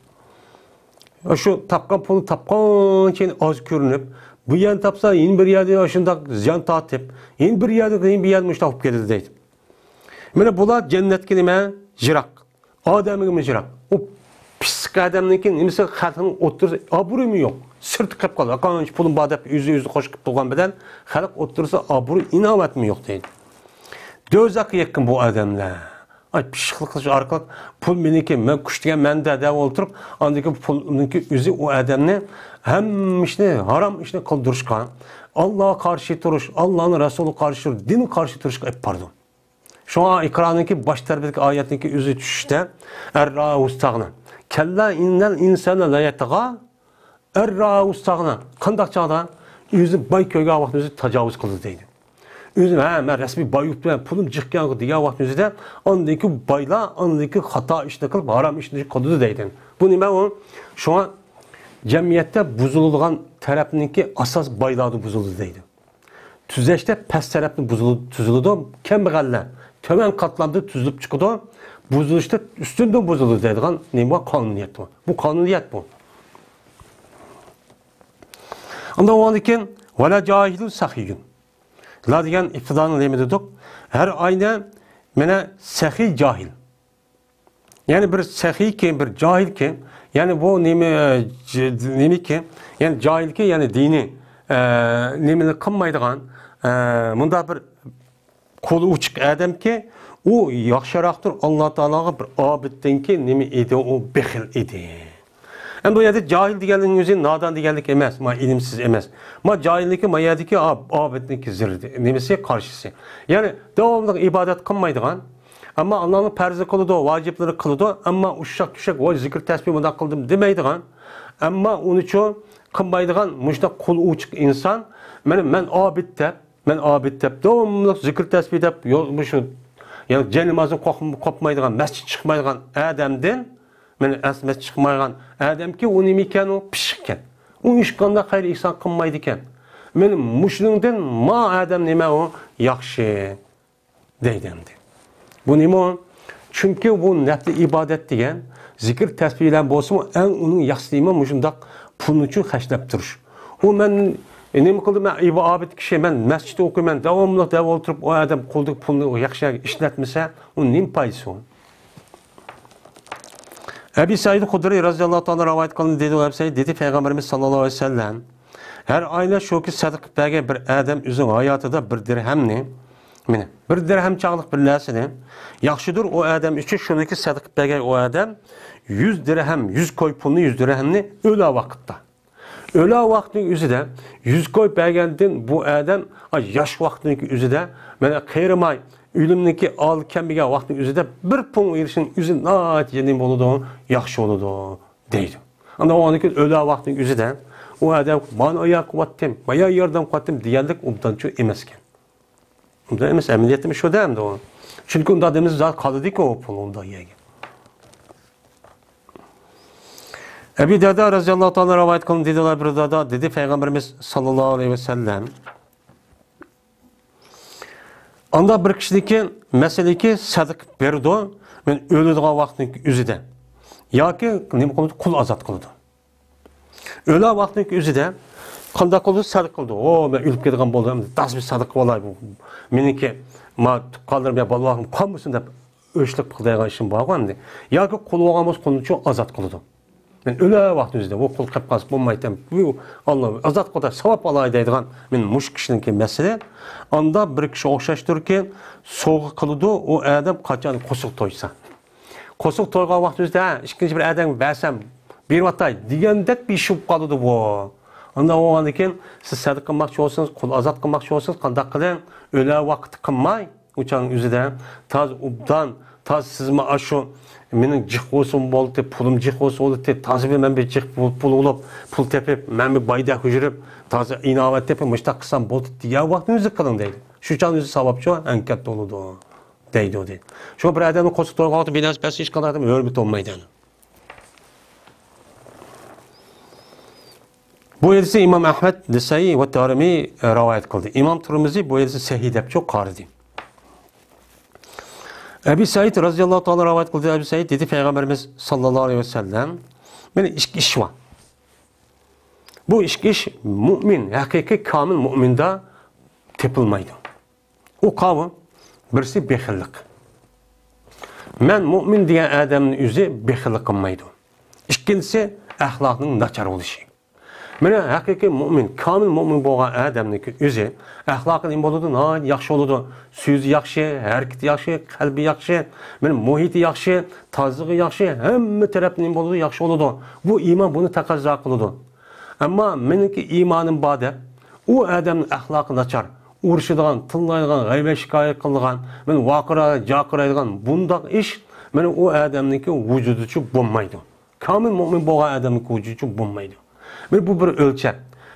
شۇ تاپقان پۇلى تاپقانچە ئاز كۆرۈنۈپ، بۇ يەرنى تاپسا، يەنە بىر يەردە شۇنداق زىيان تارتىپ، يەنە بىر يەردە، يەنە بىر يەردە مۇشۇنداق بولۇپ كېتىدۇ دەيدۇ. مانا بۇلار جەننەتكە نېمە؟ يىراق. ئادەمگىمۇ يىراق. ئۇ پىششىق ئادەمنىڭكى نېمىسى؟ خەلقنىڭ ئوتتۇرىسى ئابرۇيمۇ يوق. سىرتتا قېلىپ قالىدۇ. قانچە پۇلۇم بار دەپ ئۆزى ئۆزىنى خوش قىلىپ تۇرغان بىلەن خەلق ئوتتۇرىسى ئابرۇي، ئىناۋەتمۇ يوق دەيدۇ. دوزاخقا يېقىن بۇ ئادەملەر. ئاي، پىششىقلىق قىلىش ئارقىلىق پۇل مېنىڭكى، مەن كۈچ دېگەن مەندە دەپ ئولتۇرۇپ، ئاندىن كېيىن پۇلنىڭكى ئۆزى ئۇ ئادەمنى ھەممە ئىشنى، ھارام ئىشنى قىلدۇرۇشقا، ئاللاغا قارشى تۇرۇش، ئاللانىڭ رەسۇلىغا قارشى تۇرۇش، دىنغا قارشى تۇرۇشقا ئېلىپ بارىدۇ. شۇڭا ئىقرانىڭكى باش تەرىپىدىكى ئايەتنىڭكى ئۆزى چۈشۈشتە، ئەن رائەھۇ ئىستەغنا. كەللا ئىننەل ئىنسانە لەيەتغا. ئەن رائەھۇ ئىستەغنا. قانداق چاغدا؟ ئۆزىنى باي كۆرگەن ۋاقىتتا ئۆزىگە تاجاۋۇز قىلىدۇ دەيدۇ. ئۆزى، ھە، مەن رەسمىي باي بوپتىمەن، پۇلۇم جىق ئىكەن دېگەن ۋاقىتنىڭ ئۆزىدە، ئاندىن كېيىن بايلار ئاندىن كېيىن خاتا ئىشنى قىلىپ، ھارام ئىشنى قىلىدۇ دەيدۇ. بۇ نېمە ئۇ؟ شۇڭا جەمئىيەتتە بۇزۇلىدىغان تەرەپنىڭكى ئاساس بايلاردا بۇزۇلىدۇ دەيدۇ. تۈزەشتە پەس تەرەپنى بۇزۇلىدۇ، تۈزۈلىدۇ، كەمبەغەللەر تۆۋەن قاتلامدا تۈزۈلۈپ چىقىدۇ. بۇزۇلۇشتا ئۈستۈندە بۇزۇلىدۇ دەيدىغان نېمە بار؟ قانۇنىيەت بار. بۇ قانۇنىيەت بۇ. ئاندىن ئۇنىڭدىن كېيىن، «ۋەلا جاھىلۇن سەخىيۇن.» لا دېگەن ئىپتىدانى نېمە دېدۇق؟ ھەر ئاينى مانا سەخىي جاھىل. يەنى بىر سەخىيكى، بىر جاھىلكى، يەنى بۇ نېمە، ج-، نېمىكى، يەنى جاھىلكى، يەنى دىنىي، ئە، نېمىنى قىلمايدىغان، ئە، مۇنداق بىر قولى ئوچۇق ئادەمكى، ئۇ ياخشىراقتۇر، ئاللا تائالاغا بىر ئابىدتىنكى نېمە ئىدى، ئۇ بېخىل ئىدى. ئەمدى بۇ يەردە جاھىل دېگەننىڭ ئۆزى نادان دېگەنلىك ئەمەس، ما ئىلىمسىز ئەمەس. ما جاھىللىكى ما يەردىكى ئاب-، ئابىدنىڭكى زىرىدى، نېمىسى، قارشىسى. يەنى داۋاملىق ئىبادەت قىلمايدىغان، ئەمما ئاللانىڭ پەرزى قىلىدۇ، ۋاجىپلىرى قىلىدۇ، ئەمما ئۇششاق-چۈششەك، ۋاي زىكىر تەسبىھ مۇنداق قىلدىم دېمەيدىغان. ئەمما ئۇنىچۇ قىلمايدىغان مۇشۇنداق قولى ئوچۇق ئىنسان، مانا مەن ئابىد دەپ، مەن ئابىد دەپ، داۋاملىق زىكىر تەسبىھ دەپ، يول، مۇشۇ، يەنى جاي نامازدىن قوق-، قوپمايدىغان، مەسچىت چىقمايدىغان ئادەمدىن، مانا ئەس-، مەسچىت چىقمايدىغان ئادەمكى، ئۇ نېمە ئىكەن، ئۇ پىششىقكەن. ئۇ ھېچقانداق خەير ئېھسان قىلمايدىكەن. مانا مۇشۇنىڭدىن ما ئادەم نېمە ئۇ؟ ياخشى. دەيدۇ ئەمدى. بۇ نېمە؟ چۈنكى بۇ نەپلى ئىبادەت دېگەن زىكىر تەسبىھ بىلەن بولسىمۇ، ئەڭ ئۇنىڭ ياخشىسى نېمە؟ مۇشۇنداق پۇلنى ئۈچۈن خەجلەپ تۇرۇش. ئۇ مەن، ئە، نېمە قىلدىم؟ مەن ئىبا-، ئابىد كىشى، مەن مەسچىتتە ئوقۇيمەن، داۋاملىق دەپ ئولتۇرۇپ، ئۇ ئادەم قولىدىكى پۇلنى ياخشى يەرگە ئىشلەتمىسە، ئۇ نېمە پايدىسى بار؟ ئەبى سەئىد خۇدرىي رەزىياللاھۇ تائالا رىۋايەت قىلىندى، دېدى، ئەبى سەئىد دېدى، پەيغەمبىرىمىز ساللاللاھۇ ئەلەيھى ۋەسەللەم، ھەر ئاينى شۇكى سەدىقە بەرگەن بىر ئادەم ئۆزىنىڭ ھاياتىدا بىر دىرھەمنى، مانا، بىر دىرھەم چاغلىق بىر نەرسىنى ياخشىدۇر ئۇ ئادەم ئۈچۈن، شۇنىڭكى سەدىقە بەرگەن ئۇ ئادەم يۈز دىرھەم، يۈز كوي پۇلنى، يۈز دىرھەمنى ئۆلە ۋاقىتتا. ئۆلە ۋاقىتنىڭ ئۆزىدە يۈز كوي بەرگەندىن بۇ ئادەم، ئا، ياش ۋاقىتنىڭكى ئۆزىدە، مانا، قېرىماي، ئۆلۈمنىڭكى ئالدى كەلمىگەن ۋاقىتنىڭ ئۆزىدە بىر پۇڭ ئېلىشنىڭ ئۆزى ناھايىتى نېمە بولىدۇ؟ ياخشى بولىدۇ. دەيدۇ. ئاندىن ئۇنىڭدىن كېيىن ئۆلە ۋاقتىنىڭ ئۆزىدە ئۇ ئادەم مانا ئاياق قىلىۋاتتىم، مايا ياردەم قىلىۋاتتىم دېگەنلىك ئوبدانچۇ ئەمەسكەن. ئوبدان ئەمەس، ئەمەلىيەتتىمۇ شۇ-دە ئەمدى ئۇ. چۈنكى ئۇنداق دېمىسە زادى قالىدىكى ئۇ پۇل ئۇنداق يەرگە. ئەبى دەردە رەزىياللاھۇ تائالا رىۋايەت قىلىندى، دېدىلەر، بىر دادا دېدى پەيغەمبىرىمىز ساللاللاھۇ ئەلەيھى ۋەسەللەم. ئاندا بىر كىشىدىكى مەسىلىكى سەدىقە بېرىدۇ، مەن ئۆلىدىغان ۋاقتىنىڭ ئۆزىدە. ياكى نېمە قىلىدۇ؟ قۇل ئازاد قىلىدۇ. ئۆلە ۋاقتىنىڭ ئۆزىدە قانداق قىلىدۇ؟ سەدىقە قىلىدۇ. ئو، مەن ئۆلۈپ كېتىدىغان بولدۇم، ئەمدى تازا بىر سەدىقە قىلىۋالاي، بۇ مېنىڭكى، ما، تۇغقانلىرىم يا بالىلىرىم قالمىسۇن دەپ ئۆچلۈك قىلىدىغان ئىشىم بارغۇ ئەمدى. ياكى قۇل بولغان بولسا، قۇلنى ئازاد قىلىدۇ. مەن ئۆلە ۋاقتىمىزدا بۇ قۇل قېلىپ قالسا بولمايتتى. بۇ ئاللا ئازاد قىلدى، ساۋاب ئالاي دەيدىغان، مەن مۇشۇ كىشىنىڭكى مەسىلە. ئاندا بىر كىشى ئوخشاشتۇركى، سوۋغا قىلىدۇ، ئۇ ئادەم قاچان قورسىقى تويسا. قورسىقى تويغان ۋاقتىمىزدا، ھە، ئىككىنچى بىر ئادەمگە بەرسەم، بېرىۋاتاي دېگەندەك بىر ئىش بولۇپ قالىدۇ بۇ. ئاندا بولغاندىن كېيىن، سىز سەدىقە قىلماقچى بولسىڭىز، قۇل ئازاد قىلماقچى بولسىڭىز، قانداق قىلىڭ؟ ئۆلە ۋاقتى قىلماي. ئۇ چاغنىڭ ئۆزىدە تازا ئوبدان، تازا سىزمۇ ئاشۇ مېنىڭ جىق بولسىمۇ بولدى، پۇلۇم جىق بولسا بولدى، تازا بىر مەن بىر جىق پۇل، پۇل بولۇپ، پۇل تېپىپ، مەن بىر بايدەك يۈرۈپ، تازا ئىناۋەت تېپىپ، مۇشۇنداق قىلسام بولدى دېگەن ۋاقىتنى ئۆزى قىلىڭ دەيدۇ. شۇ چاغنىڭ ئۆزى ساۋابچۇ، ئەنكەت بولىدۇ دەيدۇ، دەيدۇ. شۇڭا بىر ئادەمنىڭ قورسىقى تويغان ۋاقتىدا بىر نەرسە بەرسە، ھېچقانداق ئادەم ھۆرمىتى بولمايدۇ. بۇ ھەدىسنى ئىمام ئەھمەد، نەسائىي ۋە دارىمى رىۋايەت قىلدى. ئىمام تۇرمۇزى بۇ ھەدىسنى سەھىھ دەپچۇ قارىدى. ئەبى سەئىد رەزىياللاھۇ تائالا رىۋايەت قىلدى. ئەبى سەئىد دېدى، پەيغەمبىرىمىز ساللاللاھۇ ئەلەيھى ۋەسەللەم، مانا ئىككى ئىش بار. بۇ ئىككى ئىش مۇئمىن، ھەقىقىي كامىل مۇئمىندا تېپىلمايدۇ. ئۇ قاۋۇ، بىرسى بېخىللىق. مەن مۇئمىن دېگەن ئادەمنىڭ ئۆزى بېخىللىق قىلمايدۇ. ئىككىنچىسى، ئەخلاقنىڭ ناچار بولۇشى. مانا ھەقىقىي مۇئمىن، كامىل مۇئمىن بولغان ئادەمنىڭكى ئۆزى ئەخلاقى نېمە بولىدۇ؟ ناھايىتى ياخشى بولىدۇ. سۆزى ياخشى، ھەرىكىتى ياخشى، قەلبى ياخشى، مانا مۇھىتى ياخشى، تازىلىقى ياخشى، ھەممە تەرەپتىن نېمە بولىدۇ؟ ياخشى بولىدۇ. بۇ ئىمان بۇنى تەقەززا قىلىدۇ. ئەمما مېنىڭكى ئىمانىم بار دەپ، ئۇ ئادەمنىڭ ئەخلاقى ناچار، ئۇرۇشىدىغان، تىللايدىغان، غەيۋەت شىكايەت قىلىدىغان، مانا ۋارقىرايدىغان، جارقىرايدىغان بۇنداق ئىش، مانا ئۇ ئادەمنىڭكى ۋۇجۇدىچۇ بولمايدۇ. كامىل مۇئمىن بولغان ئادەمنىڭكى ۋۇجۇدىچۇ بولمايدۇ. مانا بۇ بىر ئۆلچەم.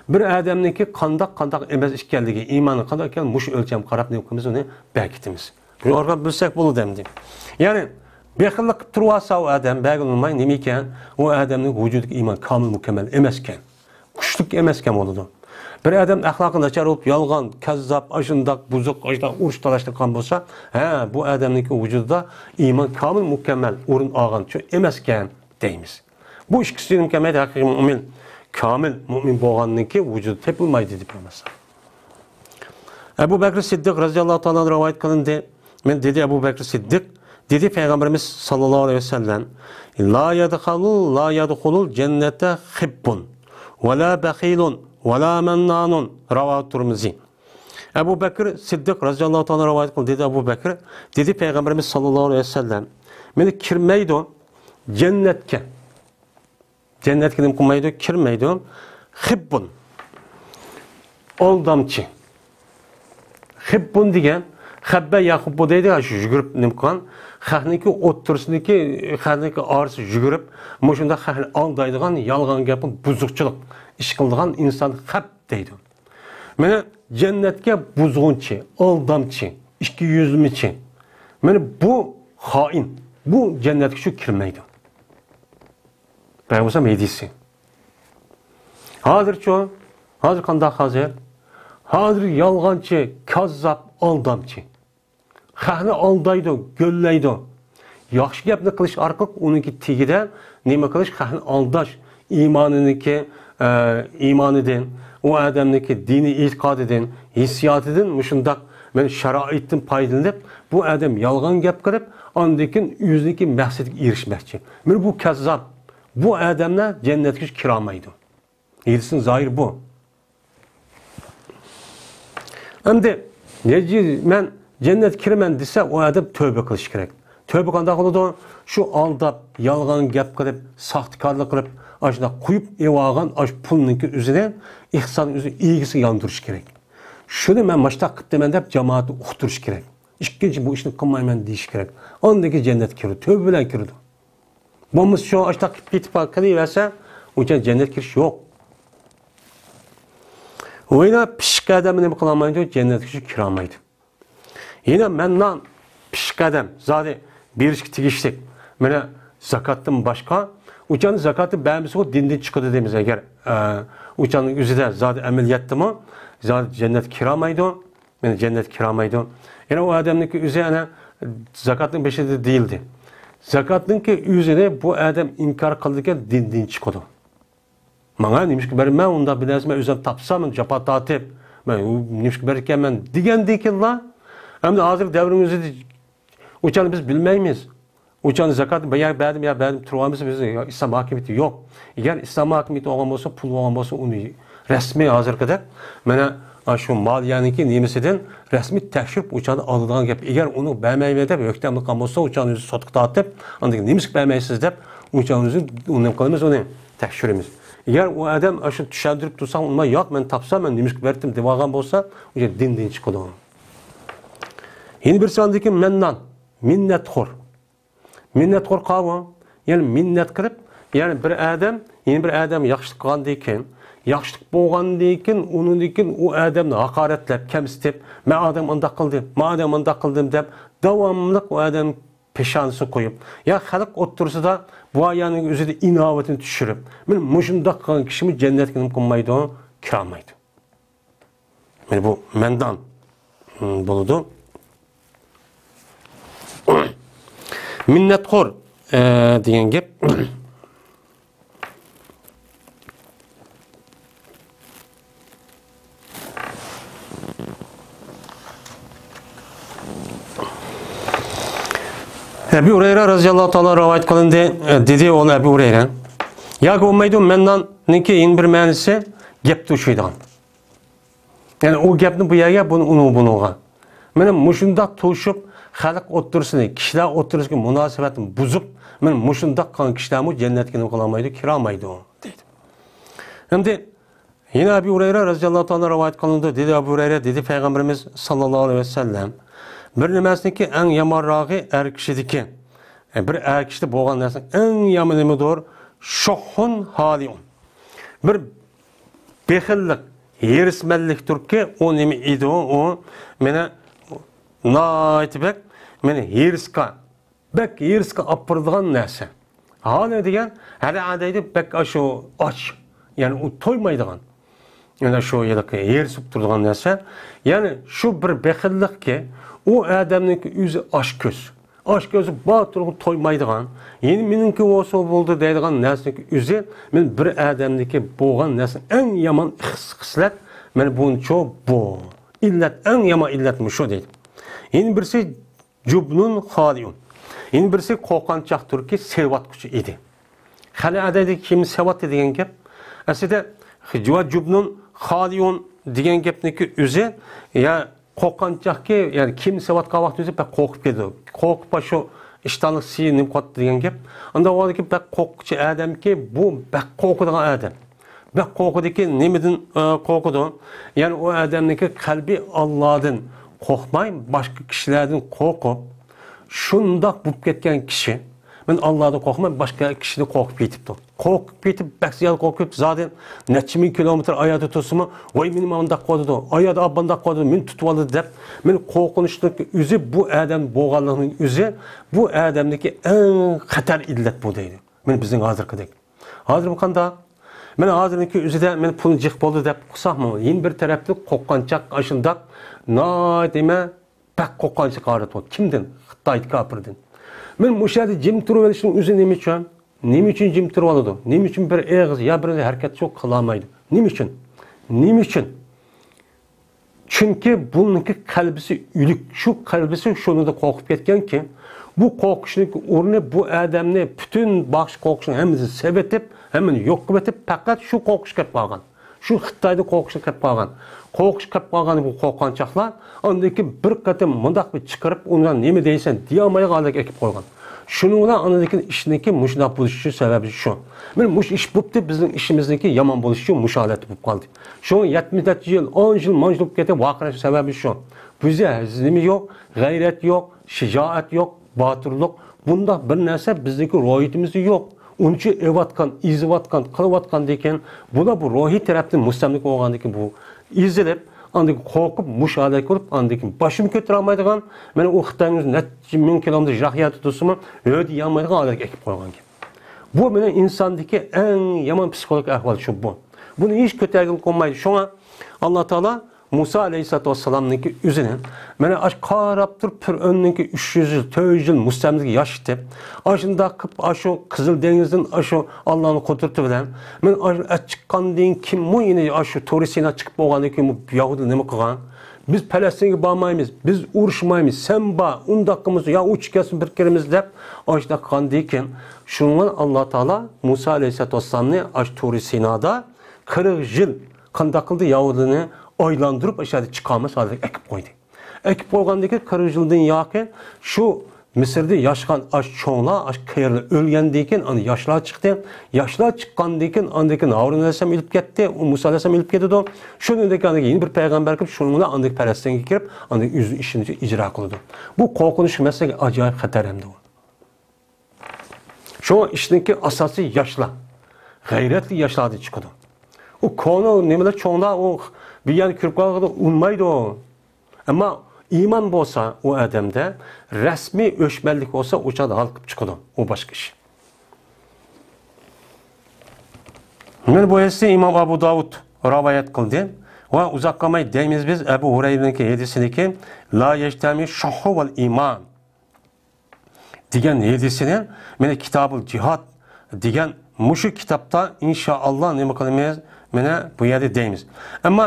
بىر ئادەمنىڭكى قانداق، قانداق ئەمەس ئىكەنلىكى، ئىمانى قانداق ئىكەن، مۇشۇ ئۆلچەمگە قاراپ نېمە قىلىمىز، ئۇنى بەكىتىمىز. بۇنى ئارقىدىن بىلسەك بولىدۇ ئەمدى. يەنى بېخىللىق قىلىپ تۇرۇۋالسا ئۇ ئادەم، بەرگىلى بولماي، نېمە ئىكەن؟ ئۇ ئادەمنىڭ ۋۇجۇدىدىكى ئىمان كامىل، مۇكەممەل ئەمەسكەن. كۈچلۈك ئەمەسكەن بولىدۇ. بىر ئادەم ئەخلاقى ناچار بولۇپ، يالغان، كەززاپ، ئاشۇنداق بۇزۇق، ئاشۇنداق ئۇرۇش تالاش قىلغان بولسا، ھە، بۇ ئادەمنىڭكى ۋۇجۇدىدا ئىمان كامىل، مۇكەممەل ئورۇن ئالغان، شۇ ئەمەسكەن دەيمىز. بۇ ئىككىسى نېمە كەلمەيدۇ؟ ھەقىقىي مۆمىن، كامىل مۆمىن بولغاننىڭكى ۋۇجۇدى تېپىلمايدۇ دەپ بولماسا. ئەبۇ بەكرى سىددىق رەزىياللاھۇ تائالا ئانھۇ رىۋايەت قىلىندى. مەن دېدى ئەبۇ بەكرى سىددىق، دېدى پەيغەمبىرىمىز ساللاللاھۇ ئەلەيھى ۋەسەللەم، لا يدخل، لا يدخل الجنة خب ولا بخيل ولا منان. رواه الترمذي. ئەبۇ بەكرى سىددىق رەزىياللاھۇ تائالا رىۋايەت قىلدى، دېدى ئەبۇ بەكرى، دېدى پەيغەمبىرىمىز ساللاللاھۇ ئەلەيھى ۋەسەللەم، مېنى كىرمەيدۇ جەننەتكە. جەننەتكە نېمە قىلمايدۇ؟ كىرمەيدۇ. خىببۇن. ئالدامچى. خىببۇن دېگەن، خەببە يەخۇببۇ دەيدۇ، شۇ يۈگۈرۈپ نېمە قىلغان. خەقنىڭكى ئوتتۇرىسىدىكى، خەقنىڭكى ئارىسىدا يۈگۈرۈپ، مۇشۇنداق خەقنى ئالدايدىغان، يالغان گەپنى، بۇزۇقچىلىق ئىش قىلىدىغان ئىنسان خەب دەيدۇ. مانا جەننەتكە بۇزغۇنچى، ئالدامچى، ئىككى يۈزلىمىچى. مانا بۇ خائىن. بۇ جەننەتكە شۇ كىرمەيدۇ. پەيغەمبەر ھەدىسى. ھازىرچۇ؟ ھازىر قانداق ھازىر؟ ھازىر يالغانچى، كاززاپ، ئالدامچى. خەقنى ئالدايدۇ، گۆللەيدۇ. ياخشى گەپنى قىلىش ئارقىلىق ئۇنىڭكى تېگىدە نېمە قىلىش؟ خەقنى ئالداش. ئىمانىنىڭكى، ئە، ئىمانىدىن، ئۇ ئادەمنىڭكى دىنىي ئېتىقادىدىن، ھېسسىياتىدىن، مۇشۇنداق مەن شارائىتتىن پايدىلىنىپ، بۇ ئادەم يالغان گەپ قىلىپ، ئاندىن كېيىن ئۆزىنىڭكى مەقسىتىگە ئېرىشمەكچى. مانا بۇ كەززاپ. بۇ ئادەملەر جەننەتكە كىرالمايدۇ. ھەدىسنىڭ زاھىرى بۇ. ئەمدى نەجى مەن جەننەتكە كىرىمەن دېسە، ئۇ ئادەم تۆبە قىلىشى كېرەك. تۆبە قانداق قىلىدۇ؟ شۇ ئالداپ، يالغان گەپ قىلىپ، ساختىكارلىق قىلىپ، ئاشۇنداق قۇيۇپ ئېلىۋالغان ئاشۇ پۇلنىڭكى ئۆزىنى ئېھسان ئۆزى ئىگىسىگە ياندۇرۇش كېرەك. شۇنى مەن ماشۇنداق قىپتىمەن دەپ جامائەتنى ئۇقتۇرۇش كېرەك. ئىككىنچى، بۇ ئىشنى قىلمايمەن دېيىش كېرەك. ئاندىن كېيىن جەننەتكە كىرىدۇ، تۆبە بىلەن كىرىدۇ. بولمىسا شۇ ئاشتاق قىلىپ كېتىپ قېلىۋەرسە، ئۇنچە جەننەتكە كىرىش يوق. ۋەيلا پىششىق ئادەم نېمە قىلالمايدۇ؟ جەننەتكە كىرالمايدۇ. يەنە مەننان پىششىق ئادەم زادى بېرىشكە تېگىشلىك. مانا زاكاتتىن باشقا، ئۇچان زاكاتنى بەرمىسىغۇ دىندىن چىقىدۇ دەيمىز. ئەگەر، ئە، ئۇچاننىڭ ئۆزىدە زادى ئەمەلىيەتتىمۇ زادى جەننەتكە كىرالمايدۇ. يەنى جەننەتكە كىرالمايدۇ. يەنە ئۇ ئادەمنىڭكى ئۆزى ئەنە زاكاتنىڭ بېشىدا دېيىلدى. زاكاتنىڭكى ئۆزىنى بۇ ئادەم ئىنكار قىلىدىكەن، دىندىن چىقىدۇ. ماڭا نېمىشقا بەرمەن، ئۇنداق بىر نەرسە مەن ئۆزۈم تاپسام، مەن جاپا تارتىپ، مەن نېمىشقا بېرىدىكەنمەن دېگەندىن كېيىنلا، ئەمدى ھازىر دەۋرنىڭ ئۆزىدە ئۇچانى بىز بىلمەيمىز. ئۇچانى زاكات يا بەردىم، يا بەردىم تۇرۇۋالمىسا، بىز، يا، ئىسلام ھاكىمىيىتى يوق. ئەگەر ئىسلام ھاكىمىيىتى بولغان بولسا، پۇل بولغان بولسا، ئۇنى رەسمىي ھازىرقىدەك مانا شۇ مالىيەنىڭكى نېمىسىدىن رەسمىي تەكشۈرۈپ، ئۇچانى ئالىدىغان گەپ. ئەگەر ئۇنى بەرمەيمەن دەپ ھۆكۈم قىلغان بولسا، ئۇچانى ئۆزى سوتقا تارتىپ، ئاندىن كېيىن نېمىشقا بەرمەيسىز دەپ، ئۇچانى ئۆزى ئۇنى نېمە قىلىمىز، ئۇنى تەكشۈرىمىز. ئەگەر ئۇ ئادەم شۇ چۈشەندۈرۈپ تۇرساڭ، ئۇنىماي، ياق، مەن تاپسام، مەن نېمىشقا بەردىم دەۋالغان بولسا، ئۇ يەر دىندىن چىقىدۇ. يەنە بىرسى ئاندىن كېيىن مەننان، مىننەتخور. مىننەتخور قاۋۇ، يەنى مىننەت قىلىپ، يەنى بىر ئادەم يەنە بىر ئادەم ياخشىلىق قىلغاندىن كېيىن، ياخشىلىق بولغاندىن كېيىن، ئۇنىڭدىن كېيىن ئۇ ئادەمنى ھاقارەتلەپ، كەمسىتىپ، مەن ئادەم ئانداق قىلدىم، مەن ئادەم ئانداق قىلدىم دەپ، داۋاملىق ئۇ ئادەم پېشانىسىنى قويۇپ، يا خەلق ئوتتۇرىسىدا بۇ ئايالنىڭ ئۆزىدە ئىناۋىتىنى چۈشۈرۈپ، مانا مۇشۇنداق قىلغان كىشىمۇ جەننەتكە نېمە قىلمايدۇ؟ كىرالمايدۇ. مانا بۇ مەندان، م، بولىدۇ. مىننەتخور، ئە، دېگەن گەپ. ئەبۇ ھۇرەيرە رەزىياللاھۇ تائالا رىۋايەت قىلىندى، دېدى ئۇ ئەبۇ ھۇرەيرە. ياكى بولمايدۇ، مەنناننىڭكى يەنە بىر مەنىسى گەپتە ئۇچرايدىغان. يەنى ئۇ گەپنى بۇ يەرگە، بۇنى ئۇنىڭ بۇنىڭغا. مانا مۇشۇنداق توشۇپ، خەلق ئوتتۇرىسىنى، كىشىلەر ئوتتۇرىسىدىكى مۇناسىۋەتنى بۇزۇپ، مانا مۇشۇنداق قىلغان كىشىلەرمۇ جەننەتكە نېمە قىلالمايدۇ؟ كىرالمايدۇ، دەيدۇ. ئەمدى يەنە ئەبۇ ھۇرەيرە رەزىياللاھۇ تائالا رىۋايەت قىلىنىدۇ. دېدى ئەبۇ ھۇرەيرە، دېدى پەيغەمبىرىمىز ساللاللاھۇ ئەلەيھى ۋەسەللەم، بىر نېمىسىنىڭكى ئەڭ يامانراقى ئەر كىشىدىكى، بىر ئەر كىشىدە بولغان نەرسىنىڭ ئەڭ يامىنى نېمىدۇر؟ شۇھھۇن ھالىئۇن. بىر بېخىللىق، ھېرىسمەنلىكتۇركى، ئۇ نېمە ئىدى ئۇ؟ ئۇ مېنى ناھايىتى بەك، مېنى ھېرىسقا، بەك ھېرىسقا ئاپىرىدىغان نەرسە. ھالى دېگەن، ھەدە دەيدۇ، بەك ئاشۇ ئاچ، يەنى ئۇ تويمايدىغان. يەنە شۇ ھېلىقى ھېرىسىپ تۇرىدىغان نەرسە. يەنى شۇ بىر بېخىللىقكى، ئۇ ئادەمنىڭكى ئۆزى ئاچ كۆز. ئاچ كۆزى بار تۇرغۇ تويمايدىغان، يەنە مېنىڭكى بولسا بولدى دەيدىغان نەرسىنىڭكى ئۆزى، مەن بىر ئادەمدىكى بولغان نەرسىنىڭ ئەڭ يامان خىس-، خىسلەت، مانا بۇنچۇ بۇ. ئىللەت، ئەڭ يامان ئىللەت مۇشۇ دەيدۇ. يەنە بىرسى جۇبنۇن خادىئۇن. يەنە بىرسى قورقۇنچاقتۇركى، سېۋىۋاتقۇچى ئىدى. خەلئەدەيدىكى كىم سېۋىۋاتتى دېگەن گەپ. ئەسلىدە، جۇۋا جۇبنۇن خادىئۇن دېگەن گەپنىڭكى ئۆزى، يا قورقۇنچاقكى، يەنى كىم سېۋىۋاتقان ۋاقتى ئۆزى بەك قورقۇپ كېتىدۇ. قورقۇپ، شۇ ئىشتانلىق سىيى نېمە قىلىۋاتتى دېگەن گەپ. ئانداق بولغاندىكىن بەك قورققۇچى ئادەمكى، بۇ بەك قورقىدىغان ئادەم. بەك قورقىدىكى، نېمىدىن، ئە، قورقىدۇ؟ يەنى ئۇ ئادەمنىڭكى قەلبى ئاللادىن قورقماي، باشقا كىشىلەردىن قورقۇپ، شۇنداق بولۇپ كەتكەن كىشى، مەن ئاللادىن قورقماي، باشقا كىشىدىن قورقۇپ كېتىپتۇ. قورقۇپ كېتىپ، بەك زىيادە قورقۇپ كېتىپ، زادى نەچچە مىڭ كىلومېتىر ئاياغدا تۇرسىمۇ، ۋاي، مېنى مانداق قىلىۋاتىدۇ، ئاياغدا ئاپانداق قىلىۋاتىدۇ، مېنى تۇتۇۋالىدۇ دەپ، مېنى قورقۇنچلۇق ئۆزى بۇ ئادەم بولغانلىقىنىڭ ئۆزى، بۇ ئادەمدىكى ئەڭ خەتەر ئىللەت بۇ دەيدۇ. مانا بىزنىڭ ھازىرقىدەك. ھازىر بۇ قانداق؟ مانا ھازىرنىڭكى ئۆزىدە مانا پۇل جىق بولدى دەپ قىلساقمۇ، يەنە بىر تەرەپتىن قورققانچاق ئاشۇنداق ناھايىتى نېمە، بەك قورققانچاق ھالەت بار. كىمدىن؟ خىتايدىكى كاپىردىن. مانا مۇشۇ يەردە جىم تۇرۇۋېلىشنىڭ ئۆزى نېمە ئۈچۈن؟ نېمە ئۈچۈن جىم تۇرۇۋالىدۇ؟ نېمە ئۈچۈن بىر ئېغىز يا بىر ھەرىكەت شۇ قىلالمايدۇ؟ نېمە ئۈچۈن؟ نېمە ئۈچۈن؟ چۈنكى بۇنىڭكى قەلبىسى ئۆلۈك، شۇ قەلبىسى شۇنىڭدا قورقۇپ كەتكەنكى، بۇ قورقۇشنىڭكى ئورنى بۇ ئادەمنى پۈتۈن باغىش قورقۇشنىڭ ھەممىسىنى سېلىۋېتىپ، ھەممىنى يوق قىلىۋېتىپ، پەقەت شۇ قورقۇش كەپ قالغان. شۇ خىتايدا قورقۇشنى كەپ قالغان. قورقۇش كەپ قالغان بۇ قورقۇنچاقلار ئاندىن كېيىن بىر قېتىم مۇنداق بىر چىقىرىپ، ئۇنى نېمە دەيسەن دېيەلمەيدىغان ھالەتكە ئەكىپ قويغان. شۇنىڭ بىلەن ئاندىن كېيىن ئىشنىڭكى مۇشۇنداق بولۇشى سەۋەبى شۇ. مانا مۇشۇ ئىش بوپتۇ، بىزنىڭ ئىشىمىزنىڭكى يامان بولۇشى شۇ، مۇشۇ ھالەتتە بولۇپ قالدى. شۇ يەتمىش نەچچە يىل، ئون يىل، مانچە بولۇپ كەتتى، ۋارقىراشنىڭ سەۋەبى شۇ. بىزدە نېمە يوق، غەيرەت يوق، شىجائەت يوق، باتۇرلۇق، بۇنداق بىر نەرسە بىزنىڭكى روھىيىتىمىزدە يوق. ئۇنچە ئېۋاتقان، ئېزىۋاتقان، قىلىۋاتقاندىكىن، بۇلار بۇ روھىي تەرەپتىن مۇستەملىكە بولغاندىكىن بۇ ئېزىلىپ، ئاندىن قورقۇپ، مۇشۇ ھالەتكە كېلىپ، ئاندىن كېيىن باشىمۇ كۆتۈرەلمەيدىغان، مانا ئۇ خىتاينىڭ نەچچە مىڭ كىلومېتىر يىراق يەردە تۇرسىمۇ، ھۆددە يەلمەيدىغان ھالەتكە ئەكىپ قويغان گەپ. بۇ مېنىڭ ئىنساندىكى ئەڭ يامان پسىخولوگىك ئەھۋال شۇ بۇ. بۇنى ھېچ كۆتەرگىلى قويمايدۇ. شۇڭا ئاللا تائالا مۇسا ئەلەيھىسسالاتۇ ۋەسسالامنىڭكى ئۆزىنى، مانا ئاشۇ قاراپ تۇرۇپ، پىرئۆننىڭكى ئۈچ يۈز يىل، تۆت يۈز يىل مۇستەملىكە ياشىتىپ، ئاشۇنداق قىلىپ، ئاشۇ قىزىل دېڭىزدىن ئاشۇ ئاللانىڭ قۇدرىتى بىلەن، مانا ئاشۇ ئەت چىققاندىن كېيىنمۇ، يەنە ئاشۇ تورى سىنا چىقىپ بولغاندىن كېيىنمۇ يەھۇدىيلار نېمە قىلغان؟ بىز پەلەستىنگە بارمايمىز، بىز ئۇرۇشمايمىز، سەن بار، ئۇنداق قىلمىسۇن، يا ئۇ چىقىپ كەتسۇن، بىر كىرىمىز دەپ، ئاشۇنداق قىلغاندىن كېيىن، شۇنىڭ بىلەن ئاللا تائالا مۇسا ئەلەيھىسسالاتۇ ۋەسسالامنى ئاشۇ تورى سىنادا قىرىق يىل قانداق قىلدى؟ يەھۇدىيلارنى ئايلاندۇرۇپ، ئاشۇ يەردە چىقارماس ھالەتكە ئەكىپ قويدى. ئەكىپ قويغاندىن كېيىن، قىرىق يىلدىن ياقى شۇ مىسىردا ياشىغان ئاش چوڭلار، ئاش قېرىلار ئۆلگەندىن كېيىن، ئاندىن ياشلار چىقتى. ياشلار چىققاندىن كېيىن، ئاندىن كېيىن ھارۇن ئەلەيھىسسالام ئېلىپ كەتتى، ئۇ مۇسا ئەلەيھىسسالام ئېلىپ كېتىدۇ. شۇنىڭدىن كېيىن يەنە بىر پەيغەمبەر كېلىپ، شۇنىڭ بىلەن ئاندىن پەلەستىنگە كىرىپ، ئاندىن ئۆزىنىڭ ئىشىنى ئىجرا قىلىدۇ. بۇ قورقۇنچلۇق مەسىلە، ئاجايىپ خەتەر ھەمدە بۇ. شۇڭا ئىشنىڭكى ئاساسى ياشلار. غەيرەتلىك ياشلاردىن چىقىدۇ. ئۇ كونا نېمىلەر، چوڭلار ئۇ بىر يەرنى كۆرۈپ قالغاندا ئۇنىمايدۇ. ئەمما ئىمان بولسا ئۇ ئادەمدە، رەسمىي ئۆچمەنلىك بولسا، ئۇ چاغدا ھالقىپ چىقىدۇ. ئۇ باشقا ئىش. مانا بۇ ھەدىسنى ئىمام ئەبۇ داۋۇد رىۋايەت قىلدى. ۋە ئۇزاق قالماي دەيمىز بىز ئەبۇ ھۇرەيرىنىڭكى ھەدىسىدىكى، لا يەجتەمىئۇ شۇھھۇ ۋەل ئىمان دېگەن ھەدىسىنى، مانا كىتابۇل جىھاد دېگەن مۇشۇ كىتابتا ئىنشائاللا نېمە قىلىمىز؟ مانا بۇ يەردە دەيمىز. ئەمما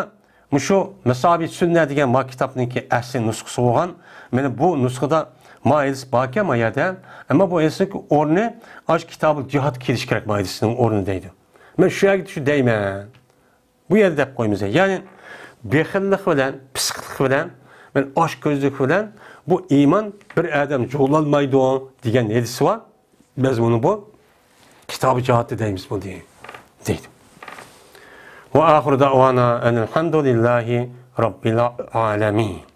مۇشۇ مەسابىھ سۈننە دېگەن ما كىتابنىڭكى ئەسلى نۇسخىسى بولغان. مانا بۇ نۇسخىدا ما ھەدىس باركەن ما يەردە. ئەمما بۇ ھەدىسنىڭ ئورنى ئاشۇ كىتابۇل جىھاد كېلىشى كېرەك، ما ھەدىسنىڭ ئورنى دەيدۇ. مەن شۇ يەرگە شۇ دەيمەن. بۇ يەردە دەپ قويمىسا، يەنى بېخىللىق بىلەن، پىسخىقلىق بىلەن، مەن ئاچ كۆزلۈك بىلەن بۇ ئىمان بىر ئادەم جۇغلانمايدۇ دېگەن ھەدىسى بار. مەزمۇنى بۇ. كىتابى جىھادتا دەيمىز بۇ دېگەن، دەيدۇ. ۋە ئاخىرۇ دەئۋانا ئەنىل ھەمدۇلىللاھى رەببىل ئالەمىن.